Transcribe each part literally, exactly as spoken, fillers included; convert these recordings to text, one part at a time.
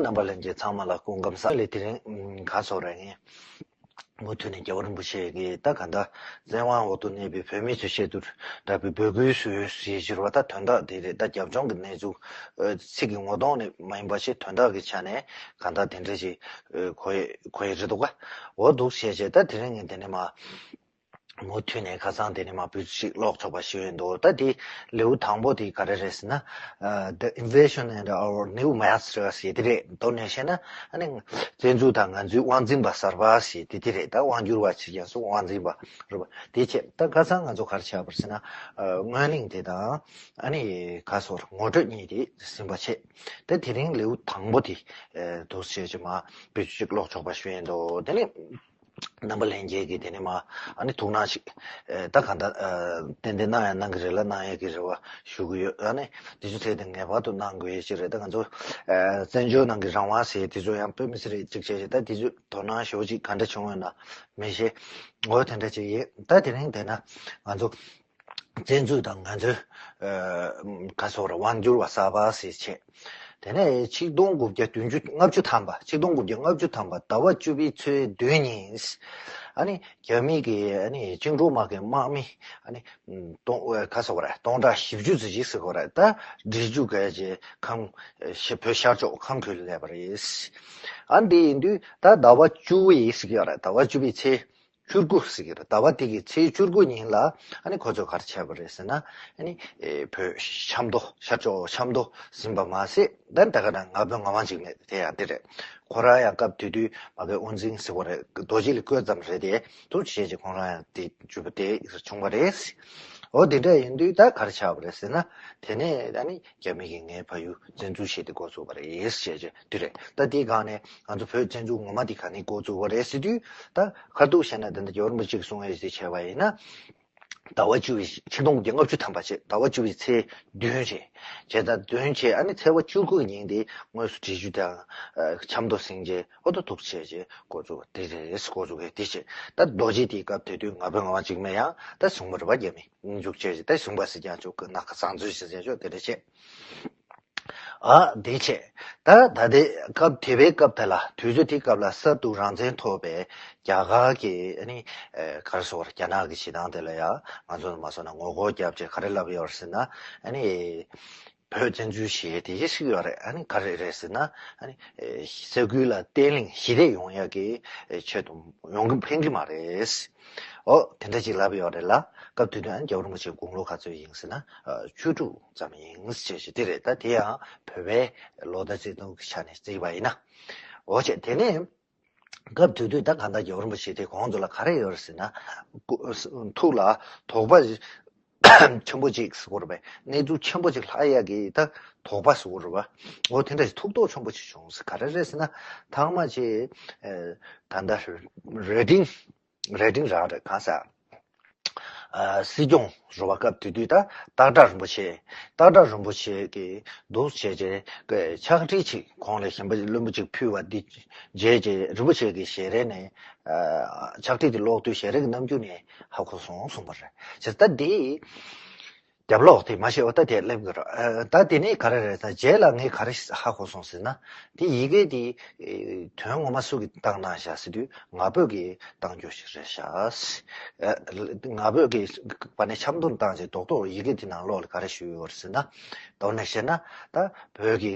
རྣམ་པ་ལྷན་རྒྱས་ཚང་མ་ལ་སྐུ་ཁམས་བཟང་། ལས་དེ་རིང་ག་སོགས་རེད། ངས་མུ་མཐུད་ནས་རྒྱལ་བ་རིན་པོ་ཆེ་གིས་ད་ག་འདྲ་བཙན་དབང་འོག་ཏུ་གནས་པའི་བོད་མི་ཚོའི་ཆེད་དུ་འདྲ་བའི་འབོད་སྐུལ་ཞུས་ཞེས་བརྗོད་པ་ད་དོན་དག་དེ་རེད། ད་རྒྱབ་ལྗོངས་ཀྱི་གནས་ཚུལ་ཚིག་གི་ངོ་གདོང་ནས་མ་ཡིན་པ་ཞིག་དོན་དག་གི་ཆ་ནས་ག་འདྲ་དེ་འདྲ་ཞིག་གོ་ཡི་གོ་ཡི་རེད་འདུག་ག་འོ་འདུག་བྱས་བྱས་ད་དེ་རིང་ངས་དེ་ནས་མ། མུ་མཐུད་ནས་ཁ་སང་དེ་ནས་མ་བུ་ཞིག་ཀློག་ཆོག་པ་ཞུ་ཡོད་འདུག་ད་དེ་ལེའུ་དང་པོ་དེ་ག་རེ་རེད་ཟེར་ན། The Invasion and Our New Masters ཞེས་དེ་རེད། མདོར་ན་བཤད་ན་ཨ་ནི་བཙན་འཛུལ་དང་ང་ཚོའི་དབང་འཛིན་པ་གསར་པ་ཞེས་དེ་དེ་རེད། ད་དབང་བསྒྱུར་བ་ཞིག་ཡང་སུ་དབང་འཛིན་པ་རེད་པ། དེ་བྱས་ད་ཁ་སང་ང་ཚོ་ག་རེ་བྱས་པ་རེད་ཟེར་ན། སྔོན་གླེང་དེ་དང་ཨ་ནི་ག་སོགས་ངོ་སྤྲོད་གཉིས་དེ་ཟིན་པ་བྱས། ད་དེ་རིང་ལེའུ་དང་པོ་དེ་འདུག་བྱས་ཅིག་མ་བུ་ཞིག་ཀློག་ཆོག་པ་ཞུ་ཡོད་འདུག་དེ་ནི། རྣམ་པ་ལྷན་རྒྱས་ཀྱིས་དེ་ནས་མ་ཨ་ནི་ཐུགས་སྣང་ཞིག་ཨེ་ད་ག་འདྲ་ཨ་ཏན་ཏན་གནང་ཡང་གནང་གི་རེད་ལ་གནང་ཡས་ཀྱི་རེ་བ་ཞུ་གི་ཡོད། ཨ་ནི་དེ་ཚོ་ཚད་དེ་ངེས་པར་དུ་གནང་དགོས་ཡས་ཅིག་རེད། ད་ང་ཚོ་ཨ་བཙན་བྱོལ་ནང་གི་རང་དབང་ཟེར་དེ་ཚོ་ཡང་དཔེ་མི་སྲིད་རེད་ཅིག་བྱས་བྱས། ད་དེ་ཚོ་དོ་སྣང་ཞེ་པོ་ཅིག་ག་འདྲ་བྱུང་ཡོད་ན་མི་ཤེས། འོ་དེ་འདྲ་ཅིག་ཡིན། ད་དེ་རིང་དེ་ན་ང་ཚོ་བཙན་འཛུལ་དང་ང་ཚོའི་ཨ་ག་སོགས་ར་དབང་བསྒྱུར་བ་གསར་པ་ཟེར་བྱས། དེ་ནས་ཆིག་སྟོང་དགུ་བརྒྱ་བདུན་ཅུ་ལྔ་བཅུ་ཐམ་པ། ཆིག་སྟོང་དགུ་བརྒྱ་ལྔ་བཅུ་ཐམ་པ་ཟླ་བ་བཅུ་པའི་ཚེས་བདུན་ཉིན། ཨ་ནི་རྒྱ་མི་གི་ཨ་ནི་བཅིངས་འགྲོལ་དམག་གི་དམག་མི་ཨ་ནི་སྟོང་ཨ་ག་སོགས་ར་སྟོང་ཕྲག་བཞི་བཅུ་ཙམ་ཞིག་ཟེར་དགོས་ར། ད་འབྲི་ཆུ་བརྒལ་བྱས་ཁམས་ཨ་བོད་ཤར་ཕྱོགས་ཁམས་ཁུལ་སླེབས་པ་རེད། ཨ་འདི་ཡིན་དུས་ད་ཟླ་བ་བཅུ་པའི་ཟེར་གྱི་ཡོད་ར། ཟླ་བ་བཅུ་པའི་ཚེས་བཅུ་དགུ་ཟེར་གྱི་རེད། ཟླ་བ་དེ་གི་ཚེས་བཅུ་དགུ་ཉིན་ལ་ཨ་ནི་ཁོ་ཚོས་ག་རེ་བྱས་པ་རེད་ཟེར་ན། ཨ་ནི་ཨེ་བོད་ཆབ་མདོ་ཤར་ཕྱོགས་ཆབ་མདོ་ཟིན་པ་མ་ཟད། ད་ད་ག་ན་ང་ཕོད་ང་དབང་འཇིགས་མེད་དེ་ཡང་དེ་རེད། ཁོ་རང་ཡང་སྐབས་དེ་དུས་མ་གི་དབང་འཛིན་ཟེར་བ་རེད། རྡོ་རྗེ་ལ་བསྐོས་ཙམ་རེད་དེ། དུ་བྱས་རྗེས་ཁོང་རང་ཡང་དེ་བརྒྱུད་པ་དེ་བྱུང་བ་རེད། འོ་དེ་འདྲ་ཡིན་དུས་ད་ག་རེ་ཆགས་པ་རེད་ཟེར་ན། དེ་ནས་ཨ་ནི་རྒྱ་མི་གིས་ངའི་ཕ་ཡུལ་བཙན་འཛུལ་བྱས་ཏེ་འགོ་བཙུགས་པ་རེད་ཞེས་བྱས་དེ་རེད། ད་དེའི་སྒང་ནས་ང་ཚོ་བོད་བཙན་འཛུལ་ངོ་མ་དེ་ག་ནས་འགོ་བཙུགས་པ་རེད་ཟེར་དུས། ད་ཁ་ཐུག་བཤད་ན་དེ་འདྲ་རྒྱལ་བ་རིན་པོ་ཆེས་གསུང་ཡས་ཞིག་བྱས་པ་ཡིན་ན། ཟླ་བ་བཅུ་པའི་ཆིག་སྟོང་དགུ་བརྒྱ་ལྔ་བཅུ་ཐམ་པ་བྱས། ཟླ་བ་བཅུ་པའི་ཚེས་བདུན་བྱས། བྱས་ད་བདུན་བྱས། ཨ་ནི་ཚེས་པ་བཅུ་དགུ་གི་ཉིན་དེ་དངོས་སུ་འབྲི་ཆུ་དང་ཆབ་མདོ་ཟིན་རྗེས་ཨོ་ད་ཐུག་བྱས་རྗེས་འགོ་བཙུགས་པ་དེ་རེད། འགོ་བཙུགས་པའི་དེ་བྱས། ད་རྡོ་རྗེ་དེའི་སྐབས་དེ་དུས་ང་ཕོད་ང་དབང་འཇིགས་མེད་ཡང་ད་བཟུང་བ་རེད་པ། རྒྱ་མི་མཇུག་བྱས་རྗེས་ད་བཟུང་བ་ཟེར་ཀྱང་ཆོག་གི། ནག་ཁ་བཟང་བཙོན་ཟེར་ཀྱང་ཆོག་དེ་འདྲ་བྱས། ཨ་དེ་བྱས། ད་ད་ལྟའི་སྐབས་དེ་བའི་སྐབས་དེ་ལ་དུས་ཚོད་དེའི་སྐབས་ལ་གསར་དུ་རང་བཙན་ཐོབ་པའི་རྒྱ་གར་གྱི་ཨ་ནི་ཨེ་ག་རེ་ཟེར་དགོས་རེད། རྒྱ་ནག་གི་བྱེད་སྟངས་དེ་ལ་ཡང་ང་ཚོ་མ་སོང་ན་ངོ་རྒོལ་བརྒྱབ་བྱས་ག་རེ་ལབ་ཡོད་རེད་ཟེར་ན། ཨ་ནི་བོད་བཙན་འཛུལ་བྱས་དེ་ཞིག་ཡོད་རེད། ཨ་ནི་ག་རེ་རེད་ཟེར་ན། ཨ་ནི་ཨེ་ས་ཁུལ་ལ་བརྟན་ལྷིང་ཞི་བདེ་ཡོང་ཡག་གི་ཨེ་ཆེད་དུ་ཡོང་གི་ཕན་གི་མ་རེད། ཨོ་དེ་འདྲ་ཅིག་ལབ་ཡོད་རེད་ལ། སྐབས་དེ་དུས་ཨ་ནི་རྒྱལ་བ་རིན་པོ་ཆེའི་དགུང་ལོ་ག་ཚོད་ཡིན་ཟེར་ན། ཨ་བཅུ་དྲུག་ཙམ་ཡིན་ཞེས་ཞུ་དེ་རེད། ད་དེ་ཡང་བོད་པའི་ལོ་ཟླ་བརྩི་མཐོང་གི་ཆ་ནས་བརྩིས་པ་ཡིན་ན། འོ་བྱས་དེ་ནས་སྐབས་དེ་དུས་ད་གང་ལྟར་རྒྱལ་བ་རིན་པོ་ཆེ་དེ་གོང་དུ་ལ་ག་རེ་ཡོད་རེད་ཟེར་ན། ཐུགས་ལ་དོགས་པ་ཆེན་པོ་ཅིག་ཟེར་དགོས་རེད་པས། གནས་ཚུལ་ཆེན་པོ་ཅིག་ལྷག་ཡག་གི་ད་དོགས་པ་ཟེར་དགོས་རེད་པ། འོ་དེ་འདྲ་ཞིག་ཐུགས་དོགས་ཆེན་པོ་ཅིག་བྱུང་ཟེར། ག་རེ་རེད་ཟེར་ན། ཐང་མ་ཅིག་ད་ལྟ་རེ་ཌིང་རེ་ཌིང་རང་རེད། གང་ཟེར། ཨ་སྲིད་སྐྱོང་རུ་བ་སྐབས་དེ་དུས་ད་སྟག་བྲག་རིན་པོ་ཆེ། སྟག་བྲག་རིན་པོ་ཆེ་གིས་འདུག་བྱས་རྗེས་ཕྱག་བྲིས་ཅིག་ཁོང་ལ་གཞན་པ་བླུན་པོ་ཅིག་ཕུལ་བ་འདི་མཇལ་རྗེས་རིན་པོ་ཆེ་གི་ཞལ་རས་ནས། ཨ་ཕྱག་བྲིས་དེ་ཀློག་དུས་ཞལ་རས་ཀྱི་རྣམ་འགྱུར་ནས་ཧ་གོ་སོང་གསུངས་པ་རེད། བྱས་ཙང་ད་འདི་རྒྱབ་ལོགས་དེ་མ་ཤེས་པ་ད་དེ་སླེབས་ཀྱི་རེད། ཨ་ད་དེ་ནས་ག་རེ་རེད་ཟེར་ན། རྗེས་ལ་ངས་ག་རེ་ཧ་གོ་སོང་ཟེར་ན། དེ་ཡི་གེ་དེ་ཨེ་དོན་ངོ་མ་སུ་གིས་བཏང་གནང་བཞག་ཟེར་དུས་ང་ཕོད་ཀྱིས་བཏང་རྒྱུ་ཞིག་རེད་ཤག་ཨ་ང་ཕོད་ཀྱིས་པ་ནས་ཆབ་མདོར་བཏང་རྗེས་རྡོག་རྡོག་ཡི་གེ་དེ་ནང་ལོགས་ལ་ག་རེ་ཞུས་ཡོད་རེད་ཟེར་ན། མདོར་ན་བཤད་ན་ད་བོད་ཀྱི་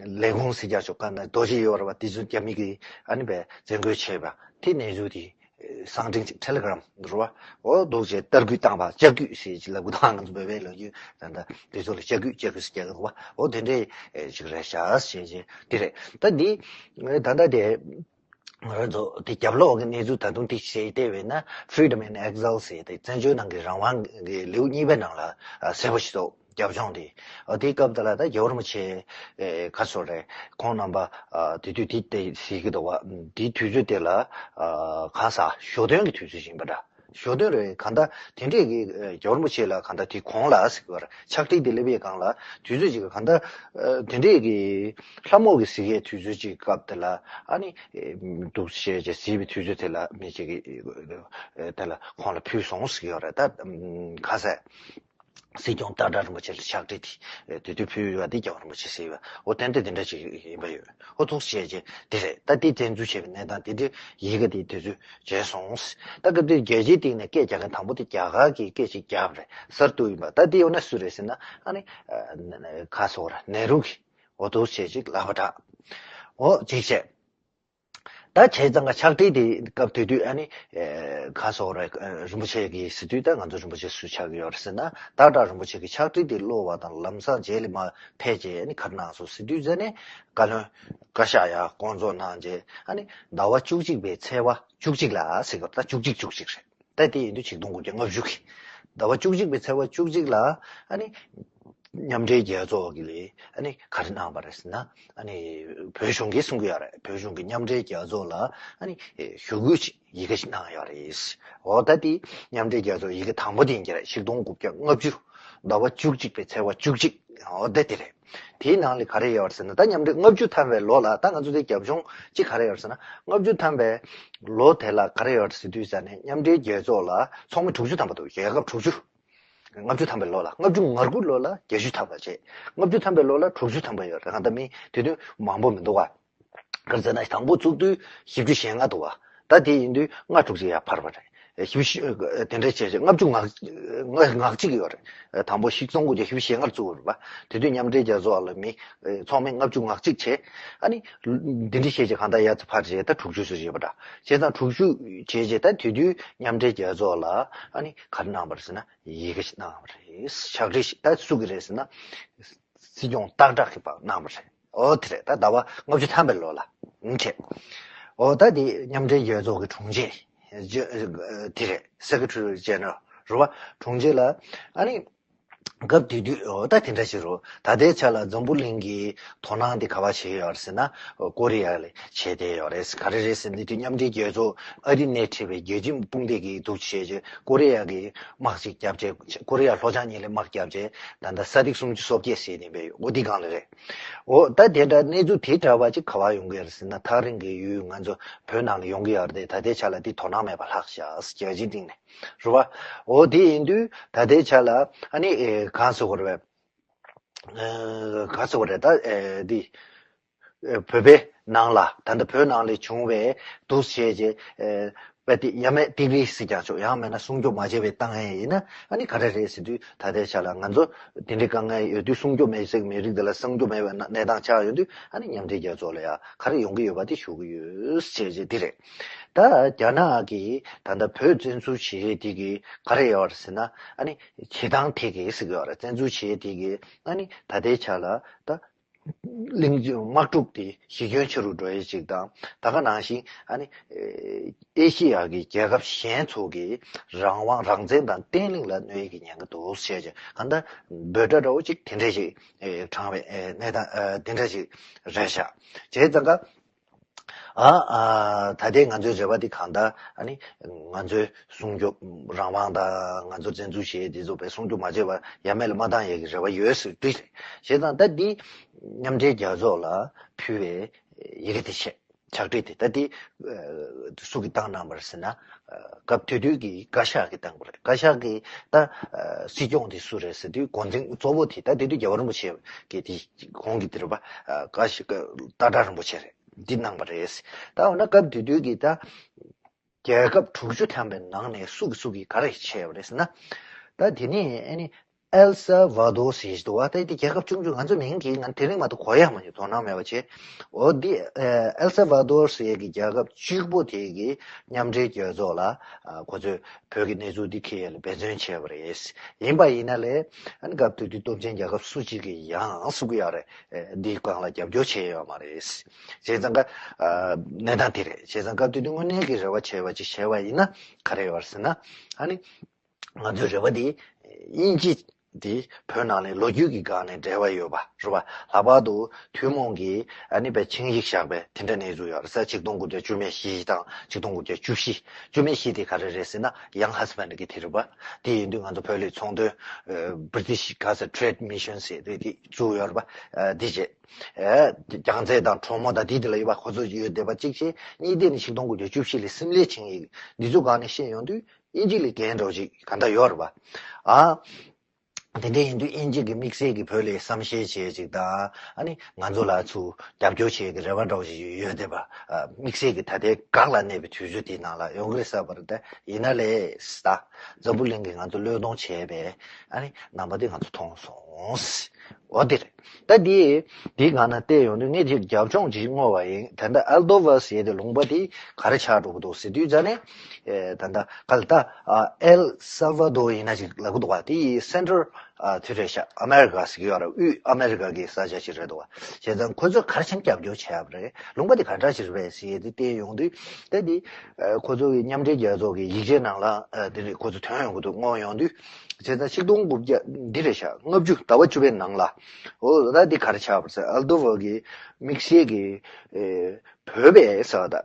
ལས་ཁུངས་ཟེར་རྒྱག་ཆོག་ག་ན་རྡོ་རྗེ་ཡོད་རེད་པ། དེ་ཚོ་རྒྱ་མི་གིས་ཨ་ནི་བས་བཙན་རྒོལ་བྱས་པ་དེ་གནས་ཚུལ་དེ་གསང་འཕྲིན་ཅིག་ཊེ་ལི་གྷི་རམ་རུ་བ་འོ་འདུག་བྱས་ལྟ་སྐུལ་བཏང་བ། ལྕག་སྐུད་ཞེས་ཅིག་ལབ་དགོས། ད་ང་ཚོ་བོད་པའི་ལོ་རྒྱུས་ད་ལྟ་དེ་ཚོ་ལ་ལྕག་སྐུད་ལྕག་སྐུད་ཟེར་རྒྱག་གི་འདུག་པ། འོ་དེ་འདྲས་ཅིག་རེད་ཤག་ཞེས་བྱས་དེ་རེད། ད་འདི་ད་ལྟ་དེ་ང་རང་ཚོ་དེ་རྒྱབ་ལོགས་ཀྱི་གནས་ཚུལ་ད་དུང་དེ་བཤད་བསྡད་པས་ན། Freedom in Exile ཟེར་དེ་བཙན་བྱོལ་ནང་གི་རང་དབང་གི་ལེའུ་གཉིས་པའི་ནང་ལ་གསལ་པོ་ཞིག་འདུག་རྒྱབ་ལྗོངས་དེ། ཨ་དེའི་སྐབས་དེ་ལ་ད་རྒྱལ་བ་རིན་པོ་ཆེ་ཨེ་ག་ཚོད་རེད། ཁོང་རྣམ་པ་ཨ་དེ་དུས་དེ་དེ་ཟེར་གྱི་འདུག་བ། དེའི་དུས་ཚོད་དེ་ལ་ཨ་གང་ཟག་ཞོ་སྟོན་གྱི་དུས་ཚོད་ཡིན་པ་འདྲ། ཞོ་སྟོན་རེད། གང་ལྟར་དེ་འདྲས་ཀྱི་ཨེ་རྒྱལ་བ་རིན་པོ་ཆེ་ལ་གང་ལྟར་དེ་གོང་ལ་ཟེར་གྱི་བར་ཕྱག་བྲིས་དེ་སླེབས་པའི་སྒང་ལ་དུས་ཚོད་ཅིག་གང་ལྟར་ཨ་དེ་འདྲས་ཀྱི་ལྷ་མོ་གི་གཟིགས་ཡས་དུས་ཚོད་ཅིག་སྐབས་དེ་ལ་ཨ་ནི་ཨེ་འདུག་བྱས་བྱས་གཟིགས་པའི་དུས་ཚོད་དེ་ལ་མི་ཅིག་གི་ཨེ་དེ་ལ་ཁོང་ལ་ཕུལ་སོང་ཟེར་གྱི་ཡོད་རེད། ད་ག་ཟེར། སྲིད་སྐྱོང་སྟག་བྲག་རིན་པོ་ཆེ་ལ་ཕྱག་བྲིས་དེ་དེ་དུས་ཕུལ་ཡོད་པ་དེ་རྒྱལ་བ་རིན་པོ་ཆེ་ཟེར་བ་འོ་ཏན་ཏན་དེ་འདྲ་ཞིག་ཡིན་པ་ཡོད། འོ་ཐུགས་རྗེ་ཆེ་དེ་རེད། ད་དེ་བཙན་འཛུལ་བྱས་པའི་གནས་སྟངས་དེ་འདྲ་ཡི་གེ་དེ་དུས་ཚོད་བྱས་སོང་། ད་སྐབས་དེར་རྒྱལ་སྤྱིའི་སྟེང་ནས་སྐད་རྒྱག་མཁན་དང་པོ་དེ་རྒྱ་གར་གྱིས་སྐད་ཅིག་བརྒྱབ་རེད། གསར་དུ་ཡིན་པ། ད་དེ་འོ་ན་སུ་རེད་ཟེར་ན་ཨ་ནི་ཁ་སོ་ར་ནེ་རུ་གིས་འོ་ཐུགས་རྗེ་ཆེ་ཅིག་ལབ་པ་འདྲ། འོ་ཅིག་བྱས། ད་བྱས་ཙང་ཀ་ཕྱག་བྲིས་དེ་སྐབས་དེ་དུས་ཨ་ནི་ཁ་སོ་ར་རིན་པོ་ཆེ་གིས་ཟེར་དུས་ད་ང་ཚོ་རིན་པོ་ཆེ་སུ་ཆགས་ཀྱི་ཡོད་རེད་ཟེར་ན་སྟག་བྲག་རིན་པོ་ཆེ་གི་ཕྱག་བྲིས་དེ་ཀློག་པ་དང་ལམ་སང་རྗེས་ལ་མར་ཕེབས་རྗེས་ཨ་ནི་ག་རེ་གནང་སོང་ཟེར་དུས་ཙ་ནས་བཀའ་བློན་བཀའ་ཤག་ཡར་བསྐོང་ཚོགས་གནང་རྗེས་ཨ་ནི་ཟླ་བ་བཅུ་གཅིག་པའི་ཚེས་པ་བཅུ་གཅིག་ལ་ཟེར་གི་ད་བཅུ་གཅིག་བཅུ་གཅིག་རེད། ད་དེ་ཡིན་དུས་ཆིག་སྟོང་དགུ་བརྒྱ་ལྔ་བཅུ་གི་ཟླ་བ་བཅུ་གཅིག་པའི་ཚེས་པ་བཅུ་གཅིག་ལ་ཨ་ནི་མཉམ་འབྲེལ་རྒྱལ་ཚོགས་ཀྱི་ལས་ཨ་ནི་ག་རེ་གནང་བ་རེད་ཟེར་ན་ཨ་ནི་བོད་གཞུང་གིས་གསུང་གི་ཡོད་རེད། བོད་གཞུང་གིས་མཉམ་འབྲེལ་རྒྱལ་ཚོགས་ལ་ཨ་ནི་ཞུ་སྐུལ་ཅིག་ཡི་གེ་ཞིག་གནང་ཡོད་རེད། འོ་ད་དེ་མཉམ་འབྲེལ་རྒྱལ་ཚོགས་ཡི་གེ་དང་པོ་དེ་ཡིན་གྱི་རེད། ཆིག་སྟོང་དགུ་བརྒྱ་ལྔ་བཅུ་ཟླ་བ་བཅུ་གཅིག་པའི་ཚེས་པ་བཅུ་གཅིག་འོ་ད་དེ་རེད། དེའི་ནང་ལ་ག་རེ་ཡོད་རེད་ཟེར་ན་ད་མཉམ་འབྲེལ་ལྔ་བཅུ་ཐམ་པའི་ལོ་ལ་ད་ང་ཚོ་དེ་རྒྱབ་ལྗོངས་གཅིག་ག་རེ་ཡོད་རེད་ཟེར་ན་ལྔ་བཅུ་ཐམ་པའི་ལོ་དེ་ལ་ག་རེ་ཡོད་རེད་ཟེར་དུས་ཙ་ནས་མཉམ་འབྲེལ་རྒྱལ་ཚོགས་ལ་ཚོགས་མི་དྲུག་ཅུ་ཐམ་པ་འདུག་རྒྱལ་ཁབ་དྲུག་ཅུ། ལྔ་བཅུ་ཐམ་པའི་ལོ་ལ་ལྔ་བཅུ་ང་དགུ་ལོ་ལ་བརྒྱད་ཅུ་ཐམ་པ་བྱས། ལྔ་བཅུ་ཐམ་པའི་ལོ་ལ་དྲུག་ཅུ་ཐམ་པ་ཡོད་རེད། གང་ལྟར་མི་དེ་དུས་མང་པོ་མི་འདུག་ག་ག་རེ་ཟེར་ན་དང་པོ་བཙུགས་དུས་བཞི་བཅུ་ཞེ་ལྔ་འདུག་བ། ད་དེ་ཡིན་དུས་ལྔ་དྲུག་ཅིག་ཡར་འཕར་བ་རེད། བཞི་བཅུ་དེ་འདྲ་བྱས་བྱས་ལྔ་བཅུ་ང་ང་ང་གཅིག་ཡོད་རེད། དང་པོ་ཆིག་སྟོང་དགུ་བརྒྱ་བཞི་བཅུ་ཞེ་ལྔར་བཙུགས་པ་རེད་བ། དེ་དུས་མཉམ་འབྲེལ་རྒྱལ་ཚོགས་ལ་མི་ཚོགས་མི་ལྔ་བཅུ་ང་གཅིག་བྱས། ཨ་ནི་འདི་འདྲ་བྱས་བྱས་གང་ལྟར་ཡར་ཚུར་འཕར་བྱས་ད་དྲུག་ཅུ་ཙམ་བྱས་པ་འདྲ། བྱས་ཙང་དྲུག་ཅུ་བྱས་བྱས་ད་དེ་དུས་མཉམ་འབྲེལ་རྒྱལ་ཚོགས་ལ་ཨ་ནི་ག་རེ་གནང་བ་རེད་ཟེར་ན་ཡི་གེ་ཞིག་གནང་བ་རེད། ཕྱག་བྲིས་ཤིག་ད་སུ་གི་རེད་ཟེར་ན། སྲིད་སྐྱོང་སྟག་བྲག་གིས་ཕར་གནང་བ་རེད། འོ་དེ་རེད། ད་ཟླ་བ་ལྔ་བཅུ་ཐམ་པའི་ལོ་ལ་ཨང་ཁེ། འོ་ད་དེ་མཉམ་འབྲེལ་རྒྱལ་ཚོགས་ཀྱི་དྲུང་ཆེ་དེ་རེད། Secretary General རེད་བ། དྲུང་ཆེ་ལ་ཨ་ནི་སྐབས་དེ་དུས་འོ་ད་དེ་འདྲ་ཞིག་རེད། ད་ལྟའི་ཆ་ལ་འཛམ་བུ་གླིང་གི་དོ་སྣང་དེ་ག་པར་བྱེད་ཀྱི་ཡོད་རེད་ཟེར་ན་ཀོ་རི་ཡ་ལ་བྱེད་བསྡད་ཡོད་རེད། ག་རེ་རེད་ཟེར་ན་དེ་དུས་མཉམ་འབྲེལ་རྒྱལ་ཚོགས་ཨ་རི་ནས་ཁྲིད་པའི་རྒྱལ་སྤྱིའི་དཔུང་སྡེ་གིས་འདུག་བྱས་རྗེས་ཀོ་རི་ཡ་གི་དམག་ཅིག་བརྒྱབ་རྗེས་ཀོ་རི་ཡ་ལྷོ་བྱང་གཉིས་ལ་དམག་བརྒྱབ་རྗེས་ད་ལྟ་ས་ཏིག་སུམ་ཅུ་སོ་བརྒྱད་ཟེར་ནས་པའི་འོ་འདི་སྒང་ལ་རེད། འོ་ད་དེ་འདྲ་གནས་ཚུལ་དེ་འདྲ་བ་ཅིག་ག་པར་ཡོང་གི་ཡོད་རེད་ཟེར་ན་ཐག་རིང་གི་ཡུལ་ང་ཚོ་བོད་ནང་ལ་ཡོང་གི་ཡོད་རེད་དེ་ད་ལྟའི་ཆ་ལ་དེ་དོ་སྣང་མེད་པ་ལྷག་ཤག་རྒྱལ་སྤྱིའི་སྟེང་ནས་རེད་བ། འོ་དེ་ཡིན་དུས་ད་ལྟའི་ཆ་ལ་ཨ་ནི་གང་ཟེར་དགོས་རེད་བས། ག་ཚོད་རེད་ད་འདི། བོད་པའི་ནང་ལ་ད་ལྟ་བོད་ནང་ལ་བྱུང་བའི་འདུག་བྱས་རྗེས་པ་དེ་ཡ་མེད་ཏིག་རིས་སུ་ཀྱང་ཆོག་ཡང་མེད་ན་སྲུང་སྐྱོབ་མ་བྱས་པའི་བཏང་ཡས་ཡིན་ན་ཨ་ནི་ག་རེ་རེད་ཟེར་དུས་ད་ལྟའི་ཆ་ལ་ང་ཚོ་དེ་འདྲའི་དཀའ་ངལ་ཡོད་དུས་སྲུང་སྐྱོབ་མེད་ཟེར་མི་རིགས་འདི་ལ་སྲུང་སྐྱོབ་མེད་པའི་གནས་སྟངས་ཆགས་ཡོད་དུས་ཨ་ནི་མཉམ་འབྲེལ་རྒྱལ་ཚོགས་ལ་ཡ་ག་རེ་ཡོང་གི་ཡོད་པ་དེ་ཞུ་གི་ཡོད་བྱས་རྗེས་དེ་རེད། ད་རྒྱ་ནག་གིས་ད་ལྟ་བོད་བཙན་འཛུལ་བྱེད་ཡས་དེ་གི་ག་རེ་ཡོད་རེད་ཟེར་ན་ཨ་ནི་བྱེད་སྟངས་དེ་གི་ཟེར་གི་ཡོད་རེད། བཙན་འཛུལ་བྱེད་ཡས་དེ་གི་ཨ་ནི་ད་ལྟའི་ཆ་ལ་ད་གླིང་དམག་འཁྲུག་དེ་གཞི་ཁྱོན་ཆེ་རུ་འགྲོ་ཡས་ཅིག་དང་ད་ག་ནང་བཞིན་ཨ་ནི་ཨེ་ཤི་ཡ་གི་རྒྱལ་ཁབ་གཞན་ཚོ་གི་རང་དབང་རང་བཙན་དང་བརྟན་ལྷིང་ལ་གནོད་ཡས་ཀྱི་ཉེན་ཁ་འདུག་བཤད་ཅིག་གང་ལྟར་འབོད་སྒྲ་འདྲ་བོ་ཅིག་དེ་འདྲ་ཞིག་དྲངས་པའི་གནས་སྟངས་དེ་འདྲ་ཞིག་རེད་ཤག་བྱས་ཙང་ཀ་ཨ་ཨ་ད་ལྟའི་ང་ཚོའི་རེ་བ་འདི་གང་ལྟར་ཨ་ནི་ང་ཚོའི་སྲུང་སྐྱོབ་རང་དབང་དང་ང་ཚོ་བཙན་འཛུལ་བྱེད་འདི་ཚོ་བས་སྲུང་སྐྱོབ་མ་བྱས་པར་ཡ་མེད་ལ་མ་བཏང་ཡས་ཀྱི་རེ་བ་ཡོད་ཟེར་དུས་བྱས་ཙང་ད་འདི་མཉམ་འབྲེལ་རྒྱལ་ཚོགས་ལ་ཕུལ་བའི་ཡི་གེ་དེ་བྱས་ཕྱག་བྲིས་དེ་ད་འདི་སུ་གིས་བཏང་གནང་བ་རེད་ཟེར་ན་སྐབས་དེ་དུས་ཀྱི་བཀའ་ཤག་གིས་བཏང་བ་རེད། བཀའ་ཤག་གིས་ད་སྲིད་སྐྱོང་དེ་སུ་རེད་ཟེར་དུས་འགོ་འཛིན་གཙོ་བོ་དེ་ད་དེ་དུས་རྒྱལ་བ་རིན་པོ་ཆེ་གི་དེ་གོང་གི་དེ་རེད་པ་བཀའ་ཤག་སྟག་བྲག་རིན་པོ་ཆེ་རེད། འདི་གནང་བ་རེད། ད་འོ་ན་སྐབས་དེ་དུས་ཀྱི་ད་རྒྱལ་ཁབ་དྲུག་ཅུ་ཐམ་པའི་ནང་ནས་སུ་གི་སུ་གིས་ག་རེ་བྱས་པ་རེད་ཟེར་ན། ད་དེ་ནས་ཨ་ནི་ཨེལ་ས་ཝ་དོ་ཟེར་ཞིག་འདུག་བ། ད་དེ་རྒྱལ་ཁབ་ཆུང་ཆུང་ང་ཚོ་མིང་གིས་ང་དེ་རིང་མ་གཏོགས་གོ་ཡག་མ་བྱུང་། དོ་སྣང་མེད་པ་བྱས། འོ་འདི་ཨེལ་ས་ཝ་དོ་ཟེར་གི་རྒྱལ་ཁབ་གཅིག་པོ་དེ་གི་མཉམ་འབྲེལ་རྒྱལ་ཚོགས་ལ་ཁོ་ཚོས་བོད་ཀྱི་གནས་ཚུལ་འདི་འཁྱེར་ཡ་ལ་འབད་བརྩོན་བྱས་པ་རེད། ཡིན་པ་ཡིན་ན་ལས་ཨ་ནི་སྐབས་དེ་དུས་སྟོབས་ཆེན་རྒྱལ་ཁབ་སུ་གཅིག་གིས་ཡང་སུ་གི་ཡག་རེད། འདིའི་སྒང་ལ་རྒྱབ་སྐྱོར་བྱས་ཡོད་མ་རེད། བྱས་ཙང་ཀ་གནས་སྟངས་དེ་རེད། བྱས་ཙང་སྐབས་དེ་དུས་དངོས་གནས་ཀྱི་རེ་བ་བྱས་པ་ཅིག་བྱས་པ་ཡིན་ན་ག་རེ་ཡོད་ཟེར་ན། ཨ་ནི་ང་ཚོའི་རེ་བ་དེ་དབྱིན་ཇི་དེ་བོད་ནང་ལ་ལོ་རྒྱུས་ཀྱི་སྒང་ནས་འབྲེལ་བ་ཡོད་པ་རེད་པ། ལྷག་པར་དུ་ཐུན་མོང་གི་ཨ་ནི་པའི་ཆིངས་ཡིག་བཞག་པའི་དེ་འདྲ་གནས་ཚུལ་ཡོད་རེད་ས། ཆིག་སྟོང་དགུ་བརྒྱ་བཅུ་མེད་བཞི་དང་ཆིག་སྟོང་དགུ་བརྒྱ་བཅུ་བཞི། བཅུ་མེད་བཞི་དེ་ག་རེ་རེད་ཟེར་ན་ཡང་ཧ་སི་བན་གི་དེ་རེད་པ། དེ་ཡིན་དུས་ང་ཚོ་བོད་ལ་ཚོང་དོན་British ག་ས་Trade Mission ཟེར་དེ་དེ་བཙུགས་ཡོད་རེད་པ། འདི་བྱས། རྒྱལ་རྩེ་དང་གྲོ་མོ་དང་དེ་དེ་ལ་ཡོད་པ་ཁོ་ཚོ་ཡོད་བསྡད་པ་གཅིག་བྱས། གཉིས་དེ་ནི་ཆིག་སྟོང་དགུ་བརྒྱ་བཅུ་བཞི་ལ་སིམ་ལའི་ཆིངས་ཡིག་འདི་ཚོ་སྒང་ནས་བཤད་ཡོང་དུས་དབྱིན་ཇི་ལ་འགན་འདྲ་བོ་ཅིག་ག་འདྲ་ཡོད་རེད་པ། ཨ། དེ་འདྲ་ཡིན་དུས་དབྱིན་ཇི་གི་དམིགས་བསལ་གྱི་བོད་ལ་བསམ་ཤེས་བྱེད་ཅིག་དང་ཨ་ནི་ང་ཚོ་ལ་ཚུར་རྒྱབ་སྐྱོར་བྱེད་ཀྱི་རེ་བ་འདྲ་བོ་ཞིག་ཡོད་བསྡད་པ། དམིགས་བསལ་གྱི་ད་ལྟའི་འགག་ལ་གནས་པའི་དུས་ཚོད་དེའི་ནང་ལ་ཡོང་གི་རེད་བསམ་པ་རེད། ད་ཡིན་ན་ལས་ད་འཛམ་བུ་གླིང་གིས་ང་ཚོ་བློས་གཏོང་བྱས་པའི་ཨ་ནི་རྣམ་པ་དེ་ང་ཚོ་མཐོང་སོང་། འོ་དེ་རེད། ད་དེ་དེའི་སྒང་ན་བལྟས་ཡོང་དུས་ངས་ཅིག་རྒྱབ་ལྗོངས་ཅིག་བསྔོ་བ་ཡིན། ད་ལྟ་ཨལ་དོ་བ་ཟེར་དེ་ལུང་པ་དེ་ག་རེ་ཆགས་འགྲོ་གི་འདུག་ཟེར་དུས་ཙ་ནས་ད་ལྟ་ག་ལ་ད་ཨེལ་སལ་ཝ་དོ་ཡིན་ན་ཅིག་ལབ་གི་འདུག་བ། དེ་ཡི་སེན་ཊལ་ཨ་དེ་རེད་ཤག་ཨ་མེ་རི་ཀ་ཟེར་གྱི་ཡོད་རེད། དབུས་ཨ་མེ་རི་ཀ་གི་ས་ཆ་ཞིག་རེད་འདུག་བ། བྱས་ཙང་ཁོ་ཚོས་ག་རེ་བྱས་ནས་རྒྱབ་སྐྱོར་བྱས་པ་རེད། ལུང་པ་དེ་ག་འདྲ་ཞིག་རེད་ཟེར་དེ་བལྟས་ཡོང་དུས་ད་དེ་ཨ་ཁོ་ཚོ་གི་མཉམ་འབྲེལ་རྒྱལ་ཚོགས་ཀྱི་ཡིག་ཆའི་ནང་ལ་ཨ་དེ་རེད། ཁོ་ཚོ་ཐོན་ཡོང་གི་འདུག་བསྔོ་ཡོང་དུས། བྱས་ཙང་ཆིག་སྟོང་དགུ་བརྒྱ་འདི་རེད་ཤག་ལྔ་བཅུ་ཟླ་བ་བཅུ་པའི་ནང་ལ་འོ་ད་དེ་ག་རེ་ཆགས་པ་རེད་ཟེར། ཨལ་དོ་བ་གི་དམིགས་བསལ་གྱི་ཨེ་བོད་པའི་ཟེར་བ་ད།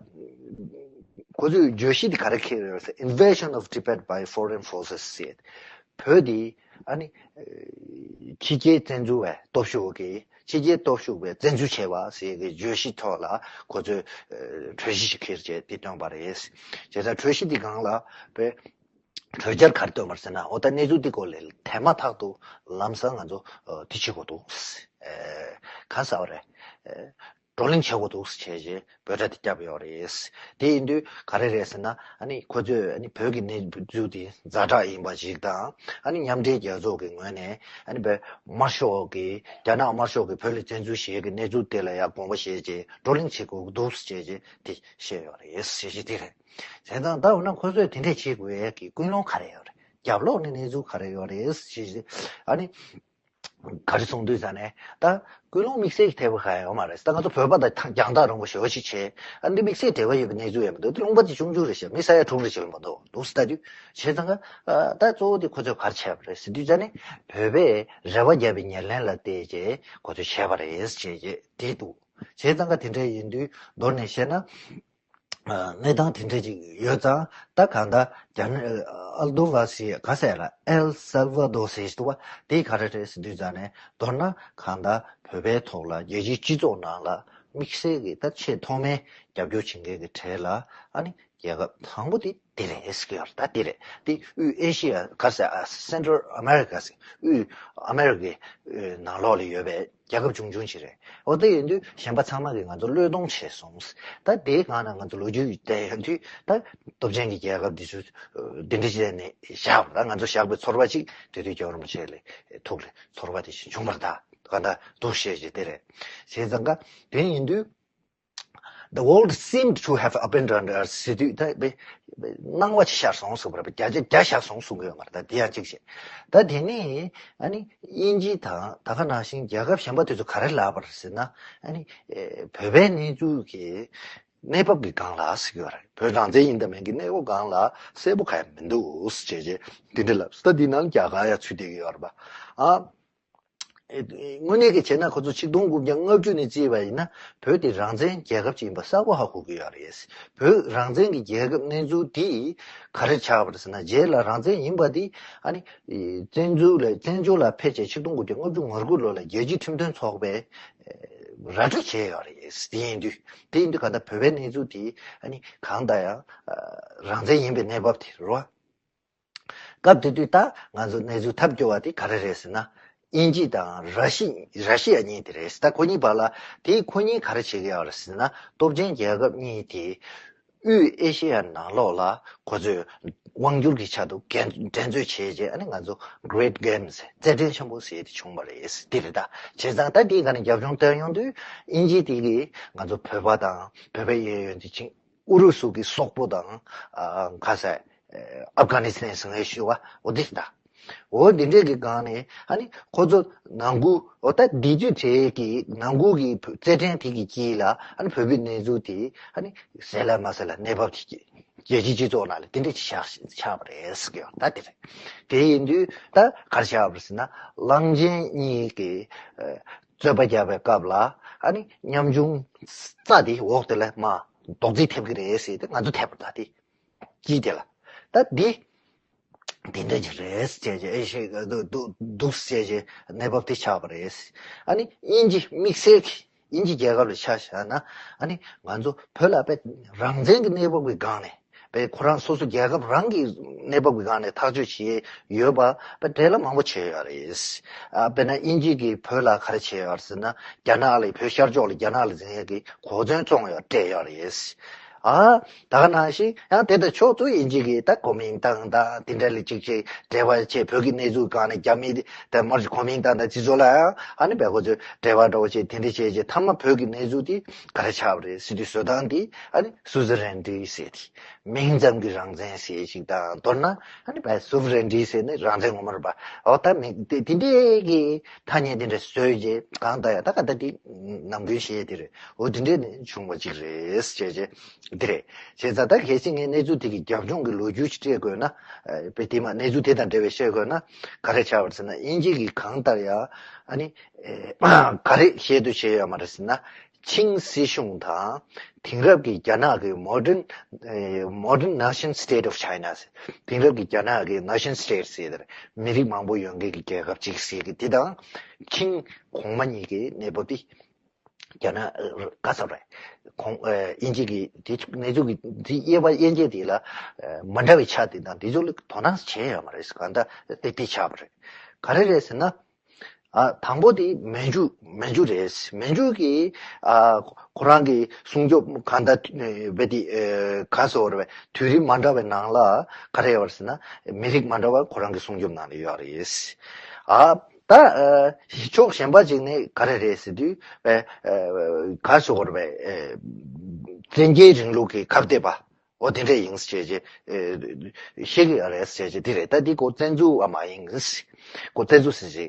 ཁོ་ཚོས་བརྗོད་གཞི་དེ་ག་རེ་འཁྱེར་ཡོད་ཟེར། Invasion of Tibet by Foreign Forces ཟེར། བོད་དེ་ཨ་ནི་ཕྱི་རྒྱལ་བཙན་འཛུལ་བའི་སྟོབས་ཤུགས་ཀྱིས་ཕྱི་རྒྱལ་སྟོབས་ཤུགས་པས་བཙན་འཛུལ་བྱས་པ་ཟེར་གྱི་བརྗོད་གཞི་ཐོག་ལ་ཁོ་ཚོས་གྲོས་གཞི་ཞིག་འཁྱེར་བྱས་དེ་བཏོན་པ་རེད། བྱས་ཙང་གྲོས་གཞི་དེ་སྒང་ལ་བོད་གྲོས་འཆར་ག་རེ་བཏོན་པ་རེད་ཟེར་ན། འོ་ད་གནས་ཚུལ་འདི་སྐོར་ལ་དེ་མ་ཐག་ཏུ་ལམ་སང་ང་ཚོ་ཨ་དེ་བྱེད་དགོས་འདུག་ཨེ་ག་ཟེར་བ་རེད། ཨེ་བགྲོ་གླེང་བྱེད་དགོས་འདུག་བྱས་རྗེས་འབོད་སྒྲ་དེ་བརྒྱབ་ཡོད་རེད། དེ་ཡིན་དུས་ག་རེ་རེད་ཟེར་ན། ཨ་ནི་ཁོ་ཚོས་ཨ་ནི་བོད་ཀྱི་གནས་ཚུལ་དེ་ཛ་དྲག་ཡིན་པ་ཞིག་དང་། ཨ་ནི་མཉམ་འབྲེལ་རྒྱལ་ཚོགས་ཀྱི་ངོས་ནས་ཨ་ནི་བོད་དམར་ཤོག་གི་རྒྱ་ནག་དམར་ཤོག་གིས་བོད་ལ་བཙན་འཛུལ་བྱེད་ཀྱི་གནས་ཚུལ་དེ་ལ་ཡང་དགོངས་པ་བཞེས་རྗེས་བགྲོ་གླེང་བྱེད་དགོས་འདུག་བྱས་རྗེས་དེ་བཤད་ཡོད་རེད། བཤད་གཞི་དེ་རེད། བྱས་ཙང་ད་འོ་ན་ཁོ་ཚོས་དེ་འདྲས་བྱེད་དགོས་ཡས་ཀྱི་ཀུན་སློང་ག་རེ་ཡོད་རེད། རྒྱབ་ལོགས་ནས་གནས་ཚུལ་ག་རེ་ཡོད་རེད་ཞེས་ཨ་ནི་ག་རེ་གསུངས་དུས་ཙ་ནས། ད་ཀུན་སློང་དམིགས་བསལ་གྱི་ཐེབས་པ་གང་ཡང་ཡོད་མ་རེད། ད་ང་ཚོ་བོད་པ་དང་རྒྱང་ཐག་རིང་པོ་ཞེ་པོ་ཅིག་བྱས། ཨ་འདི་དམིགས་བསལ་འབྲེལ་བ་ཡོད་པའི་གནས་ཚུལ་ཡང་མི་འདུག་དེ་ལུང་པ་དེ་ཆུང་ཆུང་རེད་ཤག་མི་ས་ཡ་དྲུག་རེ་ཞིག་ལ་མ་གཏོགས་འདུག་ཟེར་ལྟ་དུས། བྱས་ཙང་ཀ་ད་གཙོ་བོ་དེ་ཁོ་ཚོས་ག་རེ་བྱས་པ་རེད་ཟེར་དུས་ཙ་ནས། བོད་པས་རེ་བ་བརྒྱབ་པའི་ཉེར་ལེན་ལ་བལྟས་རྗེས་ཁོ་ཚོས་བྱས་པ་རེད་ཅེས་བྱས་དེ་འདུག་བྱས་ཙང་ཀ་དེ་འདྲ་ཡིན་དུས་མདོར་ནས་བཤད་ན། ཨ་གནས་སྟངས་དེ་འདྲ་ཅིག་ཡོད་ཙང་། ད་གང་ལྟར་རྒྱ་ནག་ཨལ་དོ་བ་ཟེར་ག་ཟེར་ལ་ཨེལ་སལ་ཝ་དོ་ཟེར་འདུག་བ། དེ་ག་རེ་རེད་ཟེར་དུས་ཙ་ནས། མདོར་ན་གང་ལྟར་བོད་པའི་ཐོག་ལ་རྒྱལ་སྤྱིའི་སྤྱི་ཚོགས་ནང་ལ་དམིགས་བསལ་གྱི་ད་ཆེས་ཐོག་མའི་རྒྱབ་སྐྱོར་བྱེད་མཁན་གྱི་གྲས་ལ་ཨ་ནི་རྒྱལ་ཁབ་དང་པོ་དེ་དེ་རེད་ཟེར་གྱི་ཡོད་རེད། ད་དེ་རེད། དེ་དབུས་ཨེ་ཤི་ཡ་ག་ཟེར། ཨ་Central America ཟེར། དབུས་ཨ་མེ་རི་ཀའི་ནང་ལོགས་ལ་ཡོད་པའི་རྒྱལ་ཁབ་ཆུང་ཆུང་ཞིག་རེད། འོ་དེ་ཡིན་དུས་གཞན་པ་ཚང་མ་གིས་ང་ཚོ་བློས་གཏོང་བྱས་སོང་། ད་དེའི་སྒང་ན་ང་ཚོ་ལོ་རྒྱུས་བལྟས་ཡོང་དུས་ད་སྟོབས་ཆེན་གྱི་རྒྱལ་ཁབ་འདི་ཚོ་འདི་འདྲ་བྱས་ནས་བཞག་པ། ད་ང་ཚོ་བཞག་པའི་ཚོར་བ་ཅིག་དེ་དུས་རྒྱལ་བ་རིན་པོ་ཆེ་ལ་ཐུགས་ལ་ཚོར་བ་དེ་བཞིན་བྱུང་བ་རེད། ད་ག་ད་འདུག་བཤད་ཀྱི་དེ་རེད། བྱས་ཙང་ཀ་དེ་ཡིན་དུས། The world seemed to have abandoned us ཟེར་དུས་ད་དཔེ་སྣང་བ་ཅིག་ཤར་སོང་གསུངས་པ་རེད། བརྒྱ་ཆ་བརྒྱ་ཤར་སོང་གསུང་གི་ཡོད་མ་རེད། ད་དེ་ཡང་གཅིག་བྱས། ད་དེ་ནས་ཨ་ནི་དབྱིན་ཇི་དང་ད་ག་ནང་བཞིན་རྒྱལ་ཁབ་གཞན་པ་དེ་ཚོ་ག་རེ་ལབ་པ་རེད་ཟེར་ན། ཨ་ནི་ཨེ་བོད་པའི་གནས་ཚུལ་གྱི་གནས་བབ་ཀྱི་སྒང་ལ་ཟེར་གྱི་ཡོད་རེད། བོད་རང་བཙན་ཡིན་དང་མིན་གྱི་གནས་བབ་སྒང་ལ་གསལ་པོ་གང་ཡང་མི་འདུག་ཟེར་བྱས་རྗེས་དེ་འདྲ་ལབ། ད་དེ་ནང་རྒྱ་གར་ཡང་ཚུད་བསྡད་ཀྱི་ཡོད་རེད་པ། ཨ། དངོས་གནས་ཀྱི་བྱས་ན་ཁོ་ཚོ་ཆིག་སྟོང་དགུ་བརྒྱ་ལྔ་བཅུ་ནས་བརྩིས་པ་ཡིན་ན། བོད་དེ་རང་བཙན་རྒྱལ་ཁབ་ཅིག་ཡིན་པ་གསལ་པོ་ཧ་གོ་གི་ཡོད་རེད། བོད་རང་བཙན་གྱི་རྒྱལ་ཁབ་གནས་ཚུལ་དེ་ག་རེ་ཆགས་པ་རེད་ཟེར་ན། རྗེས་ལ་རང་བཙན་ཡིན་པ་དེ་ཨ་ནི་བཙན་འཛུལ་ལས་བཙན་བྱོལ་ལ་ཕེབས་བྱས་ཆིག་སྟོང་དགུ་བརྒྱ་ལྔ་བཅུ་ང་དགུ་ལོ་ལ་རྒྱལ་སྤྱིའི་ཁྲིམས་དོན་ཚོགས་པས་ར་སྤྲོད་བྱས་ཡོད་རེད། དེ་ཡིན་དུས་དེ་ཡིན་དུས་གང་ལྟར་བོད་པའི་གནས་ཚུལ་དེ་ཨ་ནི་གང་ལྟར་ཡང་རང་བཙན་ཡིན་པའི་གནས་བབ་དེ་རེད་བ། སྐབས་དེ་དུས་ད་ང་ཚོ་གནས་ཚུལ་ཐབས་སྐྱོ་བ་དེ་ག་རེ་རེད་ཟེར་ན། དབྱིན་ཇི་དང་ར་ཤི་ར་ཤི་ཡ་གཉིས་དེ་རེད། ད་ཁོ་གཉིས་བར་ལ་དེ་ཁོ་གཉིས་ག་རེ་བྱེད་ཀྱི་ཡོད་རེད་ཟེར་ན། སྟོབས་ཆེན་རྒྱལ་ཁབ་གཉིས་དེ་དབུས་ཨེ་ཤེ་ཡ་ནང་ལོགས་ལ་ཁོ་ཚོས་དབང་སྒྱུར་གྱི་ཆེད་དུ་འགན་འགྲན་རྩོད་བྱས་རྗེས་ཨ་ནི་ང་ཚོ་Great Games རྩེད་འགྲན་ཆེན་པོ་ཟེར་དེ་བྱུང་བ་རེད། དེ་རེད། ད་བྱས་ཙང་ད་དེའི་སྒང་ནས་རྒྱབ་ལྗོངས་བལྟས་ཡོང་དུས་དབྱིན་ཇི་དེ་གིས་ང་ཚོ་བོད་པ་དང་བོད་པའི་གཡས་གཡོན་དེ་ཅིག་ཨུ་རུ་སུ་གི་སོག་པོ་དང་ཨ་ག་ཟེར། ཨ་ཨབ་གྷ་ནི་སི་ཐན་ཟེར་མཁན་ཞུ་བ་འོ་འདི་ད། འོ་འདི་འདྲས་ཀྱི་སྒང་ནས་ཨ་ནི་ཁོ་ཚོ་ནང་ཁུལ། འོ་ད་འདི་དུས་དེ་གི་ནང་ཁུལ་གྱི་རྩེད་འགྲན་དེ་གི་དཀྱིལ་ལ་ཨ་ནི་བོད་པའི་གནས་ཚུལ་དེ་ཨ་ནི་གསལ་ལ་མ་གསལ་ལ་གནས་བབ་དེ་གི་རྒྱལ་སྤྱིའི་སྤྱི་ཚོགས་ནང་ལ་དེ་འདྲས་ཅིག་ཆགས་ཆགས་པ་རེད་ཟེར་གི་ཡོད། ད་དེ་རེད། དེ་ཡིན་དུས་ད་ག་རེ་ཆགས་པ་རེད་ཟེར་ན། གླང་ཆེན་གཉིས་ཀྱི་ཨ་རྩོད་པ་རྒྱག་པའི་སྐབས་ལ་ཨ་ནི་ཉམ་ཆུང་རྩྭ་དེ་འོག་དེ་ལ་མར་རྡོག་རྫིས་ཐེབས་ཀྱི་རེད་ཟེར་ཏེ་ང་ཚོ་ཐེབས་པ་ད་དེ། དཀྱིལ་དེ་ལ། ད་འདི་དེ་འདྲ་ཅིག་རེད་ཟེར་བྱས་ཨེ་ཤེ་འདུག་འདུག་ཟེར་བྱས་གནས་བབ་དེ་ཆགས་པ་རེད། ཨ་ནི་དབྱིན་ཇི་དམིགས་བསལ་གྱི་དབྱིན་ཇི་རྒྱལ་ཁབ་ལ་ཆ་བཞག་ན། ཨ་ནི་ང་ཚོ་བོད་ལ་དཔེ་རང་བཙན་གྱི་གནས་བབ་ཀྱི་སྒང་ནས་ པའི་ཁོ་རང་སོ་སོ་རྒྱལ་ཁབ་རང་གི་གནས་བབ་ཀྱི་སྒང་ནས་ཐག་གཅོད་བྱས་ཡོད་པ་པའི་འབྲེལ་ལ་མང་པོ་བྱས་ཡོད་རེད། ཨ་དཔེར་ན་དབྱིན་ཇི་གིས་བོད་ལ་ག་རེ་བྱས་ཡོད་ཟེར་ན། རྒྱ་ནག་ལ་བོད་ཤར་ཕྱོགས་ལ་རྒྱ་ནག་ལ་འཛིང་ཡས་ཀྱི་གོ་མཚོན་བཙོང་ཡོད་སྤྲད་ཡོད་རེད། ཨ་ད་ག་ནང་བཞིན་ཡང་དེ་དང་ཕྱོགས་སུ་དབྱིན་ཇི་གིས་ད་གོ་མིང་ཏང་དང་དེ་འདྲ་ལ་ཅིག་ཅིག་འབྲེལ་བ་བྱས། བོད་ཀྱི་གནས་ཚུལ་སྒང་ནས་རྒྱ་མི་དེ་མར་གོ་མིང་ཏང་དང་སྤྱི་ཚོགས་ལ་ཡང་ཨ་ནི་བལ་ཁོ་ཚོས་འབྲེལ་བ་འགྲོ་བྱས་དེ་འདྲ་བྱས་རྗེས་མཐའ་མ་བོད་ཀྱི་གནས་ཚུལ་དེ་ག་རེ་ཆགས་པ་རེད་ཟེར་དུས། བཟོ་སྟངས་དེ་ཨ་ནི་སུ་ཛི་རན་ཏི་ཟེར་དེ། མིང་ཙམ་གྱི་རང་བཙན་ཟེར་ཞིག་དང་། མདོར་ན་ཨ་ནི་བའི་སུ་ཝེ་རན་ཊི་ཟེར་ནས་རང་བཙན་ངོ་མ་རེད་པ། འོ་ད་མིང་དེ་དེ་འདྲའི་གི་ཐ་སྙད་དེ་འདྲ་བཟོས་རྗེས་གང་ལྟར་ཡང་ད་ག་ད་དེ་ནམ་རྒྱུན་བཤད་དེ་རེད། འོ་དེ་འདྲས་ནས་བྱུང་བ་ཅིག་རེད་ཟེར་བྱས་དེ་རེད། བྱས་ཙང་ད་གལ་སྲིད་ངས་གནས་ཚུལ་དེ་གི་རྒྱབ་ལྗོངས་ཀྱི་ལོ་རྒྱུས་ཤིག་སྤྲད་དགོས་ན། ཨ་དཔེ་དེ་མ་གནས་ཚུལ་དེ་དང་འབྲེལ་བའི་བཤད་དགོས་ན་ག་རེ་ཆགས་པ་རེད་ཟེར་ན། དབྱིན་ཇི་གིས་གང་ལྟར་ཡང་ཨ་ནི་ཨེ་ག་རེ་བཤད་དུ་བྱས་ཡོད་མ་རེད་ཟེར་ན། ཆིང་སྲིད་གཞུང་དང་དེང་རབས་ཀྱི་རྒྱ་ནག་གི་modern modern nation state of China ཟེར། དེང་རབས་ཀྱི་རྒྱ་ནག་གི་nation state ཟེར་དེར་མི་རིགས་མང་པོ་ཡོད་མཁན་གྱི་རྒྱལ་ཁབ་ཅིག་ཟེར་གི་དེ་དང་ཆིང་གོང་མ་གཉིས་ཀྱི་གནས་བབ་དེ་རྒྱ་ནག་ག་ས་རེད། གོང་ཨེ་དབྱིན་ཇི་གི་དེ་གནས་ཚུལ་གྱི་དེ་དབྱེ་བ་དབྱེ་འབྱེད་དེ་ལ་ཨེ་མ་འདྲ་བའི་ཆ་དེ་དང་དེ་ཚོ་ལ་དོ་སྣང་བྱས་ཡོད་མ་རེད། གང་ལྟར་དེ་དེ་ཆགས་པ་རེད། ག་རེ་རེད་ཟེར་ན། ཨ་དང་པོ་དེ་མན་ཇུ། མན་ཇུ་རེད། མན་ཇུ་གིས་ཨ་ཁོ་རང་གི་སྲུང་སྐྱོབ་གང་ལྟར་བས་དེ་ཨེ་ག་སོ་རེད་པས། དུས་རིམ་མ་འདྲ་བའི་ནང་ལ་ག་རེ་ཡོད་རེད་ཟེར་ན། མི་རིགས་མ་འདྲ་བ་ཁོ་རང་གི་སྲུང་སྐྱོབ་ནང་ལ་ཡོད་རེད། ཨ་ད་ཨ་ཕྱོགས་གཞན་པ་ཅིག་ནས་ག་རེ་རེད་ཟེར་དུས་པས་ཨ་ག་སོ་རེད་པས། ཨེ་བཙན་རྒྱལ་རིང་ལུགས་ཀྱི་ཁ་གཏད་པ། འོ་དེ་འདྲ་ཡིན་ཟེར་བྱས་ཨེ་ཤེས་ཀྱི་རེད་ཟེར་བྱས་དེ་རེད། ད་འདི་ཁོ་བཙན་འཛུལ་བ་མ་ཡིན། ཁོ་བཙན་འཛུལ་ཟེར་བྱས་ཨེ་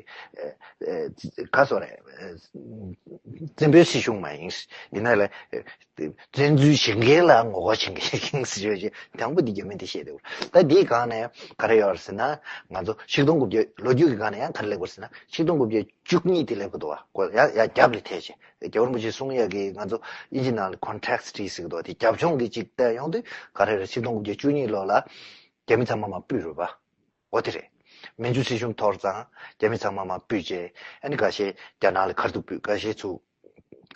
ཨེ་ག་སོ་རེད། ཨེ་བཙན་པོའི་སྲིད་གཞུང་མ་ཡིན། ཡིན་ན་ལས་ཨེ་བཙན་འཛུལ་བྱེད་མཁན་ལ་ངོ་རྒོལ་བྱེད་མཁན་ཡིན་ཟེར་བྱས། དང་པོ་འདི་རྒྱ་མི་འདི་བཤད་འདུག་ད་འདིའི་སྒང་ནས་ག་རེ་ཡོད་རེད་ཟེར་ན། ང་ཚོ་ཆིག་སྟོང་དགུ་བརྒྱ་ལོ་རྒྱུས་ཀྱི་སྒང་ནས་ཡང་ག་རེ་སླེབས་པ་རེད་ཟེར་ན། ཆིག་སྟོང་དགུ་བརྒྱ་བཅུ་གཉིས་དེ་སླེབས་ཀྱི་འདུག་བ། ཁོ་ཡ་ཡ་རྒྱབ་ལ་ཐེ་བྱས། རྒྱལ་བ་རིན་པོ་ཆེས་གསུང་ཡ་གི་ང་ཚོ་དབྱིན་ཇི་ནང་ལ་ཀོན་ཊེག་སི་ཊི་ཟེར་གི་འདུག་དེ་རྒྱབ་ལྗོངས་ཀྱི་ཅིག་བལྟས་ཡོང་དུས་ག་རེ་རེད། ཆིག་སྟོང་དགུ་བརྒྱ་བཅུ་གཉིས་ལོ་ལ་རྒྱ་མི་ཚང་མ་མར་ཕུད་རེད་པ། འོ་དེ་རེད། མན་ཇུ་སྲིད་གཞུང་འཐོར་ཙང་རྒྱ་མི་ཚང་མ་མར་ཕུད་བྱས། ཨ་ནི་འགའ་ཤས་རྒྱ་ནག་ལ་ཁ་ཐུག་ཕུད། འགའ་ཤས་ཚུར་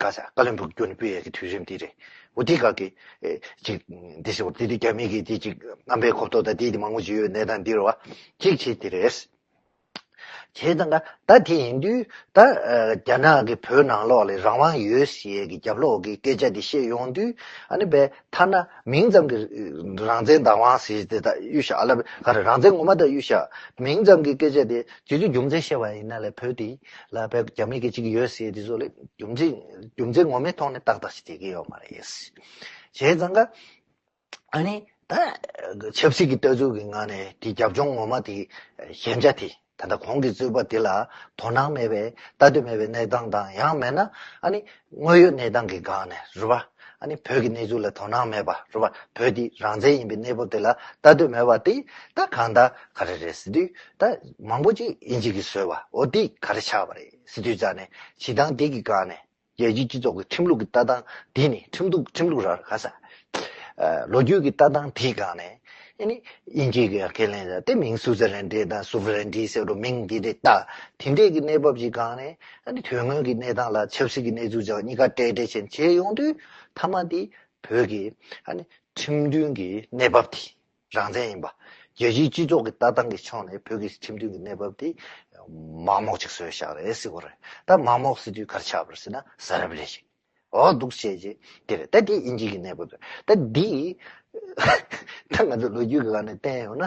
ག་ས་ཀ་བློན་སྦུག་བསྐྱོན་ནས་ཕུད་ཡ་གི་དུས་རིམ་དེ་རེད། འོ་དེ་ག་གི་ཨེ་ཅིག་འདི་ཟེར་བ་དེ་དུས་རྒྱ་མི་གི་དེ་ཅིག་རྣམ་པའི་ཁོབ་ཏོ་དང་དེ་དེ་མང་པོ་ཅིག་ཡོད་གནས་སྟངས་འདི་རེད་བ། གཅིག་བྱས་དེ་རེད། བྱས་ཙང་ཀ་ད་དེ་ཡིན་དུས་ད་ཨ་རྒྱ་ནག་གི་བོད་ནང་ལོགས་ལ་རང་དབང་ཡོད་ཟེར་གི་རྒྱབ་ལོགས་ཀྱི་སྐད་ཆ་དེ་བཤད་ཡོང་དུས། ཨ་ནི་བས་ཐ་ན་མིང་ཙམ་གྱི་རང་བཙན་བདག་དབང་ཟེར་དེ་ད་གཡུག་བཞག་ཨ་ལ་ག་རེ་རང་བཙན་ངོ་མ་ད་གཡུག་བཞག་མིང་ཙམ་གྱི་སྐད་ཆ་དེ་དུས་ཚོད་རྒྱུ་མཚན་བཤད་པ་ཡིན་ན་ལས་བོད་དེ་ལ་བས་རྒྱ་མི་གི་གཅིག་ཡོད་ཟེར་དེ་ཚོ་ལས་རྒྱུ་མཚན་རྒྱུ་མཚན་ངོ་མའི་ཐོག་ནས་ཏག་ཏག་ཞིག་བསྡད་ཀྱི་ཡོད་མ་རེད། བྱས་ཙང་ཀ་ཨ་ནི་ད་ཆབ་སྲིད་ཀྱི་ལྟ་ཚུལ་གྱི་ངང་ནས་དེ་རྒྱབ་ལྗོངས་ངོ་མ་དེ་ཞན་ཆ་དེ་ད་ལྟ་གོང་གི་རྩོད་པ་དེ་ལ་དོ་སྣང་མེད་པའི་ལྟ་འདོད་མེད་པའི་གནས་སྟངས་དང་། ཡང་མེད་ན་ཨ་ནི་དངོས་ཡོད་གནས་སྟངས་ཀྱི་སྒང་ནས་རེད་པ། ཨ་ནི་བོད་ཀྱི་གནས་ཚུལ་ལ་དོ་སྣང་མེད་པ་རེད་པ། བོད་འདི་རང་བཙན་ཡིན་པའི་གནས་བབ་དེ་ལ་ལྟ་འདོད་མེད་པ་དེ་ད་གང་ལྟར་ག་རེ་རེད་ཟེར་དུས་ད་མང་པོ་ཅིག་དབྱིན་ཇི་གིས་བཟོས་པ། འོ་དེ་ག་རེ་ཆགས་པ་རེད་ཟེར་དུས་ཙང་ནས་བྱེད་སྟངས་དེ་གི་སྒང་ནས། རྒྱལ་སྤྱིའི་སྤྱི་ཚོགས་ཀྱི་ཁྲིམས་ལུགས་ཀྱི་ལྟ་སྟངས་འདི་ནི་ཁྲིམས་ཐུག་ཁྲིམས་ལུགས་ར་ག་ས། ཨ་ལོ་རྒྱུས་ཀྱི་ལྟ་སྟངས་དེའི་སྒང་ནས་ཨ་ནི་དབྱིན་ཇི་གི་ཁས་ལེན་ཡ་དེ་མིང་སུ་ཛི་རན་ཊི་དང་སུ་ཝེ་རན་ཊི་ཟེར་རུ་མིང་འདི་འདྲ་བཏགས། དེ་འདྲས་ཀྱི་གནས་བབ་ཀྱི་སྒང་ནས་ཨ་ནི་དོན་དངོས་ཀྱི་གནས་སྟངས་ལ་ཆབ་སྲིད་ཀྱི་གནས་ཚུལ་ཅང་གཉིས་ཀ་འདྲེས་འདྲེས་ཆེན་བྱས་ཡོང་དུས་མཐའ་མ་འདི་བོད་ཀྱི་ཨ་ནི་ཁྲིམས་མཐུན་གྱི་གནས་བབ་དེ། རང་བཙན་ཡིན་པ། རྒྱལ་སྤྱིའི་སྤྱི་ཚོགས་ཀྱི་ལྟ་སྟངས་ཀྱི་ཕྱོགས་ནས་བོད་ཀྱི་ཁྲིམས་མཐུན་གྱི་གནས་བབ་དེ་མག་མོག་ཅིག་བཟོས་བཞག་རེད་ཟེར་གོ་རེད། ད་མག་མོག་ཟེར་དུས་ག་རེ་ཆགས་པ་རེད་ཟེར་ན་ཟ་རབ་རེད་ཅིག་འོ་འདུག་བྱས་རྗེས་དེ་རེད། ད་དེ་དབྱིན་ཇི་གི་གནས་བབ་རེད། ད་འདི་ད་ང་ཚོ་ལོ་རྒྱུས་ཀྱི་སྒང་ནས་བསྟན་ཡོང་ན་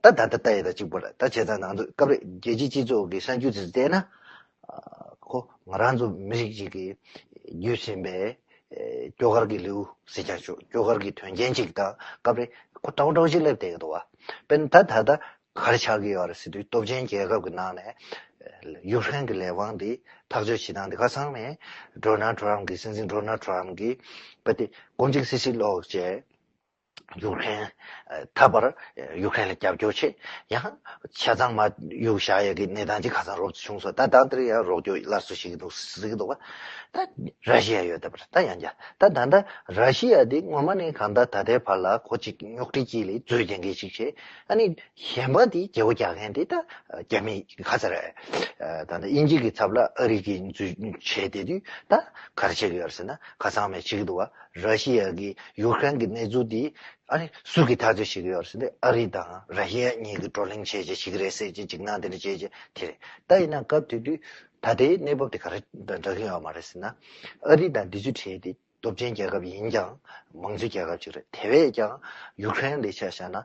ད་ད་ལྟ་ལྟ་ཡས་དང་གཅིག་པ་རེད། ད་བྱས་ཙང་ང་ཚོ་སྐབས་རེ་རྒྱལ་སྤྱིའི་སྤྱི་ཚོགས་ཀྱི་གསར་འགྱུར་དེ་བལྟས་ན་ཁོ་ང་རང་ཚོ་མི་རིགས་ཅིག་གི་རྒྱུད་ཟིན་པའི་ཨེ་སྐྱོ་གར་གྱི་ལེའུ་ཟེར་ཀྱང་ཆོག་སྐྱོ་གར་གྱི་དོན་རྐྱེན་ཅིག་དང་སྐབས་རེ་ཁོ་འདྲ་བོ་འདྲ་བོ་ཞིག་སླེབས་བསྡད་ཀྱི་འདུག་བ། དཔེར་ན་ད་ད་ལྟ་ག་རེ་ཆགས་ཀྱི་ཡོད་རེད་ཟེར་དུས་སྟོབས་ཆེན་རྒྱལ་ཁབ་ཀྱི་ནང་ནས་ཨེ་ཡུཀ་རེན་གྱི་ལས་དབང་འདི་ཐག་གཅོད་བྱེད་སྟངས་འདི་ཁ་སང་ནས་ཌོ་ནལ་ཊམ་གྱི་སྲིད་འཛིན་ཌོ་ནལ་ཊམ་གྱིས་དཔེ་དེ་དགུང་གཅིག་སིལ་སིལ་ལོག་བྱས། ཡུཀ་རེན་ད་བར་ཡུཀ་རེན་ལ་རྒྱབ་སྐྱོར་བྱེད། ཡང་ཆ་ཚང་མ་གཡུག་བཞག་ཡས་ཀྱི་གནས་སྟངས་ཅིག་ཁ་སང་རོབ་ཙམ་བྱུང་སོང་། ད་ད་ལྟ་ཡང་རོགས་སྐྱོར་སླར་གསོ་བྱེད་ཀྱི་འདུག་ཟེར་གྱི་འདུག་བ། ད་ར་ཤི་ཡ་ཡོད་ད་པར་ད་ཡང་བསྐྱར་ད་ད་ལྟ་ར་ཤི་ཡ་དེ་ངོ་མ་ནས་གང་ལྟར་ད་ལྟའི་བར་ལ་ཁོ་གཅིག་རྙོག་དྲའི་དཀྱིལ་ལ་རྫུས་རྒྱག་མཁན་ཞིག་བྱས། ཨ་ནི་གཞན་པ་དེ་རྒྱལ་པོ་རྒྱག་མཁན་དེ་ད་རྒྱ་མི་ག་ཚ་རེད། ད་ལྟ་དབྱིན་ཇི་གི་ཚབ་ལ་ཨ་རི་གིས་རྫུས་བྱས་བསྡད་དུས་ད་ག་རེ་བྱེད་ཀྱི་ཡོད་རེད་ཟེར་ན། ཁ་སང་མ་བྱེད་ཀྱི་འདུག་བ། ར་ཤི་ཡ་གིས་ཡུཀ་རེན་གྱི་གནས་ཚུལ་དེ་ཨ་ནི་སུ་གིས་ཐག་གཅོད་བྱེད་ཀྱི་ཡོད་རེད་ཟེར་ན། ཨ་རི་དང་ར་ཤི་ཡ་གཉིས་ཀྱིས་བགྲོ་གླེང་བྱས་བྱས་བྱེད་ཀྱི་རེད་ཟེར་བྱས་འཇིགས་སྣང་དེ་འདྲ་བྱས་བྱས་དེ་རེད། ད་ཡིན་ན་སྐབས་དེ་དུས་ད་ལྟའི་གནས་བབ་དེ་ག་རེ་འདྲ་གི་ཡོད་མ་རེད་ཟེར་ན། ཨ་རི་དང་འདི་ཚོའི་གྲས་དེ་སྟོབས་ཆེན་རྒྱལ་ཁབ་ཡིན་ཀྱང་མང་གཙོའི་རྒྱལ་ཁབ་ཅིག་རེད། དེ་བས་ཀྱང་ཡུཀ་རེན་ལ་ཆ་བཞག་ན་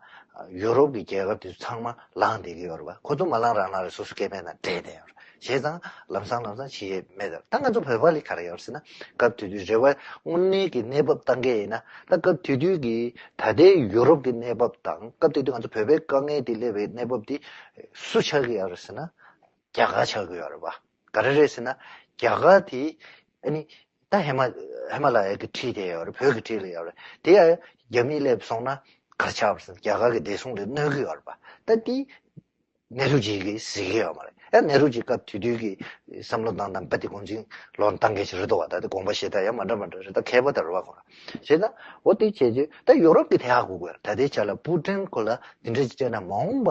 ཡུ་རོབ་ཀྱི་རྒྱལ་ཁབ་དེ་ཚོ་ཚང་མ་ལངས་བསྡད་ཀྱི་ཡོད་རེད་བ། ཁོ་ཚོ་མ་ལངས་རང་ལངས་རེད། སོ་སོ་སྐེ་དཔེ་ན་འདྲེས་བསྡད་ཡོད་རེད། བྱས་ཙང་ལམ་སང་ལམ་སང་བྱེད་ཡས་མེད་ཟེར། ད་ང་ཚོ་བོད་པ་ལ་ག་རེ་ཡོད་ཟེར་ན། སྐབས་དེ་དུས་རེ་བ་དངོས་གནས་ཀྱི་གནས་བབ་བཏང་གི་ཡིན་ན། ད་སྐབས་དེ་དུས་ཀྱི་ད་ལྟའི་ཡུ་རོབ་ཀྱི་གནས་བབ་དང་སྐབས་དེ་དུས་ང་ཚོ་བོད་པའི་དཀའ་ངལ་དེ་སླེབས་པའི་གནས་བབ་དེ་སུ་ཆགས་ཀྱི་ཡོད་རེད་ཟེར་ན། རྒྱ་གར་ཆགས་ཀྱི་ཡོད་རེད་བ། ག་རེ་རེད་ཟེར་ན། རྒྱ་གར་དེ་ཨ་ནི་ད་ཧི་མ་ཧི་མ་ལ་ཡ་གི་འཁྲིས་དེ་ཡོད་རེད། བོད་ཀྱི་འཁྲིས་ལ་ཡོད་རེད། དེ་ཡང་རྒྱ་མིས་སླེབས་སོང་ན་ག་རེ་ཆགས་པ་རེད་ཟེར་ན། རྒྱ་གར་གྱི་བདེ་སྲུང་ལ་གནོད་ཀྱི་ཡོད་རེད་བ། ད་དེ་ནེ་རུ་ཇི་གིས་གཟིགས་ཀྱི་ཡོད་མ་རེད། ཡང་ནེ་རུ་ཇི་སྐབས་དེ་དུས་ཀྱི་བསམ་བློ་བཏང་སྟངས་དཔེ་དེ་དགོངས་ཆེན་ལོག་བཏང་མཁན་ཞིག་རེད་འདུག་བ། ད་དེ་དགོངས་པ་བཞེས་སྟངས་ཡང་མ་འདྲ་མ་འདྲ་རེད། ད་མཁས་པ་དང་རེད་བ་ཁོ་རང་། བྱས་ཙང་འོ་དེ་བྱས་རྗེས་ད་ཡོ་རོབ་ཀྱི་དེ་ཧ་གོ་དགོས་རེད། ད་ལྟའི་ཆ་ལ་པུ་ཏིན་ཁོ་ལ་འདི་འདྲ་ཅིག་བྱས་ན་མ་འོངས་པ་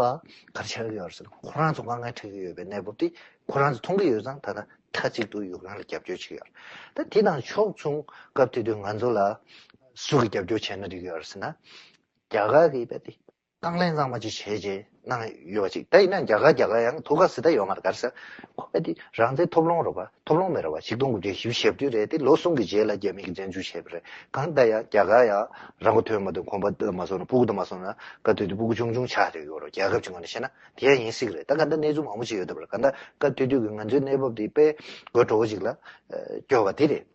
ག་རེ་ཆགས་ཀྱི་ཡོད་རེད་ཟེར་ན། ཁོ་རང་ཚོ་དཀའ་ངལ་འཕྲད་ཀྱི་ཡོད་པའི་གནས་བབ་དེ་ཁོ་རང་ཚོ་མཐོང་གི་ཡོད་ཙང་ད་ལྟ་མཐའ་གཅིག་ཏུ་ཡུཀ་རེན་ལ་རྒྱབ་སྐྱོར་བྱེད་ཀྱི་ཡོད་རེད། ད་དེ་དང་ཕྱོགས་མཚུངས་སྐབས་དེ་དུས་ང་ཚོ་ལ་སུ་གིས་རྒྱབ་སྐྱོར་བྱས་ན་འགྲིག་གི་ཡོད་རེད་ཟེར་ན། རྒྱ་གར་གྱིས་རྦད་དེ་རྐང་ལན་གཙང་མ་ཅིག་བྱས་རྗེས་གནང་ཡོད་པ་ཅིག་ད་ཡིན་ན་རྒྱ་གར་རྒྱ་གར་ཡང་ཐུགས་ཁ་གཟེར་ད་ཡོད་མ་རེད། ག་རེ་ཟེར། ཁོ་རྦད་དེ་རང་བཙན་ཐོབ་ལོང་རེད་བ། ཐོབ་ལོང་མེད་རེད་བ། ཆིག་སྟོང་དགུ་བརྒྱ་བཞི་བཅུ་ཞེ་བདུན་རེད་དེ། ལོ་གསུམ་གྱི་རྗེས་ལ་རྒྱ་མི་གིས་བཙན་འཛུལ་བྱས་པ་རེད། གང་ལྟར་ཡང་རྒྱ་གར་ཡང་རང་མགོ་ཐོན་མ་ཐོན། གོམ་པ་ལྟ་མ་སོང་ན་སྤུ་གུ་ལྟ་མ་སོང་ན་སྐབས་དེ་དུས་སྤུ་གུ་ཆུང་ཆུང་ཆགས་བསྡད་ཡོད་རེད། རྒྱལ་ཁབ་ཀྱི་ངོས་ནས་བཤད་ན་དེ་ཡང་ཡིན་སྲིད་ཀྱི་རེད། ད་ག་འདྲ་གནས་ཚུལ་མང་པོ་ཅིག་ཡོད་ད་པར། གང་ལྟར་སྐབས་དེ་དུས་ཀྱི་ང་ཚོའི་གནས་བབ་དེ་དཔེ་དགོད་བྲོ་བོ་ཅིག་ལ་སྐྱོ་བ་དེ་རེད།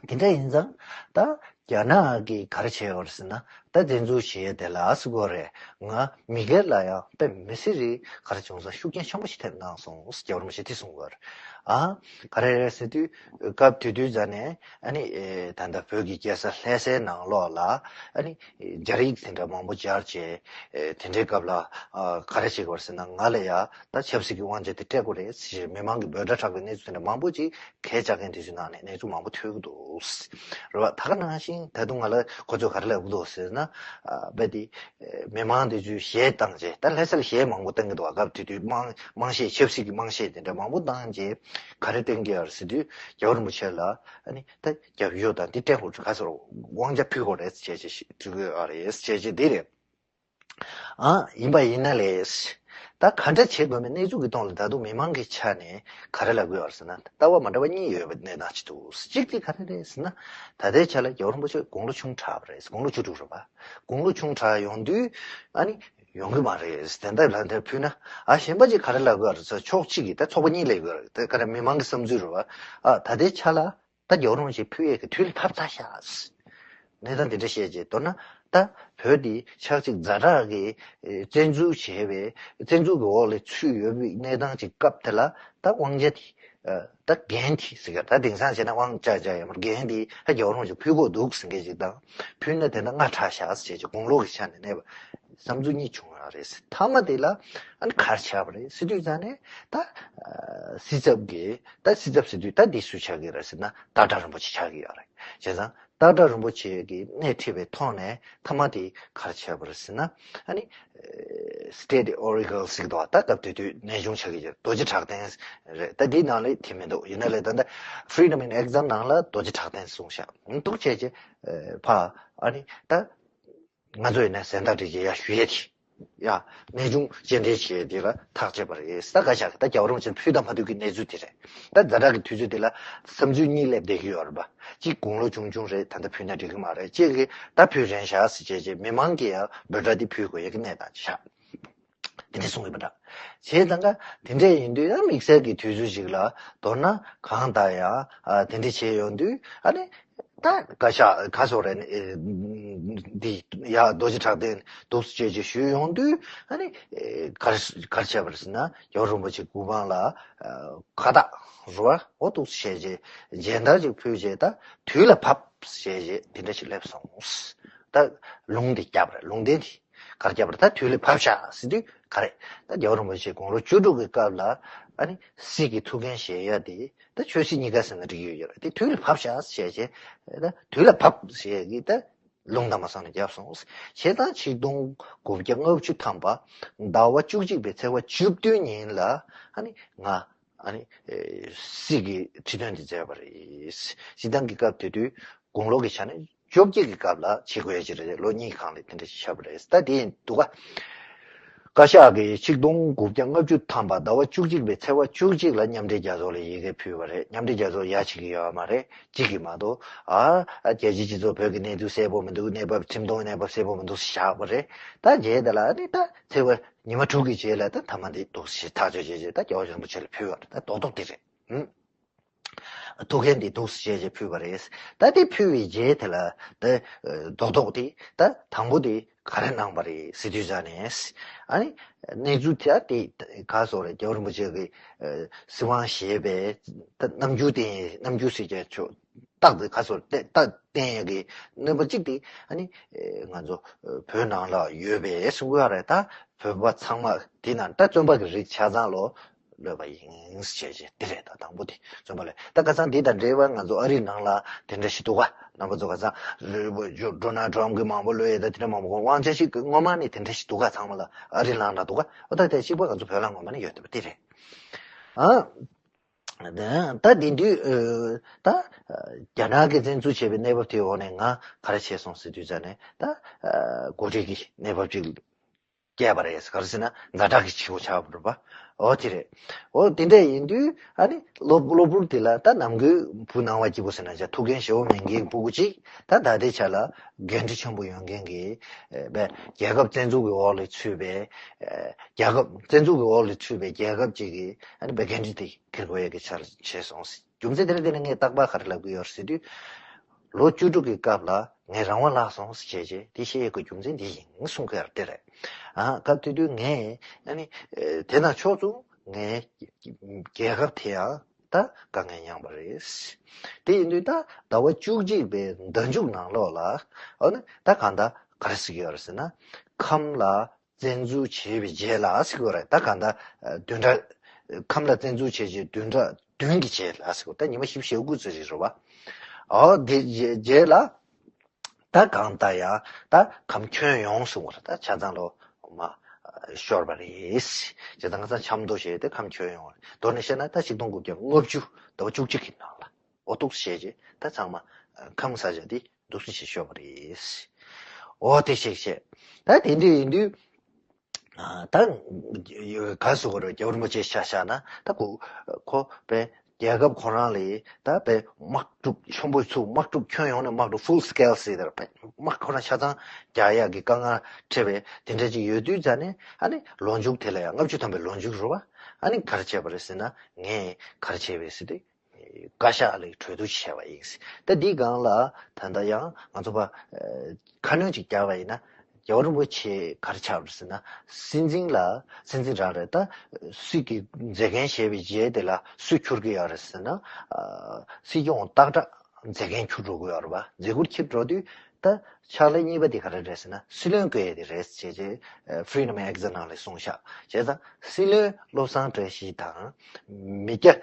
དེ་འདྲ་ཡིན་ཙང་ད་རྒྱ་ནག་གིས་ག་རེ་བྱས་ཡོད་རེད་ཟེར་ན། ད་བཙན་འཛུལ་བྱས་དེ་ལ་སུ་གོ་རེད། ང་མི་སྒེར་ལ་ཡང་དཔེ་མི་སྲིད་རེད། ག་རེ་བྱུང་སོང་། ཤུགས་རྐྱེན་ཆེན་པོ་ཞིག་ཐེབས་གནང་སོང་ཟེར་རྒྱལ་བ་རིན་པོ་ཆེས་དེ་གསུངས་ཡོད་རེད། ཨ་ག་རེ་རེད་ཟེར་དུས་སྐབས་དེ་དུས་ཙ་ནས་ཨ་ནི་ད་ལྟ་བོད་ཀྱི་རྒྱལ་ས་ལྷ་སའི་ནང་ལོགས་ལ་ཨ་ནི་སྦྱར་ཡིག་དེ་འདྲ་མང་པོ་སྦྱར་བྱས། དེ་འདྲའི་སྐབས་ལ་ག་རེ་བྱེད་དགོས་རེད་ཟེར་ན། ང་ལ་ཡ་ད་ཆབ་སྲིད་ཀྱི་དབང་ཆ་དེ་སྤྲད་དགོས་རེད་ཟེར་མི་མང་གིས་འབོད་སྒྲ་གྲགས་པའི་གནས་ཚུལ་དེ་འདྲ་མང་པོ་ཅིག་གས་བཅག་མཁན་དེ་ཚོའི་ནང་ནས་གནས་ཚུལ་མང་པོ་ཐོས་ཀྱི་འདུག་རེད་བ། ད་ག་ནང་བཞིན་ད་དུང་ང་ལ་ཁོ་ཚོས་ག་རེ་ལབ་ཀྱི་འདུག་ཟེར་ན། ཨ་རྦད་དེ་མི་མང་དེ་ཚོས་གཞས་བཏང་རྗེས། ད་ལྷ་ས་ལ་གཞས་མང་པོ་བཏང་གི་འདུག་བ། སྐབས་དེ་དུས་དམངས་དམངས་གཞས། ཆབ་སྲིད་ཀྱི་དམངས་གཞས་དེ་འདྲ་མང་པོ་བཏང་རྗེས་ག་རེ་བསྟན་གྱི་ཡོད་རེད་ཟེར་དུས། རྒྱལ་བ་རིན་པོ་ཆེ་ལ་ཨ་ནི་ད་རྒྱབ་སྐྱོར་དང་འདི་སྤྲད་དགོས་རེད། ག་ཟེར། དབང་ཆ་ཕུལ་དགོས་རེད་ཟེར་བྱས་བྱས་ཞུ་གི་ཡོད་རེད་ཟེར་བྱས་བྱས་འདི་རེད། ཨ་ཡིན་པ་ཡིན་ན་ལས། ད་ག་འདྲ་བྱེད་དགོས་མིན་གནས་ཚུལ་གྱི་ཐོག་ལ་ད་དུང་མི་མང་གི་ཆ་ནས་ག་རེ་ལབ་ཀྱི་ཡོད་རེད་ཟེར་ན། ལྟ་བ་མ་འདྲ་བ་གཉིས་ཡོད་པའི་གནས་སྟངས་ཅིག་འདུག་གཅིག་དེ་ག་རེ་རེད་ཟེར་ན། ད་ལྟའི་ཆ་ལ་རྒྱལ་བ་རིན་པོ་ཆེ་དགུང་ལོ་ཆུང་དྲགས་པ་རེད། དགུང་ལོ་བཅུ་དྲུག་རེད་པ། དགུང་ལོ་ཆུང་དྲགས་ཡོང་དུས་ཨ་ནི་ཡོང་གི་མ་རེད། དེ་འདྲ་ལ་དེར་ཕུལ་ན། ཨ་གཞན་པ་ཅིག་ག་རེ་ལབ་ཀྱི་ཡོད་རེད་ཟེར། ཕྱོགས་གཅིག་གིས་ད་ཚོགས་པ་གཉིས་ལབ་ཀྱི་ཡོད་རེད། དེ་ག་རེ་མི་མང་གི་བསམ་ཚུལ་རེད་པ། ཨ་ད་ལྟའི་ཆ་ལ། ད་རྒྱལ་བ་རིན་པོ་ཆེ་ཕུལ་ཡས་ཀྱི་དུས་ལ་བབས་ཚར་ཤག་གནས་སྟངས་དེ་འདྲ་བཤད་རྗེས། མདོར་ན་ད་བོད་འདི་ཆག་ཅིག་ཛ་དྲག་གི་བཙན་འཛུལ་བྱས་པའི། བཙན་འཛུལ་གྱི་འོག་ལ་ཚུད་ཡོད་པའི་གནས་སྟངས་ཅིག་སྐབས་དེ་ལ་ད་དབང་ཆ་དེ། ད་འགན་དེ་ཟེར་ག་ད་དེང་སང་བྱས་ན་དབང་ཆ་ཆ་ཡང་མར་འགན་དེ་ད་རྒྱལ་བ་རིན་པོ་ཆེ་ཕུལ་དགོས་འདུག་ཟེར་མཁན་ཅིག་དང་། ཕུལ་ན་དེ་འདྲ་སྔ་དྲགས་ཤག་ཟེར་བྱས་ཀྱི་དགུང་ལོ་གི་ཆ་ནས་གནས་པ། བསམ་ཚུལ་གཉིས་བྱུང་ཡོད་རེད། མཐའ་མ་དེ་ལ་ཨ་ནི་ག་རེ་བྱས་པ་རེད་ཟེར་དུས་ཙང་ནས། ད་སྲིད་ཚབ་ཀྱི། ད་སྲིད་ཚབ་ཟེར་དུས་ད་འདི་སུ་ཆགས་ཀྱི་རེད་ཟེར་ན། སྟག་བྲག་རིན་པོ་ཆེ་ཆགས་ཀྱི་ཡོད་རེད། བྱས་ཙང་སྟག་བྲག་རིན་པོ་ཆེ་གིས་སྣེ་ཁྲིད་པའི་ཐོག་ནས་མཐའ་མ་དེ་ག་རེ་བྱས་པ་རེད་ཟེར་ན། ཨ་ནི་State Oracle ཟེར་གྱི་འདུག་ད་སྐབས་དེ་དུས་གནས་ཆུང་ཆགས་ཀྱི་ཡོད། རྡོ་རྗེ་གྲགས་ལྡན་རེད། ད་འདིའི་ནང་ལ་དེ་མི་འདུག་ཡིན་ན་ལས་ད་ལྟ་Freedom in Exile ནང་ལ་རྡོ་རྗེ་གྲགས་ལྡན་གསུངས་ཤག་འདུག་བྱས་རྗེས་ཕ་ཨ་ནི་ད། ང་ཚོ་ཡིན་ན་གཟེངས་རྟགས་སྤྲད་རྗེས་ཡར་ཞུ་ཡས་དེ། ཡ། གནས་ཆུང་སྤྱན་འདྲེན་བྱེད་ཡས་དེ་ལ་ཐག་བཅད་པ་རེད། ད་ག་ཤག་ད་རྒྱལ་བ་རིན་པོ་ཆེ་ཕུལ་དང་མ་ཐུབ་ཀྱི་གནས་ཚུལ་དེ་རེད། ད་ཛ་དྲག་གི་དུས་ཚོད་དེ་ལ་བསམ་ཚུལ་གཉིས་སླེབས་བསྡད་ཀྱི་ཡོད་རེད་པ། གཅིག་དགུང་ལོ་ཆུང་ཆུང་རེད། ད་ལྟ་ཕུལ་ན་འགྲིག་གི་མ་རེད། གཅིག་གིས་ད་ཕུལ་རན་ཤག་ཟེར་བྱས་རྗེས་མི་མང་གིས་ཡང་འབོད་སྒྲ་དེ་ཕུལ་དགོས་ཡ་གི་གནས་སྟངས་ཤག་དེ་འདྲ་གསུངས་ཡོད་པ་འདྲ། བྱས་ཙང་ཀ་དེ་འདྲ་ཡིན་དུས་ཡང་དམིགས་བསལ་གྱི་དུས་ཚོད་ཅིག་ལ། མདོར་ན་གང་ལྟར་ཡང་ཨ་དེ་འདྲ་བྱས་ཡོང་དུས་ཨ་ནི། ད་བཀའ་ཤག་ག་སོགས་རེད། ཨེ་འདི་ཡ་རྡོ་རྗེ་གྲགས་ལྡན་འདུག་སེ་བྱས་བྱས་ཞུས་ཡོང་དུས་ཨ་ནི། ཨེ་ག་རེ་ག་རེ་བྱས་པ་རེད་ཟེར་ན། རྒྱལ་བ་རིན་པོ་ཆེ་གུང་དཔོན་ལ་ཨ་ཁ་བཏགས་རེད་པ། འོ་འདུག་སེ་བྱས་བྱས་མཇལ་དར་ཅིག་ཕུལ་བྱས། ད་དུས་ལ་བབས་བྱས་བྱས་དེ་འདྲ་ཞིག་སླེབས་སོང་། ད་ལུང་དེ་བརྒྱབ་རེད། ལུང་བསྟན་དེ་ག་རེ་བརྒྱབ་རེད། ད་དུས་ལ་བབས་ཤག་ཟེར་དུས་ག་རེ། ད་རྒྱལ་བ་རིན་པོ་ཆེ་དགུང་ལོ་བཅུ་དྲུག་གི་སྐབས་ལ་ ཨ་ནི་སྲིད་ཀྱི་ཐུགས་འགན་བཞེས་ཡ་དེ་ད་ཆོས་སྲིད་གཉིས་ཀ་ཟེར་ན་འགྲིག་ཡོད་ཡོད་རེད། དེ་དུས་ལ་བབས་ཤག་ཟེར་བྱས་ད་དུས་ལ་བབས་ཟེར་གི་ད་ལུང་དང་མ་སོང་ནས་བརྒྱབ་སོང་། བྱས་ཙང་ཆིག་སྟོང་དགུ་བརྒྱ་ལྔ་བཅུ་ཐམ་པ་ཟླ་བ་བཅུ་གཅིག་པའི་ཚེས་པ་བཅུ་བདུན་ཉིན་ལ་ཨ་ནི་ང་ཨ་ནི་ཨེ་སྲིད་ཀྱི་ཁྲི་སྟོན་དེ་མཛད་པ་རེད། སྤྱིར་བཏང་གི་སྐབས་དེ་དུས་དགུང་ལོ་གི་ཆ་ནས་བཅོ་བརྒྱད་ཀྱི་སྐབས་ལ་བྱེད་དགོས་ཀྱི་རེད། ལོ་གཉིས་སྒང་ལ་དེ་འདྲ་ཞིག་ཆགས་པ་རེད། ད་དེ་ཡིན་འདུག་ག་བཀའ་ཤག་གིས་ཆིག་སྟོང་དགུ་བརྒྱ་ལྔ་བཅུ་ཐམ་པ་ཟླ་བ་བཅུ་གཅིག་པའི་ཚེས་པ་བཅུ་གཅིག་ལ་མཉམ་འབྲེལ་རྒྱལ་ཚོགས་ལ་ཡི་གེ་ཕུལ་བ་རེད། མཉམ་འབྲེལ་རྒྱལ་ཚོགས་ཡ་བྱེད་ཀྱི་ཡོད་མ་རེད། གཅིག་གིས་མ་གཏོགས་ཨ་རྒྱལ་སྤྱིའི་སྤྱི་ཚོགས་བོད་ཀྱི་གནས་ཚུལ་གསལ་པོ་མི་འདུག་གནས་བབ་ཁྲིམས་དོན་གནས་བབ་གསལ་པོ་མི་འདུག་བཞག་པ་རེད། ད་རྗེས་དེ་ལ་ནི་ད་ཚེས་པ་ཉི་མ་དྲུག་གི་རྗེས་ལ་ད་མཐའ་མ་འདི་འདུག་ཞེས་ཐག་གཅོད་བྱས་རྗེས་ད་རྒྱལ་བ་རིན་པོ་ཆེ་ལ་ཕུལ་བ་རེད། ད་རྡོག་རྡོག་དེ་རེད། ཨུམ། ཐུགས་འགན་འདི་འདུག་ཞེས་བྱས་ཕུལ་བ་རེད། ད་དེ་ཕུལ་བའི་རྗེས་དེ་ལ་ད་རྡོག་རྡོག་དེ་ད་དང་པོ་དེ་ག་རེ་གནང་བ་རེད་ཟེར་དུས་ཙ་ནས། ཨ་ནི་གནས་ཚུལ་དེ་དེ་ག་སོགས་རེད། རྒྱལ་བ་རིན་པོ་ཆེ་གི་སྲིད་དབང་བཞེས་པའི་ད་རྣམ་འགྱུར་དེ་རྣམ་འགྱུར་ཟེར་གྱི་ཆོག་རྟགས་དེ་ག་སོགས་རྟགས་བསྟན་ཡས་ཀྱི་གནས་བབ་གཅིག་དེ་ཨ་ནི་ང་ཚོ་བོད་ནང་ལ་ཡོད་པའི་གསུང་གི་ཡོད་རེད། ད་བོད་པ་ཚང་མ་དེ་ནང་ད་བཙོན་པ་གི་རིགས་ཆ་ཚང་ལོ་ལོས་པ་ཡིན་ཞེས་བྱས་དེ་རེད། ད་དང་པོ་དེ་བཙོན་པ་ལས་ད་ཁ་སང་འདི་དང་འབྲེལ་བ་ང་ཚོ་ཨ་རི་ནང་ལ་དེ་འདྲ་ཞིག་འདུག་ག་རྣམ་པ་ཚོ་ཁ་སང་ཌོ་ནལ་ཊམ་གི་མང་པོ་ལོས་ཡོད། ད་དེ་འདྲ་མང་པོ་དབང་ཆ་ཞིག་གི་སྔོན་མ་ནས་དེ་འདྲ་ཞིག་འདུག་ག་ཚང་མ་ལ་ཨ་རི་ནང་ལ་འདུག་ག་འོ་ད་དེ་གཅིག་པ་ང་ཚོ་བོད་ལ་ངོ་མ་ནས་ཡོད་བསྡད་པ་དེ་རེད། ཨ་ད་དེ་དུས་ད་རྒྱ་ནག་གིས་བཙན་འཛུལ་བྱས་པའི་གནས་བབ་དེའི་འོག་ནས་ང་ག་རེ་བྱས་སོང་ཟེར་དུས་ཙ་ནས་ད་འགོ་ཁྲིད་ཀྱི་གནས་བབ་ཅིག་བསྐྱལ་བ་རེད། ག་རེ་ཟེར་ན་ཛ་དྲག་གི་བྱེད་སྒོ་ཆགས་པ་རེད་པ། འོ་དེ་རེད། འོ་དེ་འདྲ་ཡིན་དུས་ཨ་ནི་གློ་གློ་བུར་དེ་ལ་ད་ནམ་རྒྱུན་བུ་ནང་བ་སྐྱིད་པོ་ཟེར་ན་བྱ་ཐུགས་འགན་ཞེ་པོ་མེད་མཁན་གྱི་སྤུ་གུ་གཅིག་ད་ད་ལྟའི་ཆ་ལ་འགན་འཁྲི་ཆེན་པོ་ཡོད་མཁན་གྱི་ཨེ་བས་རྒྱལ་ཁབ་བཙན་འཛུལ་གྱི་འོག་ལ་ཚུད་པའི་ཨེ་རྒྱལ་ཁབ་བཙན་འཛུལ་གྱི་འོག་ལ་ཚུད་པའི་རྒྱལ་ཁབ་ཅིག་གི་ཨ་ནི་བས་འགན་འཁྲི་དེ་འཁྱེར་དགོས་ཡ་གི་ཆ་ལ་བྱས་སོང་། རྒྱུ་མཚན་དེ་ལ་བརྟེན་ནས་ངས་རྟག་པར་ག་རེ་ལབ་ཀྱི་ཡོད་རེད་ཟེར་དུས། ལོ་བཅུ་དྲུག་གི་སྐབས་ལ་ངས་རང་དབང་བརླག་སོང་ཟེར་བྱས་རྗེས་དེ་བཤད་ཡས་ཀྱི་རྒྱུ་མཚན་འདི་ཡིན་གསུང་གི་ཡོད་རེད། ཨ་སྐབས་དེ་དུས་ངས་ཨ་ནི་དེ་དང་ཕྱོགས་མཚུངས་ངའི་རྒྱལ་ཁབ་དེ་ཡང་ད་དཀའ་ངལ་མྱངས་པ་རེད། དེ་ཡིན་དུས་ད་ཟླ་བ་བཅུ་གཅིག་པའི་ཟླ་མཇུག་ནང་ལོགས་ལ་ཨ་ནི་ད་གང་ལྟར་ག་རེ་ཟེར་གྱི་ཡོད་རེད་ཟེར་ན། ཁམས་ལ་བཙན་འཛུལ་བྱས་པའི་རྗེས་ལ་ཟེར་དགོས་རེད། ད་གང་ལྟར་བདུན་ཕྲག་ཁམས་ལ་བཙན་འཛུལ་བྱས་རྗེས་བདུན་ཕྲག་བདུན་གྱི་རྗེས་ལ་ཟེར་དགོས། ད་ཉི་མ་བཞི་བཅུ་ཞེ་དགུ་ཙམ་ཞིག་རེད་པ། འོ་དེ་རྗེས་ལ་ད་གང་ལྟར་ཡང་ད་ཁམས་ཁྱོན་ཡོངས་ཟེར་དགོས་རེད། ད་ཆ་ཚང་ལོ་མ་ཤོར་བ་རེད། བྱས་ཙང་ང་ཚང་ཆབ་མདོ་ཞེས་དེ་ཁམས་ཁྱོན་ཡོངས་རེད། མདོར་ན་བཤད་ན་ད་ཆིག་སྟོང་དགུ་བརྒྱ་ལྔ་བཅུ་ཟླ་བ་བཅུ་གཅིག་གི་ནང་ལ། འོ་ཐུགས་བཞེས་རྗེས་ད་ཚང་མ་ཁམས་ས་ཆ་འདི་འདུག་སེ་བྱས་ཤོར་བ་རེད། འོ་དེ་ཞིག་བྱས། ད་དེ་འདྲ་ཡིན་དུས་ད་ག་ཟེར་དགོས་རེད། རྒྱལ་བ་རིན་པོ་ཆེ་ཆ་བཞག་ན་ད་ཁོ་ཁོ་བས་རྒྱལ་ཁབ་ཁོ་རང་ལ་ད་བས་དམག་འཁྲུག་ཆེན་པོ་ཚུགས། དམག་འཁྲུག་ཁྱོན་ཡོངས་ནས་དམག་འཁྲུག་ཕུལ་སི་ཀེལ་ཟེར་དེར་བས་དམག་ཁོ་རང་ཆ་ཚང་རྒྱག་ཡག་གི་དཀའ་ངལ་འཕྲད་པའི་དེ་འདྲ་ཅིག་ཡོད་དུས་ཙ་ནས་ཨ་ནི་ལོ་མཇུག་དེ་ལ་ཡང་ལྔ་བཅུ་ཐམ་པའི་ལོ་མཇུག་རེད་པ། ཨ་ནི་ག་རེ་བྱས་པ་རེད་ཟེར་ན། ངས་ག་རེ་བྱས་པ་རེད་ཟེར་དུས། བཀའ་ཤག་ལ་གྲོས་བསྡུར་བྱས་པ་ཡིན། ད་འདིའི་སྒང་ལ་ད་ལྟ་ཡང་ང་ཚོ་ཕར་ཁ་སྣོན་ཅིག་བརྒྱབ་པ་ཡིན་ན། རྒྱལ་བ་རིན་པོ་ཆེ་ག་རེ་ཆགས་པ་རེད་ཟེར་ན། སྲིད་འཛིན་ལ་སྲིད་འཛིན་རང་རེད། ད་སྲིད་ཀྱི་མཛད་འགན་བཞེས་པའི་རྗེས་དེ་ལ་སུ་འཁྱུར་གྱི་ཡོད་རེད་ཟེར་ན། སྲིད་སྐྱོང་སྟག་བྲག་མཛད་འགན་འཁྱུར་འགྲོ་གི་ཡོད་རེད་པ། མཛད་ཁུར་འཁྱེར་འགྲོ་དུས་ད་ཕྱག་ལས་གཉིས་པ་དེ་ག་རེ་རེད་ཟེར་ན། སྲིད་བློན་བསྐོ་ཡས་དེ་རེད་ཅེས་ཅེས་Freedom Exit ནང་ལ་གསུངས་ཤག་བྱས་ཙང་སྲིད་བློན་བློ་བཟང་བཀྲ་ཤིས་དང་མི་སྐྱ་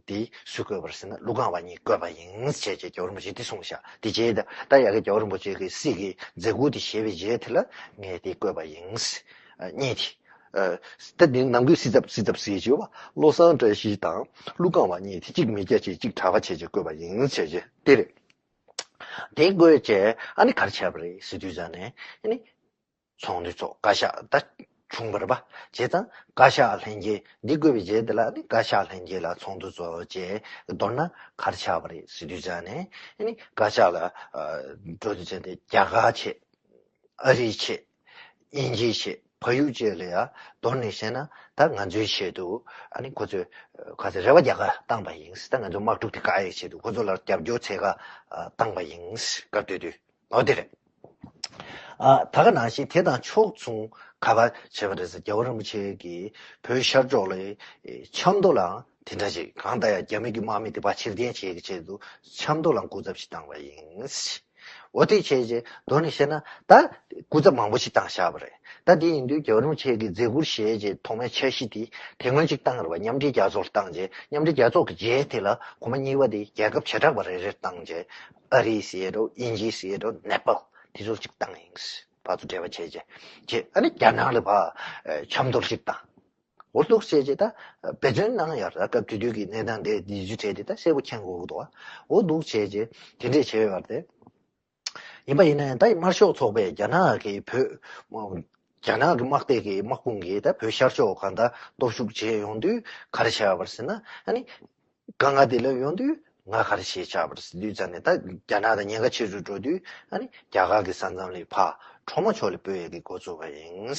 དེ་སུ་བསྐོས་པ་རེད་ཟེར་ན། ཀླུ་ཁང་བ་གཉིས་བསྐོས་པ་ཡིན་ཅེས་ཅེས་རྒྱལ་བ་རིན་པོ་ཆེས་དེ་གསུངས་ཤག་དེ་རྗེས་ད་ད་ཡ་གི་རྒྱལ་བ་རིན་པོ་ཆེ་གི་སྲིད་ཀྱི་མཛད་ཁུར་དེ་བཞེས་པའི་རྗེས་དེ་ལ་ངས་དེ་བསྐོས་པ་ཡིན། གཉིས་དེ། ད་དེ་ནམ་རྒྱུན་སྲིད་ཚབ་སྲིད་ཚབ་ཟེར་གྱི་ཡོད་པ། བློ་བཟང་བཀྲ་ཤིས་དང་ཀླུ་ཁང་བ་གཉིས་དེ་གཅིག་མི་སྐྱ་བྱས་གཅིག་གྲྭ་པ་བྱས་བྱས་བསྐོས་པ་ཡིན་ཟེར་བྱས་དེ་རེད། དེ་བསྐོས་བྱས་ཨ་ནི་ག་རེ་བྱས་པ་རེད་ཟེར་དུས་ཙ་ནས་ཨ་ནི་ཚོགས་འདུ་ཚོགས། བཀའ་ཤག་ད་བྱུང་བ་རེད་པ། བྱས་ཙང་བཀའ་ཤག་ལྷན་རྒྱས་འདི་བསྐོས་པའི་རྗེས་དེ་ལ་ཨ་ནི་བཀའ་ཤག་ལྷན་རྒྱས་ལ་ཚོགས་འདུ་ཚོགས་བྱས། མདོར་ན་ག་རེ་བྱས་པ་རེད་ཟེར་དུས་ཙ་ནས་ཨ་ནི་བཀའ་ཤག་ལ་འགྲོ་དུས་ཙ་ནས་རྒྱ་གར་བྱས། ཨ་རིའི་ཆེད། དབྱིན་ཇིའི་ཆེད། ཕ་ཡུལ་བཅས་ལ་ཡང་མདོར་ནས་བཤད་ན་ད་ང་ཚོའི་ཆེད་དུ་ཨ་ནི་ཁོ་ཚོས་ག་ཚོད་རེ་བ་རྒྱག་ག་བཏང་པ་ཡིན། ད་ང་ཚོ་དམག་འཁྲུག་དེ་བཀག་ཡག་ཆེད་དུ་ཁོ་ཚོ་ལ་རྒྱབ་སྐྱོར་བྱེད་ག་བཏང་པ་ཡིན། སྐབས་དེ་དུས་འོ་དེ་རེད། ཨ་ད་ག་ནང་བཞིན་དེ་དང་ཕྱོགས་མཚུངས་ག་པར་བྱས་པ་རེད་ཟེར། རྒྱལ་བ་རིན་པོ་ཆེ་གིས་བོད་ཤར་ཕྱོགས་ལ་ཆབ་མདོ་ལའང་དེ་འདྲ་ཞིག་གང་ལྟར་ཡང་རྒྱ་མི་གི་དམག་མི་དེ་ཕར་ཕྱིར་འཐེན་བྱེད་ཀྱི་ཆེད་དུ་ཆབ་མདོ་ལའང་སྐུ་ཚབ་ཞིག་བཏང་བ་ཡིན། འོ་དེ་བྱས་རྗེས་མདོར་ནས་བཤད་ན་ད་སྐུ་ཚབ་མང་པོ་ཞིག་བཏང་བཞག་པ་རེད། ད་དེ་ཡིན་དུས་རྒྱལ་བ་རིན་པོ་ཆེ་གི་མཛད་ཁུར་བཞེས་རྗེས་ཐོག་མའི་འཆར་གཞི་དེ་དེ་སྔོན་ཅིག་བཏང་རེད་བ། མཉམ་འབྲེལ་རྒྱལ་ཚོགས་ལ་བཏང་རྗེས་མཉམ་འབྲེལ་རྒྱལ་ཚོགས་ཀྱི་རྗེས་དེ་ལ་གོང་མ་གཉིས་པ་དེ་རྒྱལ་ཁབ་བྱེ་བྲག་པ་རེ་རེར་བཏང་རྗེས་ཨ་རི་ཟེར་རོ་དབྱིན་ཇི་ཟེར་རོ་ནེ་པཱལ་དེ་ཚོ་ཅིག་བཏང་ཡིན། ཕར་ཚུར་འབྲེལ་བ་བྱས་རྗེས་རྗེས་ཨ་ནི་རྒྱ་ནག་ལ་ཕར་ཆབ་མདོར་ཅིག་བཏང་། འོ་འདུག་བྱས་རྗེས་ད་འབད་བརྩོན་གནང་ཡོད་རེད། སྐབས་དེ་དུས་ཀྱི་གནས་སྟངས་དེ་དེ་བརྒྱུད་བྱས་ཏེ་ད་གསལ་པོ་མཁྱེན་དགོས་ཀྱི་འདུག་འོ་འདུག་བྱས་རྗེས་དེ་འདྲས་བྱས་ཡོད་རེད། ཡིན་པ་ཡིན་ན་ཡང་ད་དམར་ཤོག་ཚོགས་པས་རྒྱ་ནག་གི་བོད་རྒྱ་ནག་གི་དམག་སྡེ་གི་དམག་དཔུང་གིས་ད་བོད་ཤར་ཕྱོགས་གང་ལྟར་སྟོབས་ཤུགས་བྱས་ཡོང་དུས་ག་རེ་བྱས་པ་རེད་ཟེར་ན། ཨ་ནི་དཀའ་ངལ་དེ་ལ་ཡོང་དུས་ང་ག་རེ་བྱས་བྱས་པ་རེད་ཟེར་དུས་ཙང་ནས་ད་རྒྱ་ནག་དང་ཉེན་ཁ་ཆེ་རུ་འགྲོ་དུས་ཨ་ནི་རྒྱ་གར་གྱི་ས་མཚམས་ལས་ཕར་གྲོ་མོ་ཕྱོགས་ལ་སྤོས་ཡས་ཀྱི་འགོ་བཙུགས་པ་ཡིན།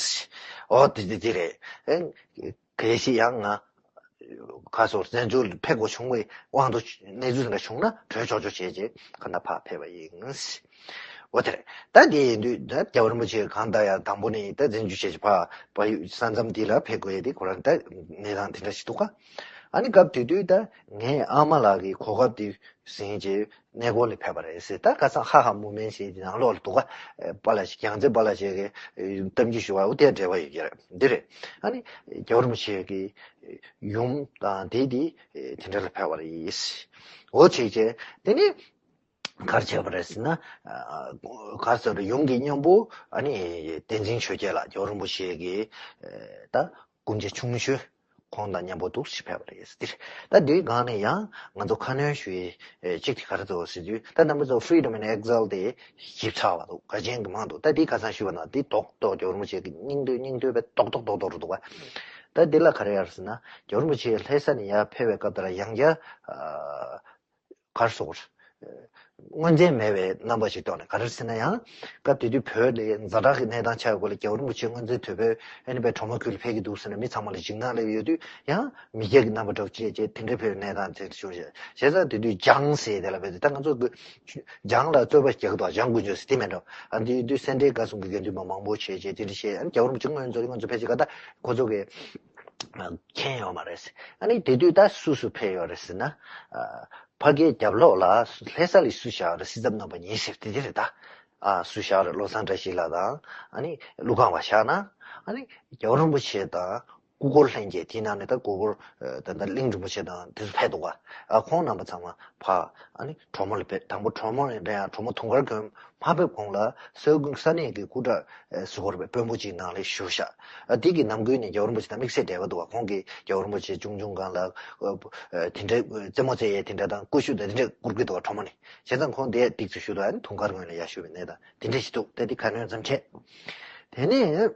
འོ་དེ་དེ་དེ་རེད། ཨེ་གལ་སྲིད་ཡང་ང་ཁ་སོར་བཙན་བྱོལ་ཕེབས་དགོས་བྱུང་བའི་དབང་དུ་གནས་ཚུལ་འདྲ་བྱུང་ན་བྲོས་ཆོག་ཆོག་བྱས་རྗེས་ག་ན་ཕར་ཕེབས་པ་ཡིན། འོ་དེ་རེད། ད་དེ་ཡིན་དུས་ད་རྒྱལ་བ་རིན་པོ་ཆེ་གང་ལྟར་ཡང་དང་པོ་ནས་ད་འཛིན་སྐྱོང་བྱས་རྗེས་ཕར་བལ་ཡུལ་ས་མཚམས་འདི་ལ་ཕེབས་དགོས་ཡས་དེ་ཁོ་རང་ད་གནས་སྟངས་དེ་འདྲ་ཞིག་འདུག་ག་ཨ་ནི་སྐབས་དེ་དུས་ད་ངའི་ཨ་མ་ལགས་ཀྱི་གོ་སྐབས་དེ་ཟིན་རྗེས་གནས་སྐོར་ལ་ཕེབས་པ་རེད་ཟེར། ད་ཁ་སང་ཧ་ཧ་མུ་མེན་ཟེར་དེ་ནང་ལོགས་ལ་འདུག་ག་པཱ་ལགས་ཀྱིས་རྒྱལ་མཚན་པཱ་ལགས་ཀྱིས་གཏམ་རྒྱུད་ཞུ་བ་འོ་དེ་འབྲེལ་བ་ཡོད་ཀྱི་རེད། འདི་རེད། ཨ་ནི་རྒྱལ་བ་རིན་པོ་ཆེ་གི་ཡུམ་དང་དེ་དེ་དེ་འདྲ་ལ་ཕེབས་པ་རེད། འོ་བྱས་རྗེས་དེ་ནི་ག་རེ་བྱས་པ་རེད་ཟེར་ན། ག་རེ་ཟེར་རེད། ཡུམ་གྱི་སྙིང་པོ་ཨ་ནི་བསྟན་འཛིན་ཆོས་རྒྱལ་ལགས་རྒྱལ་བ་རིན་པོ་ཆེ་གི་ད་སྐུ་མཆེད་ཆུང་ཤོས་ཁོང་དང་མཉམ་པོ་འདུག་ཞིག་ཕེབས་པ་རེད། འདིར་ད་འདིའི་སྒང་ནས་ཡང་ང་ཚོ་ཁ་སྣོན་ཞུ་ཡི་གཅིག་དེ་ག་རེ་འདུག་ཟེར་དུས་ད་རྣམ་པ་ཚོ་Freedom in Exile དེ་ཞིབ་ཚགས་པ་འདུག་ག་ཅན་གྱི་མང་འདུག་ད་འདི་ཁ་སང་ཞུས་པ་ན་འདི་རྡོག་རྡོག་རྒྱལ་བ་རིན་པོ་ཆེ་གི་སྙིང་འདོད་སྙིང་འདོད་པའི་རྡོག་རྡོག་རྡོག་རྡོག་རེད་འདུག་བ། ད་འདི་ལ་ག་རེ་ཡོད་རེད་ཟེར་ན་རྒྱལ་བ་རིན་པོ་ཆེ་ལྷ་ས་ནས་ཡར་ཕེབས་པའི་སྐབས་དེ་ལ་ཡང་བསྐྱར་ག་རེ་ཟེར་དགོས་རེད། ངོས་འཛིན་མེད་པའི་རྣམ་པ་ཞིག་ཐོག་ནས་ག་རེ་ཟེར་ན་ཡང་སྐབས་དེ་དུས་བོད་ལ་ཛ་དྲག་གི་གནས་སྟངས་ཆགས་ཡོད་སྐོར་ལ་རྒྱལ་བ་རིན་པོ་ཆེ་སྔོན་རྩིས་དོད་པོས་ཨ་ནི་བའི་གྲོ་མ་ཁུལ་ལ་ཕེབས་ཀྱི་འདུག་ཟེར་ནས་མི་ཚང་མ་ལ་འཇིགས་སྣང་སླེབས་ཡོད་དུས་ཡང་མི་སྐྱ་གི་རྣམ་པ་འདྲ་བོ་ཅིག་བྱས་རྗེས་དེ་འདྲའི་བོད་གནས་སྟངས་དེ་བྱུང་ཞེས་བྱས་ཙང་དེ་དུས་འཇང་ཟེར་དེ་ལ་བས་ད་ང་ཚོ་གི་འཇང་ལ་རྩོད་པ་རྒྱག་གི་འདུག་འཇང་དཀོན་མཆོག་ཟེར་དེ་མེད་འགྲོ། ཨ་འདི་དུས་སེ་འབྲས་དགའ་གསུམ་གྱི་དགེ་འདུན་པ་མང་པོ་བྱས་རྗེས་དེ་འདྲ་བྱས་ཨ་ནི་རྒྱལ་བ་རིན་པོ་ཆེ་སྔོན་ཚོ་སྔོན་ཚོ་ཕལ་ཆེར་ག་ད་ཁོ་ཚོ་གི་མཁྱེན་ཡོད་མ་རེད། ཨ་ནི་དེ་དུས་ད་སུ་སུ་ཕེབས་ཡོད་རེད་ཟེར་ན། ཕ་གིའི་རྒྱབ་ལོགས་ལ་ལྷ་ས་ལ་སུ་བཞག་རེད། སྲིད་ཚབ་རྣམ་པ་གཉིས་ཟེར་དེ་དེ་རེད་ད། ཨ་སུ་བཞག་རེད། བློ་བཟང་བཀྲ་ཤིས་ལགས་དང་ཨ་ནི་ཀླུ་ཁང་བ་བཞག་ན་ཨ་ནི་རྒྱལ་བ་རིན་པོ་ཆེ་དང་སྐུ་འཁོར་ལྷན་རྒྱས་དེའི་ནང་ནས་ད་སྐུ་འཁོར་ད་ལྟ་གླིང་རིན་པོ་ཆེ་དང་དེ་ཚོ་ཕེབས་འདུག་ག་ཨ་ཁོང་རྣམ་པ་ཚང་མ་ཕ་ཨ་ནི་གྲོ་མོ་ལ་ཕེབས། དང་པོ་གྲོ་མོ་ལ་འདྲ་ཡང་གྲོ་མོ་དུང་དཀར་དགོན་མ་ཕེབས་གོང་ལ་ས་ས་གནས་ཀྱི་སྐུ་དྲག་ཟུར་པ་རེད་པ། དཔོན་པོ་གཅིག་ནང་ལ་བཞུགས་ཤག་ཨ་དེ་གི་ནམ་རྒྱུན་ནས་རྒྱལ་བ་རིན་པོ་ཆེ་དང་དམིགས་བསལ་འབྲེལ་བ་འདུག་ག་ཁོང་གིས་རྒྱལ་བ་རིན་པོ་ཆེ་ཆུང་ཆུང་སྒང་ལ་དེ་འདྲའི་རྩེད་མོ་རྩེ་ཡས་དེ་འདྲ་དང་ཀུ་ཤུ་དང་དེ་འདྲ་བསྐུར་གི་འདུག་ག་གྲོ་མོ་ནས། བྱས་ཙང་ཁོང་དེ་ཏིག་ཙམ་ཞུ་དུས་ཨ་ནི་དུང་དཀར་དགོན་ལ་ཡར་བཞུགས་པའི་གནས་སྟངས་དེ་འདྲ་ཞིག་འདུག་ད་དེ་ཁ་སྣོན་ཙམ་བྱས། དེ་ནས་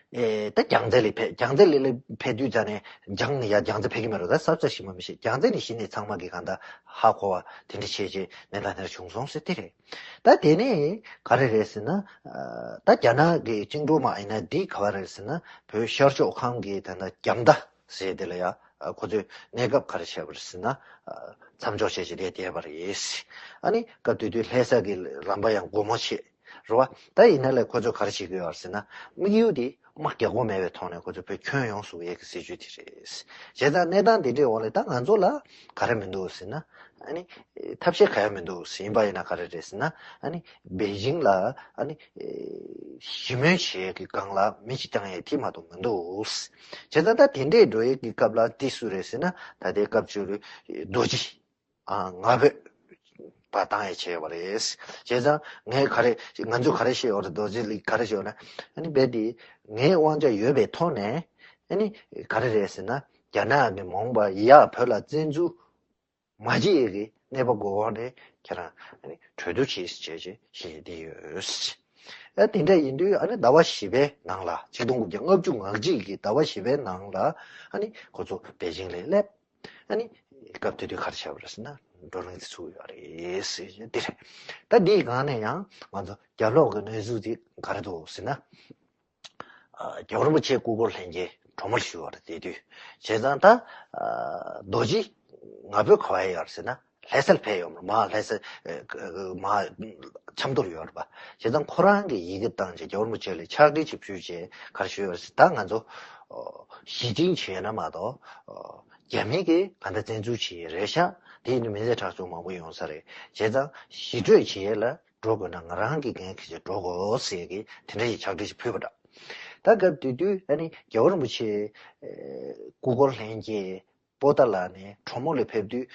ཨེ་ད་རྒྱལ་རྩེ་ལ་ཕེབས། རྒྱལ་རྩེ་ལ་ཕེབས་དུས་ཙ་ནས་འཇང་ནས་ཡར་རྒྱལ་རྩེ་ཕེབས་ཀྱི་མེད་རོ། ད་ས་ཆ་ཞིག་མ་མི་ཤེས། རྒྱལ་རྩེ་ནས་གཞི་ནས་ཚང་མ་གིས་གང་ལྟར་ཧ་གོ་བ་དེ་འདྲ་བྱས་རྗེས་གནས་སྟངས་དེ་འདྲ་བྱུང་སོང་ཟེར་དེ་རེད། ད་དེ་ནས་ག་རེ་རེད་ཟེར་ན། ད་རྒྱ་ནག་གི་བཅིངས་འགྲོལ་མ་ཡིན་ན་འདི་ག་བ་རེད་ཟེར་ན་བོད་ཤར་ཕྱོགས་ཁམས་ཀྱི་ད་ལྟ་རྒྱ་མདའ་ཟེར་དེ་ལ་ཡ་ཁོ་ཚོས་གནས་སྐབས་ག་རེ་བྱས་པ་རེད་ཟེར་ན། མཚམས་འཇོག་བྱས་བྱས་དེ་བསྡད་པ་རེད། ཨ་ནི་སྐབས་དེ་དུས་ལྷ་ས་གི་ལམ་པ་ཡང་སྒོ་མོ་ཕྱེ། རེད་བ། ད་ཡིན་ན་ལས་ཁོ་ཚོས་ག་རེ་བྱེད་ཀྱི་ཡོད་ཟེར་ན། དམིགས་ཡུལ་དེ་དམག་རྒྱག་དགོས་མེད་པའི་ཐོག་ནས་ཁོ་ཚོས་བོད་ཁྱོན་ཡོངས་སུ་ཡས་ཀྱི་སྲིད་ཇུས་དེ་རེད། བྱས་ཙང་གནས་སྟངས་དེ་འདྲའི་འོག་ལ་ད་ང་ཚོ་ལ་ག་རེ་མི་འདུག་ཟེར་ན། ཨ་ནི་ཐབས་ཤེས་ག་ཡང་མི་འདུག་ཟེར། ཡིན་པ་ཡིན་ན་ག་རེ་རེད་ཟེར་ན། ཨ་ནི་པེ་ཅིང་ལ་ཨ་ནི་ཞི་མོལ་བྱེད་ཀྱི་སྒང་ལ་མི་གཅིག་བཏང་ཡས་དེ་མ་གཏོགས་མི་འདུག་བྱས་ཙང་ད་དེ་འདྲའི་འགྲོ་ཡས་ཀྱི་སྐབས་ལ་དེ་སུ་རེད་ཟེར་ན་ད་ལྟའི་སྐབས་བཅོལ་རྡོ་རྗེ། ང་ཕོད་པ་བཏང་ཡས་བྱས་པ་རེད། བྱས་ཙང་ངས་ག་རེ་ང་ཚོས་ག་རེ་བཤད་ཡོད་རེད། རྡོ་རྗེ་ལགས་ག་རེ་བཤད་ཡོད་ན། ཨ་ནི་རྦད་དེ་ངའི་དབང་ཆ་ཡོད་པའི་ཐོག་ནས་ཨ་ནི་ག་རེ་རེད་ཟེར་ན་རྒྱ་ནག་གི་མ་འོངས་པ་ཡར་བོད་ལ་བཙན་འཛུལ་མ་བྱེད་ཡས་ཀྱི་གནས་བབ་གོ་འོག་ནས་ཁྱེད་རང་ཨ་ནི་གྲོས་བསྡུར་བྱེད་ཟེར་བྱས་བྱས་བཤད་བསྡད་ཡོད། ཨ་དེ་འདྲ་ཡིན་དུས་ཨ་ནི་ཟླ་བ་བཞི་པའི་ནང་ལ་ཆིག་སྟོང་དགུ་བརྒྱ་ལྔ་བཅུ་ང་གཅིག་གི་ཟླ་བ་བཞི་པའི་ནང་ལ་ཨ་ནི་ཁོ་ཚོ་པེ་ཅིང་ལ་སླེབས། ཨ་ནི་སྐབས་དེ་དུས་ག་རེ་བྱས་པ་རེད་ཟེར་ན་བགྲོ་གླེང་དེ་ཚུགས་ཡོད་རེད་ཟེར་འདི་རེད། ད་འདིའི་སྒང་ནས་ཡང་ང་ཚོ་རྒྱབ་ལོགས་ཀྱི་གནས་ཚུལ་དེ་ག་རེ་འདུག་ཟེར་ན། རྒྱལ་བ་རིན་པོ་ཆེ་སྐུ་འཁོར་ལྷན་རྒྱས་གྲོ་མོ་ལ་བཞུགས་པ་རེད། དེ་དུས་བྱས་ཙང་ད་རྡོ་རྗེ་ང་ཕོད་ག་བ་ཡོད་རེད་ཟེར་ན། ལྷ་སར་ཕེབས་ཡོང་མ་ལྷ་ས་མ་ཆབ་མདོར་ཡོད་རེད་པ། བྱས་ཙང་ཁོ་རང་གི་ཡི་གེ་བཏང་རྗེས་རྒྱལ་བ་རིན་པོ་ཆེ་ལ་ཕྱག་བྲིས་ཅིག་ཕུལ་རྗེས་ག་རེ་ཞུས་ཡོད་རེད་ཟེར། ད་ང་ཚོ་ཞི་འགྲིག་བྱས་ན་མ་གཏོགས་རྒྱ་མི་གིས་ག་འདྲ་བཙན་འཛུལ་བྱས་ཡོད་རེད་ཤག་དེ་ཡིན་དུས་མི་ཚེ་ཁྲག་སྦྱོར་མང་པོ་ཡོང་ས་རེད། བྱས་ཙང་ཞི་གྲོས་བྱས་ཡས་ལ་ འགྲོ་དགོས་ན་ང་རང་གི་འགན་འཁྱེར་བྱས་འགྲོ་དགོས་ཟེར་གི་དེ་འདྲ་ཞིག་ཕྱག་བྲིས་ཤིག་ཕུལ་བ་འདྲ། ད་སྐབས་དེ་དུས་ཨ་ནི་རྒྱལ་བ་རིན་པོ་ཆེ་སྐུ་འཁོར་ལྷན་རྒྱས་པོ་ཏཱ་ལ་ནས་གྲོ་མོ་ལ་ཕེབས་དུས་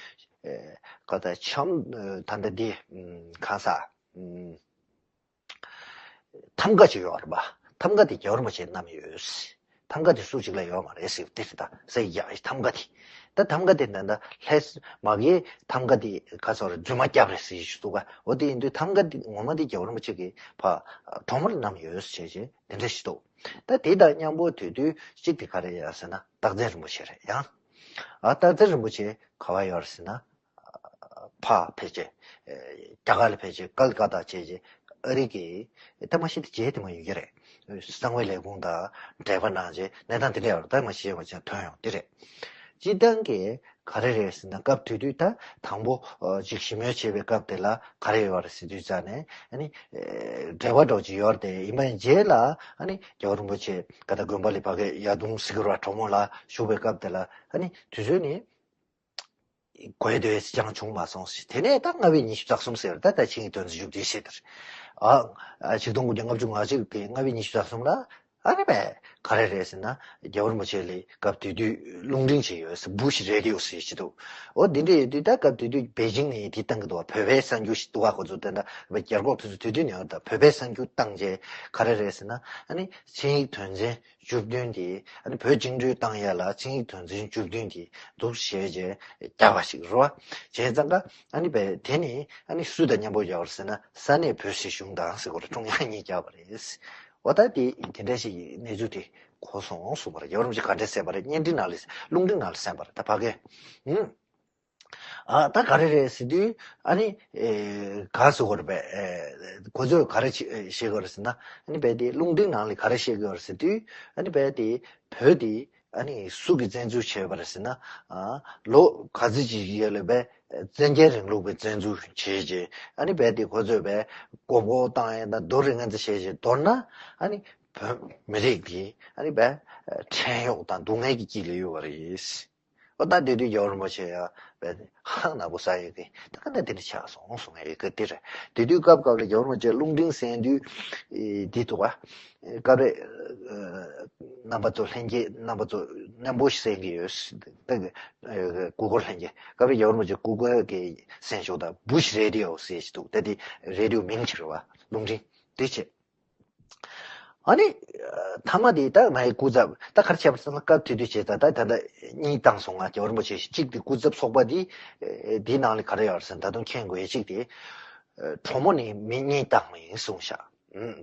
ཨེ་ག་ད་འཆམ་ད་ལྟ་འདི་གང་ས་ཐམ་ག་ཅིག་ཡོད་རེད་པ། ཐམ་ག་དེ་རྒྱལ་བ་རིན་པོ་ཆེ་བསྣམས་ཡོད། ཐམ་ག་དེ་སུ་གཅིག་ལ་ཡོད་མ་རེད་ཟེར་དེ་རེད་ད་ཟེར་ཡ་ཐམ་ག་དེ། ད་ཐམ་ག་དེ་ད་ད་ལྷས་མ་གིས་ཐམ་ག་དེ་ག་ཚོད་རེད་རྫུན་མ་བརྒྱབ་རེད་ཟེར་ཞུ་འདུག་ག་འོ་དེ་ཡིན་དུས་ཐམ་ག་དེ་ངོ་མ་དེ་རྒྱལ་བ་རིན་པོ་ཆེ་གི་ཕ་གྲོགས་མོར་བསྣམས་ཡོད་ཟེར་བྱས་དེ་འདྲ་ཞིག་འདུག་ད་དེ་དང་མཉམ་པོ་དུས་དུས་གཅིག་དེ་ག་རེ་ཡ་ཟེར་ན་སྟག་འཚེར་རིན་པོ་ཆེ་རེད་ཡང་། ཨ་སྟག་འཚེར་རིན་པོ་ཆེ་ག་བ་ཡོད་རེད་ཟེར་ན། ཕ་ཕལ་ཆེར། རྒྱ་གར་ལ་ཕལ་ཆེར་ཀལ་ཀ་ཏ་བྱས་རྗེས་ཨ་རི་གི་ད་མ་གཞི་དེ་རྗེས་དེ་མ་ཡོད་ཀྱི་རེད། གསང་བའི་ལས་ཁུངས་དང་འབྲེལ་བ་གནང་རྗེས་གནས་སྟངས་དེ་འདྲ་ཡོད་རེད་ད་མ་གཞི་ཡོད་པ་ཅིག་ཐོན་ཡོང་དེ་རེད། སྤྱིར་བཏང་གི་ག་རེ་རེད་ཟེར་ན་སྐབས་དེ་དུས་ད་དང་པོ་ཅིག་ཞི་མོལ་བྱས་པའི་སྐབས་དེ་ལ་ག་རེ་ཡོད་རེད་ཟེར་དུས་ཙང་ནས་ཨ་ནི་འབྲེལ་བ་འདྲ་བོ་ཅིག་ཡོད་རེད་དེ་ཡིན་པ་ཡིན་རྗེས་ལ་ཨ་ནི་རྒྱལ་བ་རིན་པོ་ཆེ་ཀ་ད་དགོན་པ་ལ་ཕ་གི་ཡ་དུང་སི་གུ་ར་གྲོགས་མོ་ལ་བཞུགས་པའི་སྐབས་དེ་ལ་ཨ་ནི་དུས་ཚོད་ནི། དགོས་འདོད་ཅང་བྱུང་མ་སོང་ཞེས་དེ་ནས་ད་ལྔ་བའི་ཉི་ཤུ་རྩ་གསུམ་ཟེར་ད་ད་ཆིངས་ཡིག་དོན་ཚན་བཅུ་བདུན་ཞེས་དར། ཨ་ཆིག་སྟོང་དགུ་བརྒྱ་ལྔ་བཅུ་ང་གཅིག་གི་ལྔ་བའི་ཉི་ཤུ་རྩ་གསུམ་ལ་ཨ་ནི་བས་ག་རེ་རེད་ཟེར་ན་རྒྱལ་བ་རིན་པོ་ཆེ་ལས་སྐབས་དེ་དུས་རླུང་འཕྲིན་ཞིག་ཡོད་ཟེར་བུ་ཤི་རེ་ཌི་ཡོ་ཟེར་ཞིག་འདུག་འོ་འདི་འདྲ་ཡོད་དུས་ད་སྐབས་དེ་དུས་པེ་ཅིང་ནས་དེ་བཏང་གི་འདུག་བ་བོད་པའི་གསར་འགྱུར་ཞིག་འདུག་བ་ཁོ་ཚོ་ད་ད་རྒྱལ་འགོག་དེ་ཚོ་དེ་དུས་ནས་ཡོད་ད་བོད་པའི་གསར་འགྱུར་བཏང་རྗེས་ག་རེ་རེད་ཟེར་ན་ཨ་ནི་ཆིངས་ཡིག་དོན་ཚན་བཅུ་བདུན་དེ་ཨ་ནི་བོད་བཅིངས་འགྲོལ་བཏང་ཡ་ལ་ཆིངས་ཡིག་དོན་ཚན་བཅུ་བདུན་དེ་འདུག་བྱས་རྗེས་རྒྱག་པ་ཞིག་རེད་བ། བྱས་ཙང་ཀ་ཨ་ནི་བས་དེ་ནི་ཨ་ནི་སུ་དང་མཉམ་པོ་རྒྱག་པ་རེད་ཟེར་ན་ས་གནས་བོད་སྲིད་གཞུང་དང་ཟེར་དགོས་རེད་ཀྲུང་དབྱང་གཉིས་རྒྱག་པ་རེད། འོ་ད་དེ་དེ་འདྲ་ཞིག་གི་གནས་ཚུལ་དེ་གོ་སོང་གསུངས་པ་རེད། རྒྱལ་བ་རིན་པོ་ཆེ་ག་འདྲས་གསན་པ་རེད་བརྙན་འཕྲིན་ནང་ལ་རླུང་འཕྲིན་ནང་ལ་གསན་པ་རེད་ད་ཕ་གི་ཧུམ། ཨ་ད་ག་རེ་རེད་ཟེར་དུས་ཨ་ནི་ཨེ་ག་ཟེར་དགོས་རེད་པས་ཨེ་ཁོ་ཚོས་ག་རེ་བྱེད་བཤད་དགོས་རེད་ཟེར་ན་ཨ་ནི་རྦད་དེ་རླུང་འཕྲིན་ནང་ལ་ག་རེ་བཤད་དགོས་རེད་ཟེར་དུས་ཨ་ནི་རྦད་དེ་བོད་དེ་ཨ་ནི་སུ་གིས་བཙན་འཛུལ་བྱས་པ་རེད་ཟེར་ན་ཨ་ལོ་ག་ཚོད་ཅིག་ཡོད་ལ་རྦད་བཙན་རྒྱལ་རིང་ལུགས་པའི་བཙན་འཛུལ་བྱས་རྗེས་ཨ་ནི་རྦད་དེ་ཁོ་ཚོས་རྦད་མགོ་སྐོར་བཏང་ཡས་དང་རྡོ་རིགས་ངན་ཚ་བྱས་རྗེས་མདོར་ན་ཨ་ནི་བོད་མི་རིགས་དེ་ཨ་ནི་རྦད་བྲན་གཡོག་དང་སྡུག་བསྔལ་གྱི་དཀྱིལ་ལ་ཡོད་པ་རེད། ཨོ་ད་དེ་དུས་རྒྱལ་བ་རིན་པོ་ཆེ་ཡང་བས་ཧང་ནག་པོ་ཟ་ཡོད་གི་ད་ག་ནས་དེ་འདྲ་ཆགས་སོང་གསུང་ཡོད་གི་དེ་རེད། དེ་དུས་སྐབས་སྐབས་ལ་རྒྱལ་བ་རིན་པོ་ཆེ་རླུང་འཕྲིན་གསན་དུས་འདི་འདུག་བ། སྐབས་རེ་རྣམ་པ་ཚོ་ལྷན་རྒྱས་རྣམ་པ་ཚོ་རྣམ་པོ་ཞིག་གསན་གི་ཡོད། ད་གི་གུ་གུལ་ལྷན་རྒྱས་སྐབས་རེ་རྒྱལ་བ་རིན་པོ་ཆེ་གུ་གུལ་གི་གསན་ཞོག་ད་བུ་ཤི་རེ་ཌི་ཡོ་ཟེར་ཞིག་འདུག་ད་དེ་རེ་ཌི་ཡོ་མིང་ཆེ་རེད་བ་རླུང་འཕྲིན་དེ་བྱས། ཨ་ནི། མཐའ་མ་དེ་ད་ང་ཡི་སྐུ་ཚབ་ད་ག་རེ་བྱས་པ་ཟེར་ན་སྐབས་དེ་དུས་བྱས་ད་ད་ད་ད་གཉིས་བཏང་སོང་ང་རྒྱལ་བ་རིན་པོ་ཆེ་གཅིག་དེ་སྐུ་ཚབ་ཚོགས་པ་དེ་དེའི་ནང་ལ་ག་རེ་ཡོད་རེད་ཟེར་ན་ད་དུང་མཁྱེན་དགོས་ཡ་གཅིག་དེ། གྲོགས་མོ་ནི་མི་གཉིས་བཏང་བ་ཡིན་གསུངས་ཤག་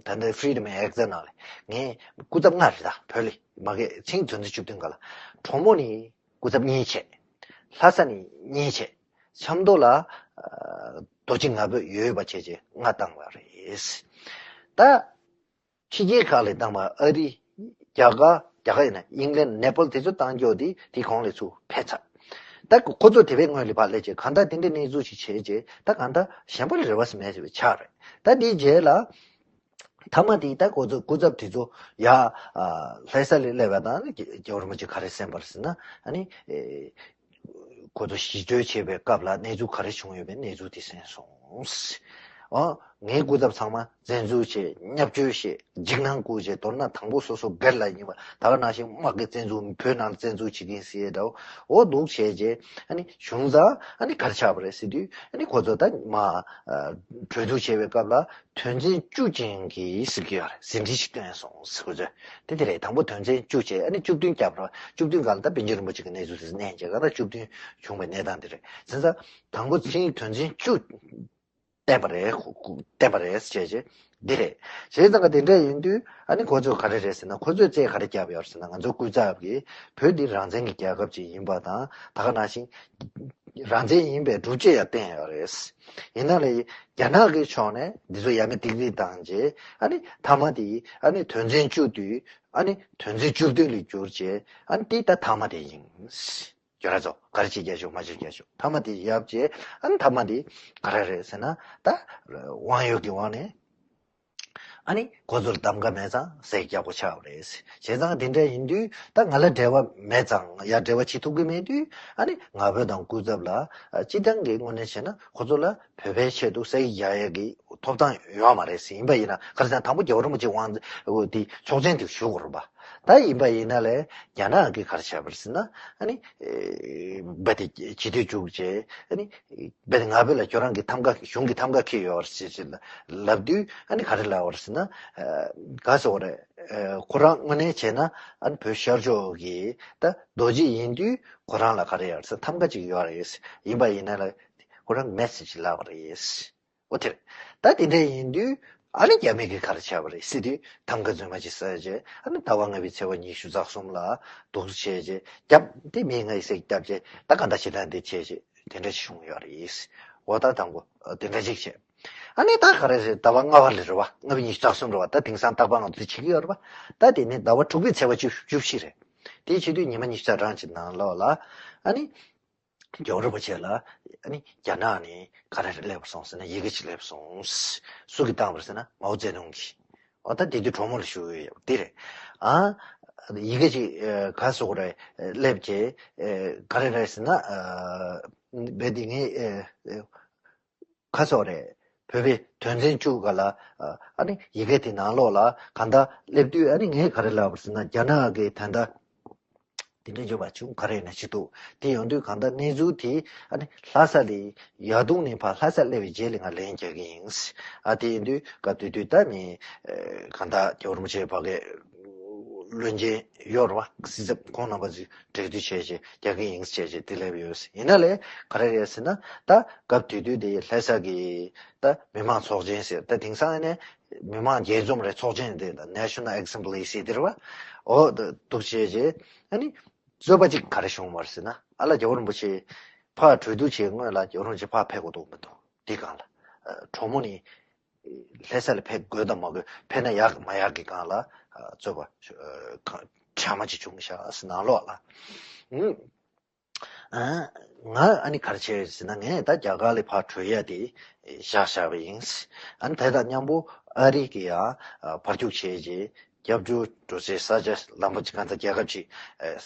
ད་ལྟ་Freedom Act ནང་ལ་ངས་སྐུ་ཚབ་ལྔ་རེད་ད་བོད་ལ་མ་གི་ཆིངས་དོན་ཚན་བཅུ་བདུན་ག་ལ་གྲོགས་མོ་ནི་སྐུ་ཚབ་གཉིས་བྱས། ལྷ་ས་ནི་གཉིས་བྱས། ཆབ་མདོ་ལ་རྡོ་རྗེ་ང་ཕོད་ཡོད་པ་བྱས་རྗེས་ལྔ་བཏང་བ་རེད། ད། ཕྱི་རྒྱལ་ཁག་ལ་བཏང་བ་ཨ་རི། རྒྱ་གར་རྒྱ་གར་ཡིན་ན་ཨིང་ལན་ནེ་པལ་དེ་ཚོ་བཏང་རྒྱུ་དེ་དེ་གོང་ལ་ཚུར་ཕེབས་ཚར། ད་ཁོ་ཚོ་དེ་བས་སྔོན་ལ་ཕར་སླེབས་རྗེས་གང་ལྟར་དེ་འདྲའི་གནས་ཚུལ་ཞིག་བྱས་རྗེས་ད་གང་ལྟར་གཞན་པ་ལ་རེ་བ་ཟེར་མེད་ཟེར་བའི་ཆགས་རེད། ད་དེའི་རྗེས་ལ་མཐའ་མ་དེ་ད་ཁོ་ཚོ་སྐུ་ཚབ་དེ་ཚོ་ཡ་ལྷ་ས་ལ་སླེབས་པ་དང་རྒྱལ་བ་རིན་པོ་ཆེ་ག་རེ་གསན་པ་རེད་ཟེར་ན་ཨ་ནི། ཁོ་ཚོ་ཞི་གྲོས་བྱེད་པའི་སྐབས་ལ་གནས་ཚུལ་ག་རེ་བྱུང་ཡོད་པའི་གནས་ཚུལ་དེ་གསན་སོང་། ཨོ། ངའི་སྐུ་ཚབ་ཚང་མ་བཙན་འཛུལ་བྱས་བརྙས་བཅོས་བྱས་འཇིགས་སྣང་བསྐུལ་བྱས་མདོར་ན་དང་པོ་སོ་སོ་སྒེར་ལ་ཡིན་པ་ད་ག་ནང་བཞིན་དམག་གི་བཙན་འཛུལ་བོད་ནང་བཙན་འཛུལ་བྱེད་ཀྱིན་ཟེར་ཡས་འདྲ་བོ་འོ་འདུག་བྱས་རྗེས་ཨ་ནི་བྱུང་ཙང་ཨ་ནི་ག་རེ་ཆགས་པ་རེད་ཟེར་དུས་ཨ་ནི་ཁོ་ཚོ་ད་མ་གྲོས་བསྡུར་བྱས་པའི་སྐབས་ལ། དོན་ཚན་བཅུ་ཅན་གྱི་ཟེར་གྱི་ཡོད་རེད་ཟིན་བྲིས་ཤིག་བཏོན་སོང་ཟེར་གྱི་ཡོད། དེ་དེ་རེད་དང་པོ་དོན་ཚན་བཅུ་བྱས་ཨ་ནི་བཅུ་བདུན་བརྒྱབ་རོགས་བཅུ་བདུན་སྒང་ལ་ད་པཎ་ཆེན་རིན་པོ་ཆེ་གི་གནས་ཚུལ་དེ་གནས་བྱས་ག་ད་བཅུ་བདུན་བྱུང་བའི་གནས་སྟངས་དེ་རེད་ཟེར་ཙང་དང་པོ་ཚིག་དོན་ཚན་བཅུ་བསྟན་པ་རེད་བསྟན་པ་རེད་ཟེར་བྱས་འདི་རེད་བྱས་ཙང་ག་དེ་འདྲ་ཡིན་དུས་ཨ་ནི་ཁོ་ཚོས་ག་རེ་རེད་ཟེར་ན་ཁོ་ཚོས་རྩིས་ག་རེ་བརྒྱབ་ཡོད་ཟེར་ན་ང་ཚོ་སྐུ་ཚབ་ཀྱིས་བོད་འདི་རང་བཙན་གྱི་རྒྱལ་ཁབ་ཅིག་ཡིན་པ་དང་ད་ག་ནང་བཞིན། རང་བཙན་ཡིན་པའི་སྒྲུབ་བྱེད་ཡང་བསྟན་ཡོད་རེད། ཡིན་ན་ལས་རྒྱ་ནག་གི་ཕྱོགས་ནས་འདི་ཚོ་ཡ་མེད་ཏིག་ཏིག་བཏང་རྗེས་ཨ་ནི་མཐའ་མ་དེ་ཨ་ནི་དོན་ཚན་བཅུ་བདུན་ཨ་ནི་དོན་ཚན་བཅུ་བདུན་ལ་བསྒྱུར་རྗེས་ཨ་ནི་དེ་ད་མཐའ་མ་དེ་ཡིན། ཡོད་ར་ཚོ་ག་རེ་བྱེད་རྒྱ་ཤོག་མ་བྱེད་རྒྱ་ཤོག་མཐའ་མ་དེ་ཡབ་རྗེས་ཨ་ནི་མཐའ་མ་དེ་ག་རེ་རེད་ཟེར་ན་ད་དབང་ཡོད་ཀྱི་དབང་ནས་ ཨ་ནི་ཁོ་ཚོར་གདམ་ག་མེད་ཙང་ཟས་རྒྱག་པོ་ཆགས་པ་རེད། བྱས་ཙང་དེ་འདྲ་ཡིན་དུས་ད་ང་ལ་འབྲེལ་བ་མེད་ཙང་ཡ་འབྲེལ་བ་བྱེད་ཐུབ་ཀྱི་མེད་དུས་ཨ་ནི་ང་ཕོད་དང་སྐུ་ཚབ་ལ་སྤྱི་བཏང་གི་དངོས་གནས་བྱས་ན་ཁོ་ཚོ་ལ་བོད་པའི་ཆེད་དུ་ཟས་རྒྱག་ཡས་ཀྱི་ཐོབ་ཐང་ཡོད་མ་རེད་ཟེར། ཡིན་པ་ཡིན་ན་ག་རེ་ཟེར་ན་དང་པོ་རྒྱལ་བ་རིན་པོ་ཆེ་དབང་འདི་ཆོག་མཆན་དེ་ཞུ་དགོས་རེད་པ། ད་ཡིན་པ་ཡིན་ན་ལས་རྒྱ་ནག་གིས་ག་རེ་བྱས་པ་རེད་ཟེར་ན་ཨ་ནི་རྦད་དེ་བྱེད་དུས་བཅུག་བྱས་ཨ་ནི། དཔེར་ན་ང་ཕོད་ལ་ཁྱོད་རང་གི་ཐམ་ག་གཞུང་གི་ཐམ་ག་འཁྱེར་ཡོད་རེད་ཅེས་ཅེས་ལབ་དུས་ཨ་ནི་ག་རེ་ལབ་པ་རེད་ཟེར་ན། ག་ཟེར་བ་རེད། ཁོ་རང་དངོས་གནས་བྱས་ན་ཨ་ནི་བོད་ཤར་ཕྱོགས་ཀྱི་ད་རྡོ་རྗེ་ཡིན་དུས་ཁོ་རང་ལ་ག་རེ་ཡོད་རེད་ཟེར་ཐམ་ག་ཅིག་ཡོད་རེད། ཡིན་པ་ཡིན་ན་ལ་ཁོ་རང་མེད་ཟེར་ཅིག་ལབ་པ་རེད། འོ་དེ་རེད། ད་དེ་འདྲ་ཡིན་དུས་ཨ་ནི་རྒྱ་མི་གིས་ག་རེ་བྱས་པ་རེད་ཟེར་དུས་ཐམ་ག་རྫུན་མ་ཅིག་ཟ་བྱས་ཨ་ནི་ཟླ་བ་ལྔ་པའི་ཚེས་པ་ཉི་ཤུ་རྩ་གསུམ་ལ་འདུག་སེ་བྱས་བྱས་རྒྱབ་དེ་མི་ལྔ་ཡི་སྲེག་རྒྱབ་བྱས་ད་ག་འདྲ་བྱེད་སྟངས་དེ་བྱས་བྱས། དེ་འདྲ་ཞིག་བྱུང་ཡོད་རེད། འོ་ད་དང་པོ་དེ་འདྲ་ཅིག་བྱས། ཨ་ནི་ད་ག་རེ་རེད། ཟླ་བ་ལྔ་པ་ལ་རེད་བ། ལྔ་པའི་ཉི་ཤུ་རྩ་གསུམ་རེད་བ། ད་དེང་སང་རྟག་པར་ང་ཚོ་བྱེད་ཀྱི་ཡོད་རེད་བ། ད་དེ་ནི་ཟླ་བ་དྲུག་པའི་ཚེས་པ་བཅུ་བཅུ་བཞི་རེད། དེའི་ཕྱི་དུས་ཉི་མ་ཉི་ཤུ་རྩ་གྲངས་ཀྱི་ནང་ལོགས་ལ་ཨ་ནི་རྒྱལ་བ་རིན་པོ་ཆེ་ལ་ཨ་ནི་རྒྱ་ནག་ནས་ག་རེ་སླེབས་སོང་ཟེར་ན་ཡི་གེ་ཅིག་སླེབས་སོང་། སུ་གིས་བཏང་བ་རེད་ཟེར་ན་མའོ་ཙེ་ཏུང་གིས། འོ་ད་དེ་དུས་གྲོགས་མོ་ལ་ཞུ་གི་ཡོད་དེ་རེད། ཨ་ཡི་གེ་ཅིག་ག་ཟེར་དགོས་རེད། སླེབས་བྱས་ག་རེ་རེད་ཟེར་ན་རྦད་དེ་ངས་ག་ཟེར་དགོས་རེད། བོད་པའི་དོན་ཚན་བཅུ་ག་ལ་ཨ་ནི་ཡི་གེ་དེ་ནང་ལོགས་ལ་གང་ལྟར་སླེབས་དུས་ཨ་ནི་ངས་ག་རེ་ལབ་པ་ཟེར་ན་རྒྱ་ནག་གི་ད་ལྟ་དེ་འདྲ་བརྗོད་པ་བྱུང་ག་རེ་ཡིན་ན་ཅི་འདུག་དེ་ཡོང་དུས་གང་ལྟར་གནས་ཚུལ་དེ་ཨ་ནི་ལྷ་ས་ལས་ཡར་ཀླུང་ནས་ཕར་ལྷ་ས་སླེབས་པའི་རྗེས་ལ་ང་ལན་རྒྱག་གི་ཡིན། ཨ་དེ་ཡིན་དུས་སྐབས་དེ་དུས་ད་ནི་གང་ལྟར་རྒྱལ་བ་རིན་པོ་ཆེ་ཕ་གིའི་བློན་ཆེན་ཡོད་རེད་བ། སྲིད་ཚབ་ཁོང་རྣམ་པ་ཚོས་གྲོས་བསྡུར་བྱས་བྱས་རྒྱག་གི་ཡིན་བྱས་བྱས་དེ་སླེབས་ཡོད། ཡིན་ན་ལས་ག་རེ་རེད་ཟེར་ན་ད་སྐབས་དེ་དུས་དེ་ལྷ་ས་གི་ད་མི་མང་ཚོགས་ཆེན་ཟེར་ད་དེང་སང་ནས་མི་མང་རྒྱས་འཛོམས་རེད། ཚོགས་ཆེན་དེ་ད་National Assembly ཟེར་དེ་རེད་བ། འོ་ད་འདུག་བྱས་བྱས་ཨ་ནི་རྩོད་པ་ཅིག་ག་རེ་བྱུང་བ་རེད་ཟེར་ན་ཨ་ལ་རྒྱལ་བ་རིན་པོ་ཆེ་ཕར་གྲོས་བསྡུར་བྱེད་སྔོན་ལ་རྒྱལ་བ་རིན་པོ་ཆེ་ཕར་ཕེབས་དགོས་འདུག་མི་འདུག་དེ་སྒང་ལ་གྲོགས་མོ་ནི་ལྷ་ས་ལ་ཕེབས་དགོས་དང་མ་དགོས་ཕེབས་ན་ཡག་མ་ཡག་གི་སྒང་ལ་རྩོད་པ་གྲ་མ་ཅིག་བྱུང་ཤག་ཟེར་ནང་ལོགས་ལ། ང་ཨ་ནི་ག་རེ་བྱས་ཟེར་ན་ངས་ད་རྒྱ་གར་ལ་ཕར་བྲོས་ཡ་དེ་བཞག་བཞག་པ་ཡིན། ཨ་ནི་དེ་དང་མཉམ་པོ་ཨ་རི་གི་ཡང་ཕར་རྒྱུག་བྱས་རྗེས་སྐྱབས་འགྲོ་འགྲོ་སའི་ས་ཆ་ལམ་པ་ཅིག་གང་ལྟར་རྒྱལ་ཁབ་ཅིག་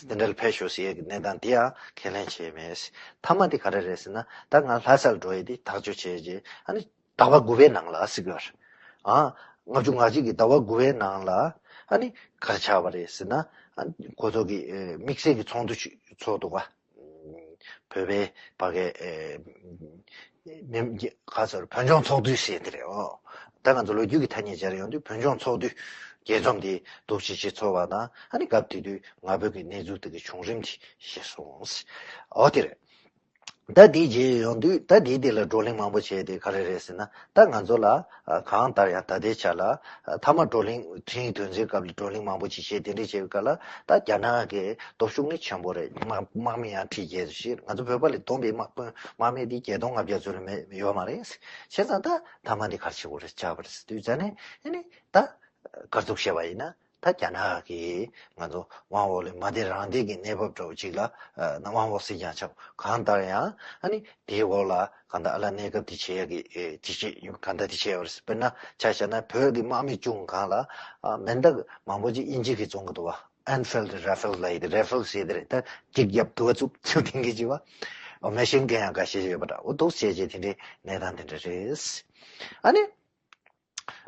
དེ་འདྲ་ལ་ཕེབས་ཤོག་ཟེར་ཡ་གི་གནས་སྟངས་དེ་ཡང་ཁས་ལེན་བྱས་མེད། མཐའ་མ་དེ་ག་རེ་རེད་ཟེར་ན་ད་ང་ལྷ་སར་འགྲོ་ཡ་དེ་ཐག་གཅོད་བྱས་རྗེས་ཨ་ནི་ཟླ་བ་དགུ་པའི་ནང་ལ་ཟེར་གི་ཡོད་རེད། ཨ་ལྔ་བཅུ་ང་གཅིག་གི་ཟླ་བ་དགུ་པའི་ནང་ལ་ཨ་ནི་ག་རེ་ཆགས་པ་རེད་ཟེར་ན་ཨ་ཁོ་ཚོ་གི་དམིགས་བསལ་གྱི་ཚོགས་འདུ་ཞིག་ཚོགས་འདུག་ག་བོད་པའི་ཕ་གའི་མི་ག་ཚོར་བོད་ལྗོངས་ཚོགས་འདུ་ཟེར་དེ་རེད། ཨོ་ད་ང་ཚོ་ལོ་རྒྱུས་ཀྱི་ཐ་སྙད་སྦྱར་ཡོང་དུས་བོད་ལྗོངས་ཚོགས་འདུ་རྒྱས་འཛོམས་དེ་འདུག་ཅིག་ཅིག་ཚོགས་པ་དང་ཨ་ནི་སྐབས་དེ་དུས་ང་ཕོད་ཀྱི་གནས་ཚུལ་དེ་གི་བྱུང་རིམ་དེ་ཤེས་སོང་། ཨོ་དེ་རེད། ད་དེའི་རྗེས་ཡོང་དུས་ད་དེའི་དེ་ལ་བགྲོ་གླེང་མང་པོ་བྱས་ཏེ་ག་རེ་རེད་ཟེར་ན་ད་ང་ཚོ་ལ་གང་ལྟར་ཡང་ད་ལྟའི་ཆ་ལ་མཐའ་མ་བགྲོ་གླེང་འཕྲིན་ཡིག་དོན་ཚན་སྐབས་ལ་བགྲོ་གླེང་མང་པོ་ཅིག་བྱས་དེ་འདྲ་བྱས་པའི་སྐབས་ལ་ད་རྒྱ་ནག་གི་སྟོབས་ཤུགས་ནི་ཆེན་པོ་རེད། དམག་དམག་མི་ཡང་ཁྲི་བརྒྱད་ཙམ་ཞིག་ང་ཚོ་བོད་པ་ལས་བསྡོམས་པའི་དམག་དཔོན་དམག་མི་དེ་བརྒྱད་སྟོང་ལྔ་བརྒྱ་ཙམ་ལས་མེད་ཡོད་མ་རེད། བྱས་ཙང་ད་མཐའ་མ་དེ་ག་རེ་བྱེད་དགོས་རེད་ཆགས་པ་རེད་ཟེར་དུས་ཙ་ནས་ཨ་ནི་ད་གར་ཐུག་བཤད་པ་ཡིན་ན། ད་རྒྱ་ནག་གིས་ང་ཚོ་དབང་འོག་ལ་མ་བདེ་རང་བདེ་གི་གནས་བབ་འདྲ་བོ་ཅིག་ལ་ཨ་དབང་འོག་སྲིད་ཀྱང་ཆགས་གང་ལྟར་ཡང་ཨ་ནི་དེའི་འོག་ལ་གང་ལྟར་ཨ་ལ་གནས་སྐབས་དེ་བྱེད་ཡ་གི་ཨེ་དེ་བྱེད་ཡོད་གང་ལྟར་དེ་བྱེད་ཡོད་རེད། དཔེར་ན་ཆ་བཞག་ན་བོད་ཀྱི་དམག་མི་ཆུང་གང་ལ་ཨ་མེ་མདའ་མང་པོ་ཅིག་དབྱིན་ཇི་གིས་བཙོང་གི་འདུག་བ། Enfield Rifle ལབ་ཡི་དེ་Rifle ཟེར་དེ་རེད། ད་གཅིག་རྒྱབ་དུ་བ་བཙུགས་ཚུལ་དེང་གི་ཅི་བ་ཨོ་མེ་ཤིན་གན་ཡང་འགའ་ཤས་ཡོད་པ་འདྲ་འོ་འདུག་བྱས་བྱས་དེ་འདྲའི་གནས་སྟངས་དེ་འདྲ་རེད། ཨ་ནི།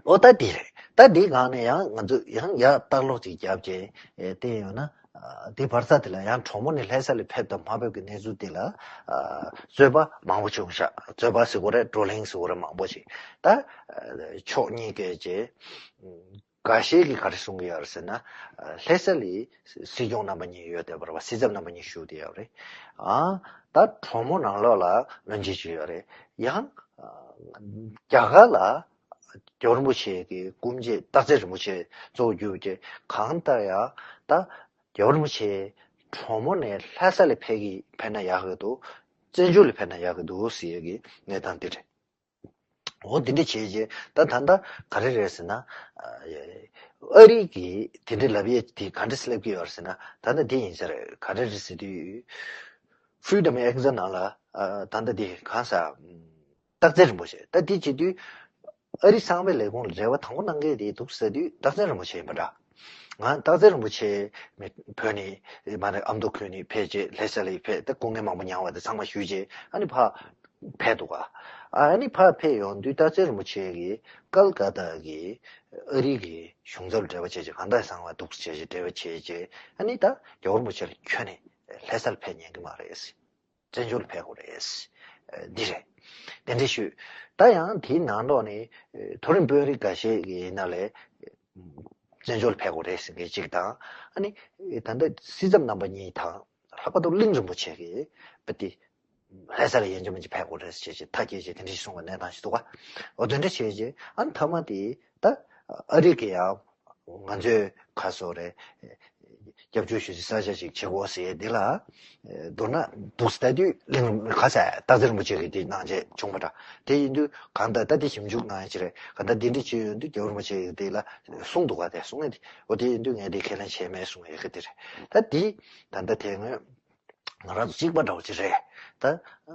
ཨོ་ད་དེ་རེད། ད་དེའི་སྒང་ནས་ཡང་ང་ཚོ་ཡང་ཡར་ལྟ་ཀློག་ཅིག་བརྒྱབ་རྗེས་ཨེ་བལྟས་ཡོང་ན་ཨ་དེ་བར་ས་དེ་ལ་ཡང་གྲོགས་མོ་ནས་ལྷ་ས་ལ་ཕེབས་དང་མ་ཕེབས་ཀྱི་གནས་ཚུལ་དེ་ལ་ཨ་རྩོད་པ་མང་པོ་བྱུང་ཤག་རྩོད་པ་ཟེར་དགོས་རེད། བགྲོ་གླེང་ཟེར་དགོས་རེད། མང་པོ་ཞིག་ད་ཨ་ཕྱོགས་གཉིས་ཀས་རྗེས་འགའ་ཤས་ཀྱིས་ག་རེ་གསུང་གི་ཡོད་རེད་ཟེར་ན་ཨ་ལྷ་ས་ལ་སྲིད་སྐྱོང་རྣམ་པ་གཉིས་ཡོད་བསྡད་པ་རེད་བ། སྲིད་ཚབ་རྣམ་པ་གཉིས་བཞུགས་བསྡད་ཡོད་རེད། ཨ་ད་གྲོགས་མོ་ནང་ལོགས་ལ་བློན་ཆེན་ཅིག་ཡོད་རེད། ཡང་ཨ་རྒྱ་གར་ལ། རྒྱལ་བ་རིན་པོ་ཆེ་གི་སྐུ་མཆེད་སྟག་རྩེ་རིན་པོ་ཆེ་གཙོ་བོ་གྱུར་གྱི་གང་ལྟར་ཡང་ད་རྒྱལ་བ་རིན་པོ་ཆེ་གྲོགས་མོ་ནས་ལྷ་ས་ལ་ཕེབས་ཀྱི་ཕེབས་ན་ཡག་གི་འདུག་བཙན་བྱོལ་ལ་ཕེབས་ན་ཡག་གི་འདུག་ཟེར་ཡ་གི་གནས་སྟངས་འདི་རེད། འོ་འདི་འདྲ་བྱས་རྗེས་ད་ད་ལྟ་ག་རེ་རེད་ཟེར་ན་ཨ་རི་གི་དེ་འདྲ་ལབ་ཡས་དེ་ག་འདྲ་སླེབས་ཀྱི་ཡོད་རེད་ཟེར་ན་ད་ལྟ་འདི་ཡིན་ས་རེད། ག་རེ་རེད་ཟེར་དུས་Freedom Exit ནང་ལ་ཨ་ད་ལྟ་འདི་གང་ཟེར། སྟག་རྩེ་རིན་པོ་ཆེ་ད་འདི་བྱེད་དུས་ ཨ་རི་གསང་བའི་ལས་ཁུངས་ལ་རེ་བ་དང་པོ་གནང་མཁན་དེ་འདུག་ཟེར་དུས་རྟགས་མཚན་རིན་པོ་ཆེ་ཡིན་པ་འདྲ། ང་རྟགས་མཚན་རིན་པོ་ཆེ་མི་བོད་ནས་མ་ནས་ཨ་མདོ་ཁུལ་ནས་ཕེབས་རྗེས་ལྷ་ས་ལ་ཕེབས་ཏེ་སྐུ་ངལ་མང་པོ་མྱངས་པ་དེ་ཚང་མ་ཞུས་རྗེས་ཨ་ནི་ཕར་ཕེབས་འདུག་ག་ཨ་ནི་ཕར་ཕེབས་ཡོང་དུས་རྟགས་མཚན་རིན་པོ་ཆེ་གིས་ཀལ་ཀ་ཏ་གི་ཨ་རི་གི་གཞུང་ཚབ་ལ་འབྲེལ་བ་བྱས་རྗེས་གང་ལྟར་གསང་བ་འདུག་བྱས་རྗེས་འབྲེལ་བ་བྱས་རྗེས་ཨ་ནི་ད་རྒྱལ་བ་རིན་པོ་ཆེ་ལ་ཁྱོན་ནས་ལྷ་ས་ལ་ཕེབས་ཉན་གི་མ་རེད། བཙན་བྱོལ་ཕེབས་དགོས་རེད། འདི་རེད། དེ་འདྲ་ཞུས། ད་ཡང་དེའི་ནང་ལོགས་ནས་མཐོ་རིམ་དཔོན་རིགས་འགའ་ཤས་ཀྱི་ཡིན་ན་ལས་བཙན་བྱོལ་ཕེབས་དགོས་རེད་ཟེར་མཁན་གཅིག་དང་ཨ་ནི་ད་ལྟ་སྲིད་ཚབ་རྣམ་པ་གཉིས་དང་ལྷག་པར་དུ་གླིང་རིན་པོ་ཆེ་གིས་བ་དེ་ལྷ་ས་ལ་ཡིན་གཅིག་མིན་གཅིག་ཕེབས་དགོས་རེད་ཟེར་བྱས་ཐག་བཅད་བྱས་དེ་འདྲ་ཞིག་གསུངས་པའི་གནས་སྟངས་ཤིག་འདུག་ག་འོ་དེ་འདྲ་བྱས་རྗེས་ཨ་ནི་མཐའ་མ་དེ་ད་ཨ་རི་གི་ཡང་། ང་ཚོས་ཁ་སོ་རེ་སྐྱབས་བཅོལ་ཞུ་སའི་ས་ཆ་ཞིག་བྱེད་དགོས་ཟེར་འདི་ལ་མདོར་ན་འདུག་ལྟ་དུས་གླིང་ཁ་སའི་རྟགས་མཚན་རིན་པོ་ཆེ་གི་དེ་གནང་བྱས་བྱུང་བ་འདྲ། དེ་ཡིན་དུས་གང་ལྟར་ད་དེ་ཞིབ་འཇུག་གནང་ཡ་ཅི་རེད། གང་ལྟར་འདི་འདྲ་བྱས་ཡོང་དུས་རྒྱལ་བ་རིན་པོ་ཆེ་གི་དེ་ལ་གསུངས་འདུག་ག་དེ་གསུང་ཡ་དེ་འོ་དེ་ཡིན་དུས་ངས་དེ་ཁས་ལེན་བྱས་མེད་གསུང་ཡ་གི་དེ་རེད། ད་དེ་ད་ལྟ་དེ་སྔོན། ང་རང་ཚོ་གཅིག་པ་འདྲ་བོ་ཅིག་རེད། ད་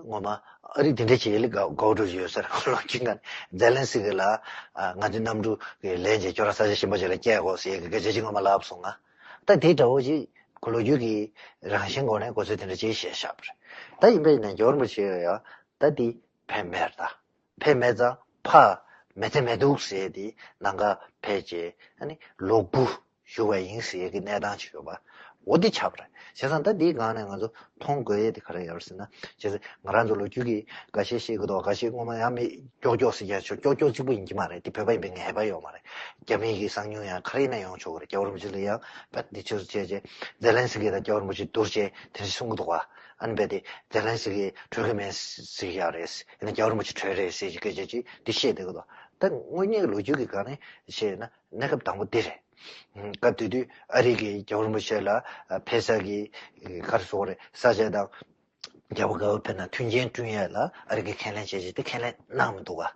ངོ་མ་ཨ་རི་དེ་འདྲ་བྱེད་ལ་དགའ་དགའ་བོ་འགྲོ་བཞིན་ཡོད་ས་རེད། ལོ་རྒྱུས་ནང་ཛེ་ལན་སི་ཀི་ལ་ང་ཚོའི་གནམ་གྲུ་གི་ལན་བྱས་ཁྱོད་རང་ས་ཆ་གཞན་པ་ཅིག་ལ་སྐྱེལ་དགོས་ཟེར་གི་སྐད་ཆ་ཅིག་ངོ་མ་ལབ་སོང་ང་། ད་དེ་འདྲ་བོ་ཅིག་ཁོ་ལོ་རྒྱུས་ཀྱི་རང་བཞིན་སྒོ་ནས་གོ་ཚོད་དེ་འདྲ་ཅིག་བཤད་བཞག་པ་རེད། ད་ཡིན་པ་ཡིན་ན་རྒྱལ་བ་རིན་པོ་ཆེ་ཡང་ད་དེ་ཕེབས་མེད་རེད་ད། ཕེབས་མེད་ཙང་ཕར་མི་ཚེ་མི་འདུག་ཟེར་ཏེ་ནང་ཁ་ཕེབས་རྗེས་ཨ་ནི་ལོ་དགུ་བཞུགས་པ་ཡིན་ཟེར་གྱི་གནས་སྟངས་ཅིག་ཡོད་པ། འོ་འདི་ཆགས་པ་རེད། བྱས་ཙང་ད་འདིའི་སྒང་ནས་ང་ཚོ་མཐོང་དགོས་ཡས་དེ་ག་རེ་ཡོད་ཟེར་ན། བྱས་ཙང་ང་རང་ཚོ་ལོ་རྒྱུས་ཀྱི་འགའ་ཤས་ཤེས་ཀྱི་འདུག་འགའ་ཤས་སྔོན་མ་ཡང་མི་ཀྱོག་ཀྱོག་ཟེར་ཡ་ཆོག་ཀྱོག་ཀྱོག་གཅིག་པུ་ཡིན་གྱི་མ་རེད། དེ་བོད་པ་ཡིན་པའི་ངེས་པ་ཡོད་མ་རེད། རྒྱ་མི་གི་གསང་ཉུལ་ཡང་ག་རེ་ཡིན་ན་ཡོང་ཆོག་གི་རེད། རྒྱལ་བ་རིན་པོ་ཆེ་ལ་ཡང་བད་འདི་ཆོས་སུ་བྱས་རྗེས་ཛེ་ལན་སི་ཀི་དང་རྒྱལ་བ་རིན་པོ་ཆེ་བསྡུར་རྗེས་དེ་འདྲ་གསུང་གི་འདུག་བ། ཨ་ནི་རྦད་དེ་ཛེ་ལན་སི་ཀི་གྲོས་ཀྱི་མེད་ཟེར་གྱི་ཡོད་རེད། ཡིན་ན་རྒྱལ་བ་རིན་པོ་ཆེ་གྲོས་རེད་ཟེར་གྱི་སྐད་ཆ་ཅིག་འདི་བཤད་བསྡད་ཀྱི་འདུག་ད་དངོས་གནས་ལོ་རྒྱུས་ཀྱི་སྒང་ནས་བཤད་ན་གནས་སྐབས་དང་པོ་འདི་རེད། སྐབས་དེ་དུས་ཨ་རི་གིས་རྒྱལ་བ་རིན་པོ་ཆེ་ལ་ཕེབས་ས་གི་ག་རེ་ཟེར་དགོས་རེད། ས་ཆ་དང་རྒྱལ་བ་དགའ་བ་ཕེབས་ན་མཐུན་རྐྱེན་བསྐྲུན་ཡས་ལ་ཨ་རི་གིས་ཁས་ལེན་བྱས་རྗེས་དེ་ཁས་ལེན་གནང་མི་འདུག་ག་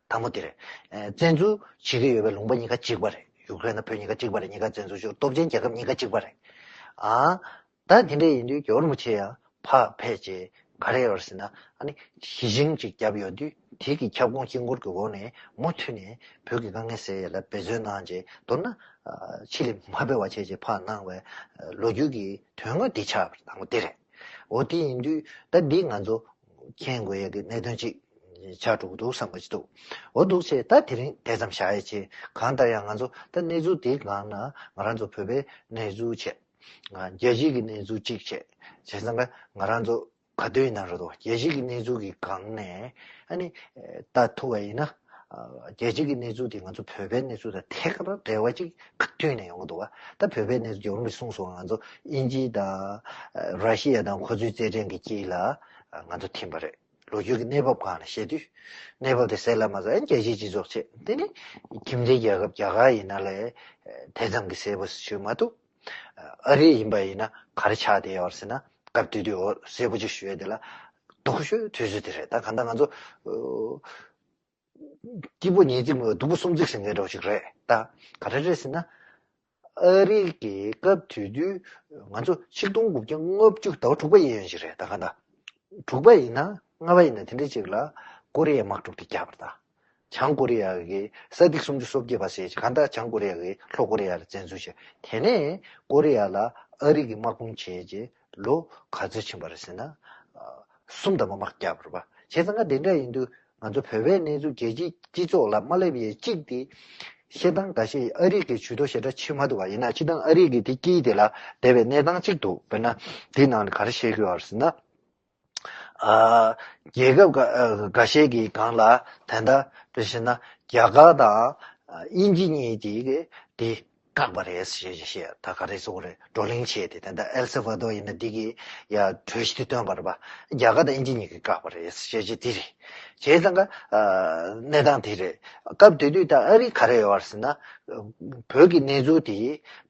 དང་པོ་དེ་རེད། ཨེ། བཙན་འཛུལ་བྱེད་ཀྱི་ཡོད་པའི་ལུང་པ་གཉིས་ཀ་གཅིག་པ་རེད། ཡུཀ་རེན་དང་བོད་གཉིས་ཀ་གཅིག་པ་རེད། གཉིས་ཀ་བཙན་འཛུལ་ཞུ་སྟོབས་ཆེན་རྒྱལ་ཁབ་གཉིས་ཀ་གཅིག་པ་རེད། ཨ། ད་དེ་འདྲ་ཡིན་དུས་རྒྱལ་བ་རིན་པོ་ཆེ་ཡང་ཕར་ཕེབས་རྗེས་ག་རེ་ཡོད་རེད་ཟེར་ན། ཨ་ནི་གཞི་བྱིངས་ཅིག་བརྒྱབ་ཡོད་དུས་དེ་གི་ཁྱབ་ཁོངས་དཀྱིལ་འཁོར་གྱི་འོག་ནས་མུ་མཐུད་ནས་བོད་ཀྱི་དཀའ་ངལ་སེལ་ཡས་ལ་འབད་བརྩོན་གནང་རྗེས་མདོར་ན་ཕྱི་ལ་མ་ཕེབས་པ་བྱས་རྗེས་ཕར་གནང་བའི་ལོ་རྒྱུས་ཀྱི་དོན་དངོས་འདི་ཆགས་པ་དང་པོ་དེ་རེད། འོ་དེ་ཡིན་དུས་ད་འདི་ང་ཚོ་མཁྱེན་དགོས་ཡ་གི་གནད་དོན་ཅིག་ཆགས་འགྲོ་གི་འདུག་བསམ་པ་ཅིག་འདུག་འོ་འདུག་བྱས་ད་དེ་རིང་དེ་ཙམ་བཞག་ཡ་ཅིག་གང་ལྟར་ཡང་ང་ཚོ་ད་གནས་ཚུལ་དེའི་སྒང་ན་ང་རང་ཚོ་བོད་པའི་གནས་ཚུལ་བྱས། རྒྱལ་སྤྱིའི་གི་གནས་ཚུལ་གཅིག་བྱས། བྱས་ཙང་ང་རང་ཚོ་ག་དུས་ཡིན་ན་རེད་དོ། རྒྱལ་སྤྱིའི་གི་གནས་ཚུལ་གི་སྒང་ནས་ཨ་ནི་ལྟ་ཐུབ་པ་ཡིན་ན། རྒྱལ་སྤྱིའི་གི་གནས་ཚུལ་དེ་ང་ཚོ་བོད་པའི་གནས་ཚུལ་དང་ཐད་ཀར་འབྲེལ་བ་ཅིག་ག་དུས་ནས་ཡོང་གི་འདུག་བ། ད་བོད་པའི་གནས་ཚུལ་རྒྱལ་བ་རིན་པོ་ཆེས་གསུངས་སོང་། ང་ཚོ་དབྱིན་ཇི་དང་ར་ཤི་ཡ་དང་ཁོ་ཚོའི་རྩེད་འགྲན་གྱི་དཀྱིལ་ལ་ང་ཚོ་ཐིམ་པ་རེད། ལོ་རྒྱུས་ཀྱི་གནས་བབ་སྒང་ནས་བཤད་དུས། གནས་བབ་དེ་གསལ་ལ་མ་ཟ་ཡང་རྒྱལ་སྤྱིའི་སྤྱི་ཚོགས་བྱས་དེ་ནི་ཁྱིམ་མཚེས་རྒྱལ་ཁབ་རྒྱ་གར་ཡིན་ན་ལས་དེ་ཙམ་གྱི་གསལ་པོ་ཞུ་མ་ཐུབ། ཨ་རི་ཡིན་པ་ཡིན་ན་ག་རེ་ཆགས་བསྡད་ཡོད་ཟེར་ན། སྐབས་དེ་དུས་འོ་གསལ་པོ་ཅིག་ཞུ་ཡས་དེ་ལ་སྡུག་ཤོས་དུས་ཚོད་དེ་རེད། ད་གང་ལྟར་ང་ཚོ་སྐྱིད་པོ་ཉིས་བརྩེགས་མེད་པ་སྡུག་པོ་གསུམ་བརྩེགས་ཟེར་མཁན་འདྲ་བོ་ཞིག་རེད། ད་ག་རེ་རེད་ཟེར་ན། ཨ་རི་གི་སྐབས་དེ་དུས་ང་ཚོ་ཆིག་སྟོང་དགུ་བརྒྱ་ལྔ་བཅུ་ཟླ་བ་དྲུག་པ་ཡིན་ཡོད་ཞིག་རེད། ད་གང་ལྟར་དྲུག་པ་ཡིན་ན་ལྔ་པ་ཡིན་ན་དེ་འདྲ་ཅིག་ལ་ཀོ་རི་ཡའི་དམག་འཁྲུག་དེ་བརྒྱབ་པ་རེད། ད་བྱང་ཀོ་རི་ཡ་གི་ས་ཐིག་སུམ་ཅུ་སོ་བརྒྱད་པ་ཟེར་གང་ལྟར་བྱང་ཀོ་རི་ཡ་གི་ལྷོ་ཀོ་རི་ཡ་ལ་བཙན་འཛུལ་བྱས། དེ་ནས་ཀོ་རི་ཡ་ལ་ཨ་རི་གི་དམག་དཔུང་བྱས་རྗེས་ལོ་ག་ཚོད་ཕྱིན་པ་རེད་ཟེར་ན། གསུམ་ཐམ་པ་དམག་བརྒྱབ་པ་རེད་པ། བྱས་ཙང་ང་དེ་འདྲ་ཡིན་དུས་ང་ཚོ་བོད་པའི་གནས་ཚུལ་རྒྱལ་སྤྱིའི་སྤྱི་ཚོགས་ལ་མ་སླེབས་ཡས་གཅིག་དེ། བཤད་སྟངས་འགའ་ཤས་ཨ་རི་གི་ཇུས་གཏོགས་ཞེ་དྲག་བྱེད་མ་ཐུབ་པ་ཡིན་ན། སྤྱིར་བཏང་ཨ་རི་གི་དེ་དཀྱིལ་དེ་ལ་བསྡད་པའི་གནས་སྟངས་གཅིག་འདུག་དཔེར་ན་དེའི་ནང་ནས་ག་རེ་བཤད་ཀྱི་ཡོད་རེད་ཟེར་ན། ཨ། རྒྱལ་ཁབ་འགའ་ཨ་འགའ་ཤས་ཀྱི་སྒང་ལ་ད་ལྟ་དཔེ་བཤད་ན་རྒྱ་གར་དང་ཨ་དབྱིན་ཇི་གཉིས་དེ་གི་དེ་བཀག་པ་རེད་ཞེས་བཤད། ད་ག་རེ་ཟེར་དགོས་རེད། བགྲོ་གླེང་བྱས་ཏེ། ད་ལྟ་ཨེལ་སལ་ཝ་དོར་ཡིན་ན་འདི་གི་ཡ་གྲོས་གཞི་དེ་བཏོན་པ་རེད་པ། རྒྱ་གར་དང་དབྱིན་ཇི་གཉིས་ཀྱིས་བཀག་པ་རེད་ཞེས་བཤད་དེ་རེད། བྱས་ཙང་ཀ་ཨ་གནས་སྟངས་དེ་རེད། སྐབས་དེ་དུས་ད་ཨ་རི་ག་རེ་ཡོད་རེད་ཟེར་ན། བོད་ཀྱི་གནས་ཚུལ་དེ་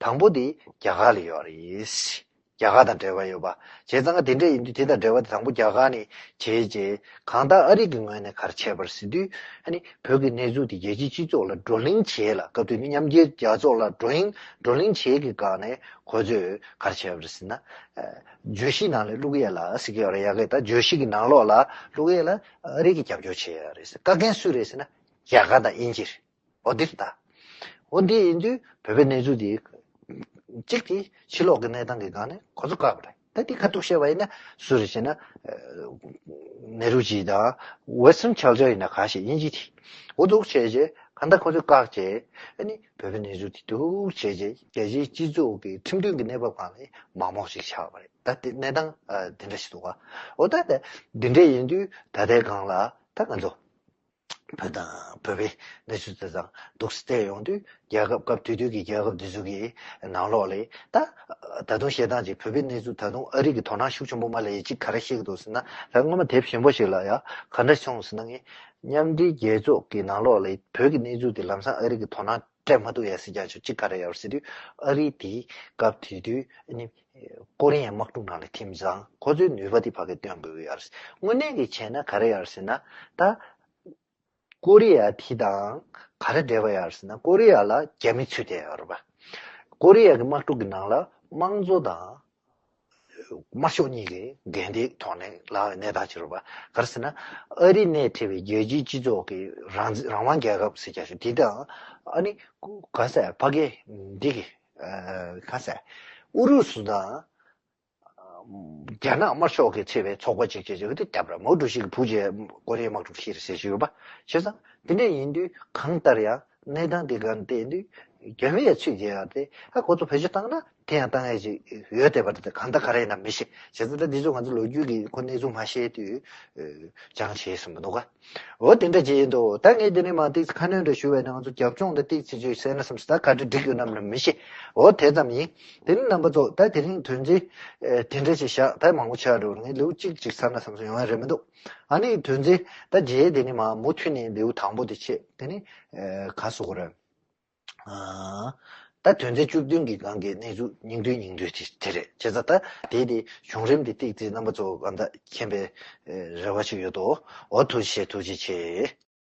དང་པོ་དེ་རྒྱ་གར་ལ་ཡོད་རེད། རྒྱ་གར་དང་འབྲེལ་བ་ཡོད་པ། བྱས་ཙང་དེ་འདྲ་ཡིན་དུས་དེ་དང་འབྲེལ་བ་དེ་དང་པོ་རྒྱ་གར་ནས་བྱས་རྗེས་གང་ལྟར་ཨ་རི་གི་ངོས་ནས་ག་རེ་བྱས་པ་རེད་ཟེར་དུས། ཨ་ནི་བོད་ཀྱི་གནས་ཚུལ་དེ་རྒྱལ་སྤྱིའི་སྤྱི་ཚོགས་ལ་བགྲོ་གླེང་བྱས་ལ། སྐབས་དེ་མི་མཉམ་འབྲེལ་རྒྱལ་ཚོགས་ལ་བགྲོ་གླེང་བགྲོ་གླེང་བྱས་ཀྱི་སྒང་ནས་ཁོ་ཚོས་ག་རེ་བྱས་པ་རེད་ཟེར་ན། ཨ་བརྗོད་གཞི་ནང་ལ་བླུག་ཡས་ལ་ཟེར་གྱི་ཡོད་རེད། ཡ་གི་ད་བརྗོད་གཞི་གི་ནང་ལོགས་ལ་བླུག་ཡས་ལ་ཨ་རི་གིས་རྒྱབ་སྐྱོར་བྱས་ཡོད་རེད་ཟེར། བཀག་མཁན་སུ་རེད་ཟེར་ན། རྒྱ་གར་དང་དབྱིན་ཇི་རེད། འོ་འདིར་ད། འོ་འདི་ཡིན་དུས་བོད་པའི་གནས་ཚུལ་འདི་གཅིག་དེ་ཕྱི་ལོགས་ཀྱི་གནས་སྟངས་ཀྱི་སྒང་ནས་ཁོ་ཚོ་བཀག་པ་རེད། ད་འདི་ཁ་ཐུག་བཤད་པ་ཡིན་ན་སུ་རེད་ཟེར་ན། ནེ་རུ་ཇི་དང་ཝེ་སི་ཊན་ཁལ་ཅར་ཡིན་ན་ག་ཞིག་དབྱིན་ཇི་དེ། འོ་འདུག་བྱས་རྗེས་གང་ལྟར་ཁོ་ཚོས་བཀག་རྗེས་ཨ་ནི་བོད་པའི་གནས་ཚུལ་དེ་འདུག་བྱས་རྗེས་རྒྱལ་སྤྱིའི་སྤྱི་ཚོགས་ཀྱི་ཁྲིམས་མཐུན་གྱི་གནས་བབ་སྒང་ལ་མག་མོག་ཞིག་ཆགས་པ་རེད། ད་དེ་གནས་སྟངས་དེ་འདྲ་ཞིག་འདུག་ག་འོ་ད་དེ་འདི་འདྲ་ཡིན་དུས་ད་ལྟའི་སྒང་ལ་ད་ང་ཚོ་བོད་དང་བོད་པའི་གནས་ཚུལ་དེ་དང་འདུག་སེ་བལྟས་ཡོང་དུས་རྒྱལ་ཁབ་སྐབས་དེ་དུས་ཀྱི་རྒྱལ་ཁབ་དེ་ཚོ་གི་ནང་ལོགས་ལ་ད་ད་དུང་བཤད་སྟངས་ཅིག་བོད་པའི་གནས་ཚུལ་ད་དུང་ཨ་རི་གི་དོ་སྣང་ཤུགས་ཆེན་པོ་མ་སླེབས་ཡས་ཅིག་ག་རེ་བཤད་ཀྱི་འདུག་ཟེར་ན། ད་སྔོན་མ་དེབ་གཞན་པ་ཞིག་ལ་ཡ་ག་འདྲ་བྱུང་ཟེར་ན། ངས་མཉམ་འབྲེལ་རྒྱལ་ཚོགས་ཀྱི་ནང་ལོགས་ལ་བོད་ཀྱི་གནས་ཚུལ་དེ་ལམ་སང་ཨ་རི་གི་དོ་སྣང་སྤྲད་མ་ཐུབ་ཡ་ཟེར་རྒྱ་ཆོག་ཅིག་ག་རེ་ཡོད་ཟེར་དུས། ཨ་རི་དེ་སྐབས་དེ་དུས་ཨ་ནི་ཀོ་རི་ཡའི་དམག་འཁྲུག་ནང་ལ་ཐིམ་ཙང་ཁོ་ཚོའི་ནུས་པ་དེ་ཕ་གིར་སྟོན་དགོས་ཀྱི་ཡོད་རེད། དངོས་གནས་ཀྱི་བྱས་ན་ག་རེ་ཡོད་རེད་ཟེར་ན། ད་ཀོ་རི་ཡ་དེ་དང་ག་རེ་འབྲེལ་བ་ཡོད་རེད་ཟེར་ན། ཀོ་རི་ཡ་ལ་རྒྱ་མི་ཚུད་བསྡད་ཡོད་རེད་པ། ཀོ་རི་ཡ་གི་དམག་འཁྲུག་གི་ནང་ལ་དམངས་གཙོ་དང་དམར་ཤོག་གཉིས་ཀྱི་འགལ་ཟླའི་ཐོག་ནས་ལངས་པའི་གནས་སྟངས་ཅིག་རེད་པ། ག་རེ་ཟེར་ན། ཨ་རི་ནས་ཁྲིད་པའི་རྒྱལ་སྤྱིའི་སྤྱི་ཚོགས་ཀྱི་རང་རང་དབང་རྒྱལ་ཁབ་ཟེར་རྒྱ་ཆོག་དེ་དང་། ཨ་ནི་ག་ཟེར་ཕ་གི་འདི་གི་ག་ཟེར་ཨུ་རུ་སུ་དང་རྒྱ་ནག་དམར་ཤོག་གིས་ཁྲིད་པའི་ཚོགས་པ་ཅིག་བྱས་བྱས་དེ་བརྒྱབ་ར། མའོ་ཀྲུའུ་ཞི་གི་བུ་བྱས་ཀོ་རི་ཡའི་དམག་འཁྲུག་ཤི་རེད་ཟེར་གྱི་ཡོད་པ། བྱས་ཙང་དེ་འདྲ་ཡིན་དུས་གང་ལྟར་ཡང་གནས་སྟངས་དེ་ག་བལྟས་དུས་རྒྱ་མི་ཡ་ཚུད་རྒྱ་ཡ་དེ་ཨ་ཁོ་ཚོ་བེད་སྤྱོད་བཏང་ན་དེ་ཡང་བཏང་ཡ་ཅིག་ཡོད་བསྡད་པ་རེད། དེ་གང་ལྟར་ག་རེ་ཡིན་ན་མི་ཤེས། བྱས་ཙང་ད་འདི་ཚོ་ང་ཚོ་ལོ་རྒྱུས་ཀྱི་ཁོ་གནས་ཚུལ་མ་ཤེས་དུས་ཅང་བྱས་སོང་མི་འདུག་ག་འོ་དེ་འདྲ་བྱས་ཡིན་འདུག་ད་ངས་དེ་ནས་མ་ཏིག་ཁ་སྣོན་འདྲ་ཞུ་བས་ན་ང་ཚོ་རྒྱབ་ལྗོངས་འདི་ཏིག་ཙི་ཅིག་གསན་ན་བསམ་སོང་། ད་ག་འདྲ་འགྲིག་ཡོད་ནམ་ལ་མི་ཤེས། འོ་དེ་ཙམ་ཡིན། དེ་ནི་རྣམ་པ་ཚོ་ད་དེ་རིང་དོན་ཚན་དེ་འདྲ་ཞིག་བཞག་ད་མང་པོ་ཆགས་འགྲོ། ངས་ལེའུ་གཅིག་ཅིག་ཚར་ན་བསམ་སོང་། ཡོང་ཡ་རེད་མི་འདུག་ཨ་ནི་དོན་ཚན་ད་རྗེས་དེ་ནི་མ་མུ་མཐུད་ནས་ལེའུ་དང་པོ་དེ་བྱེད། དེ་ནི་ག་སོ་གོ་རེད། ད་དོན་ཚན་བཅུ་བདུན་གྱི་སྒང་གི་གནས་ཚུལ་སྙིང་བསྡུས་སྙིང་བསྡུས་དེ་དེ་རེད། བྱས་ཙང་ད་དེ་དེ་བྱུང་རིམ་དེ་ཏིག་ཙི་རྣམ་པ་ཚོ་གང་ད་མཁྱེན་པའི་རེ་བ་ཞིག་ཡོད་དོ། འོ་ཐུགས་རྗེ་ཆེ། ཐུགས་རྗེ་ཆེ།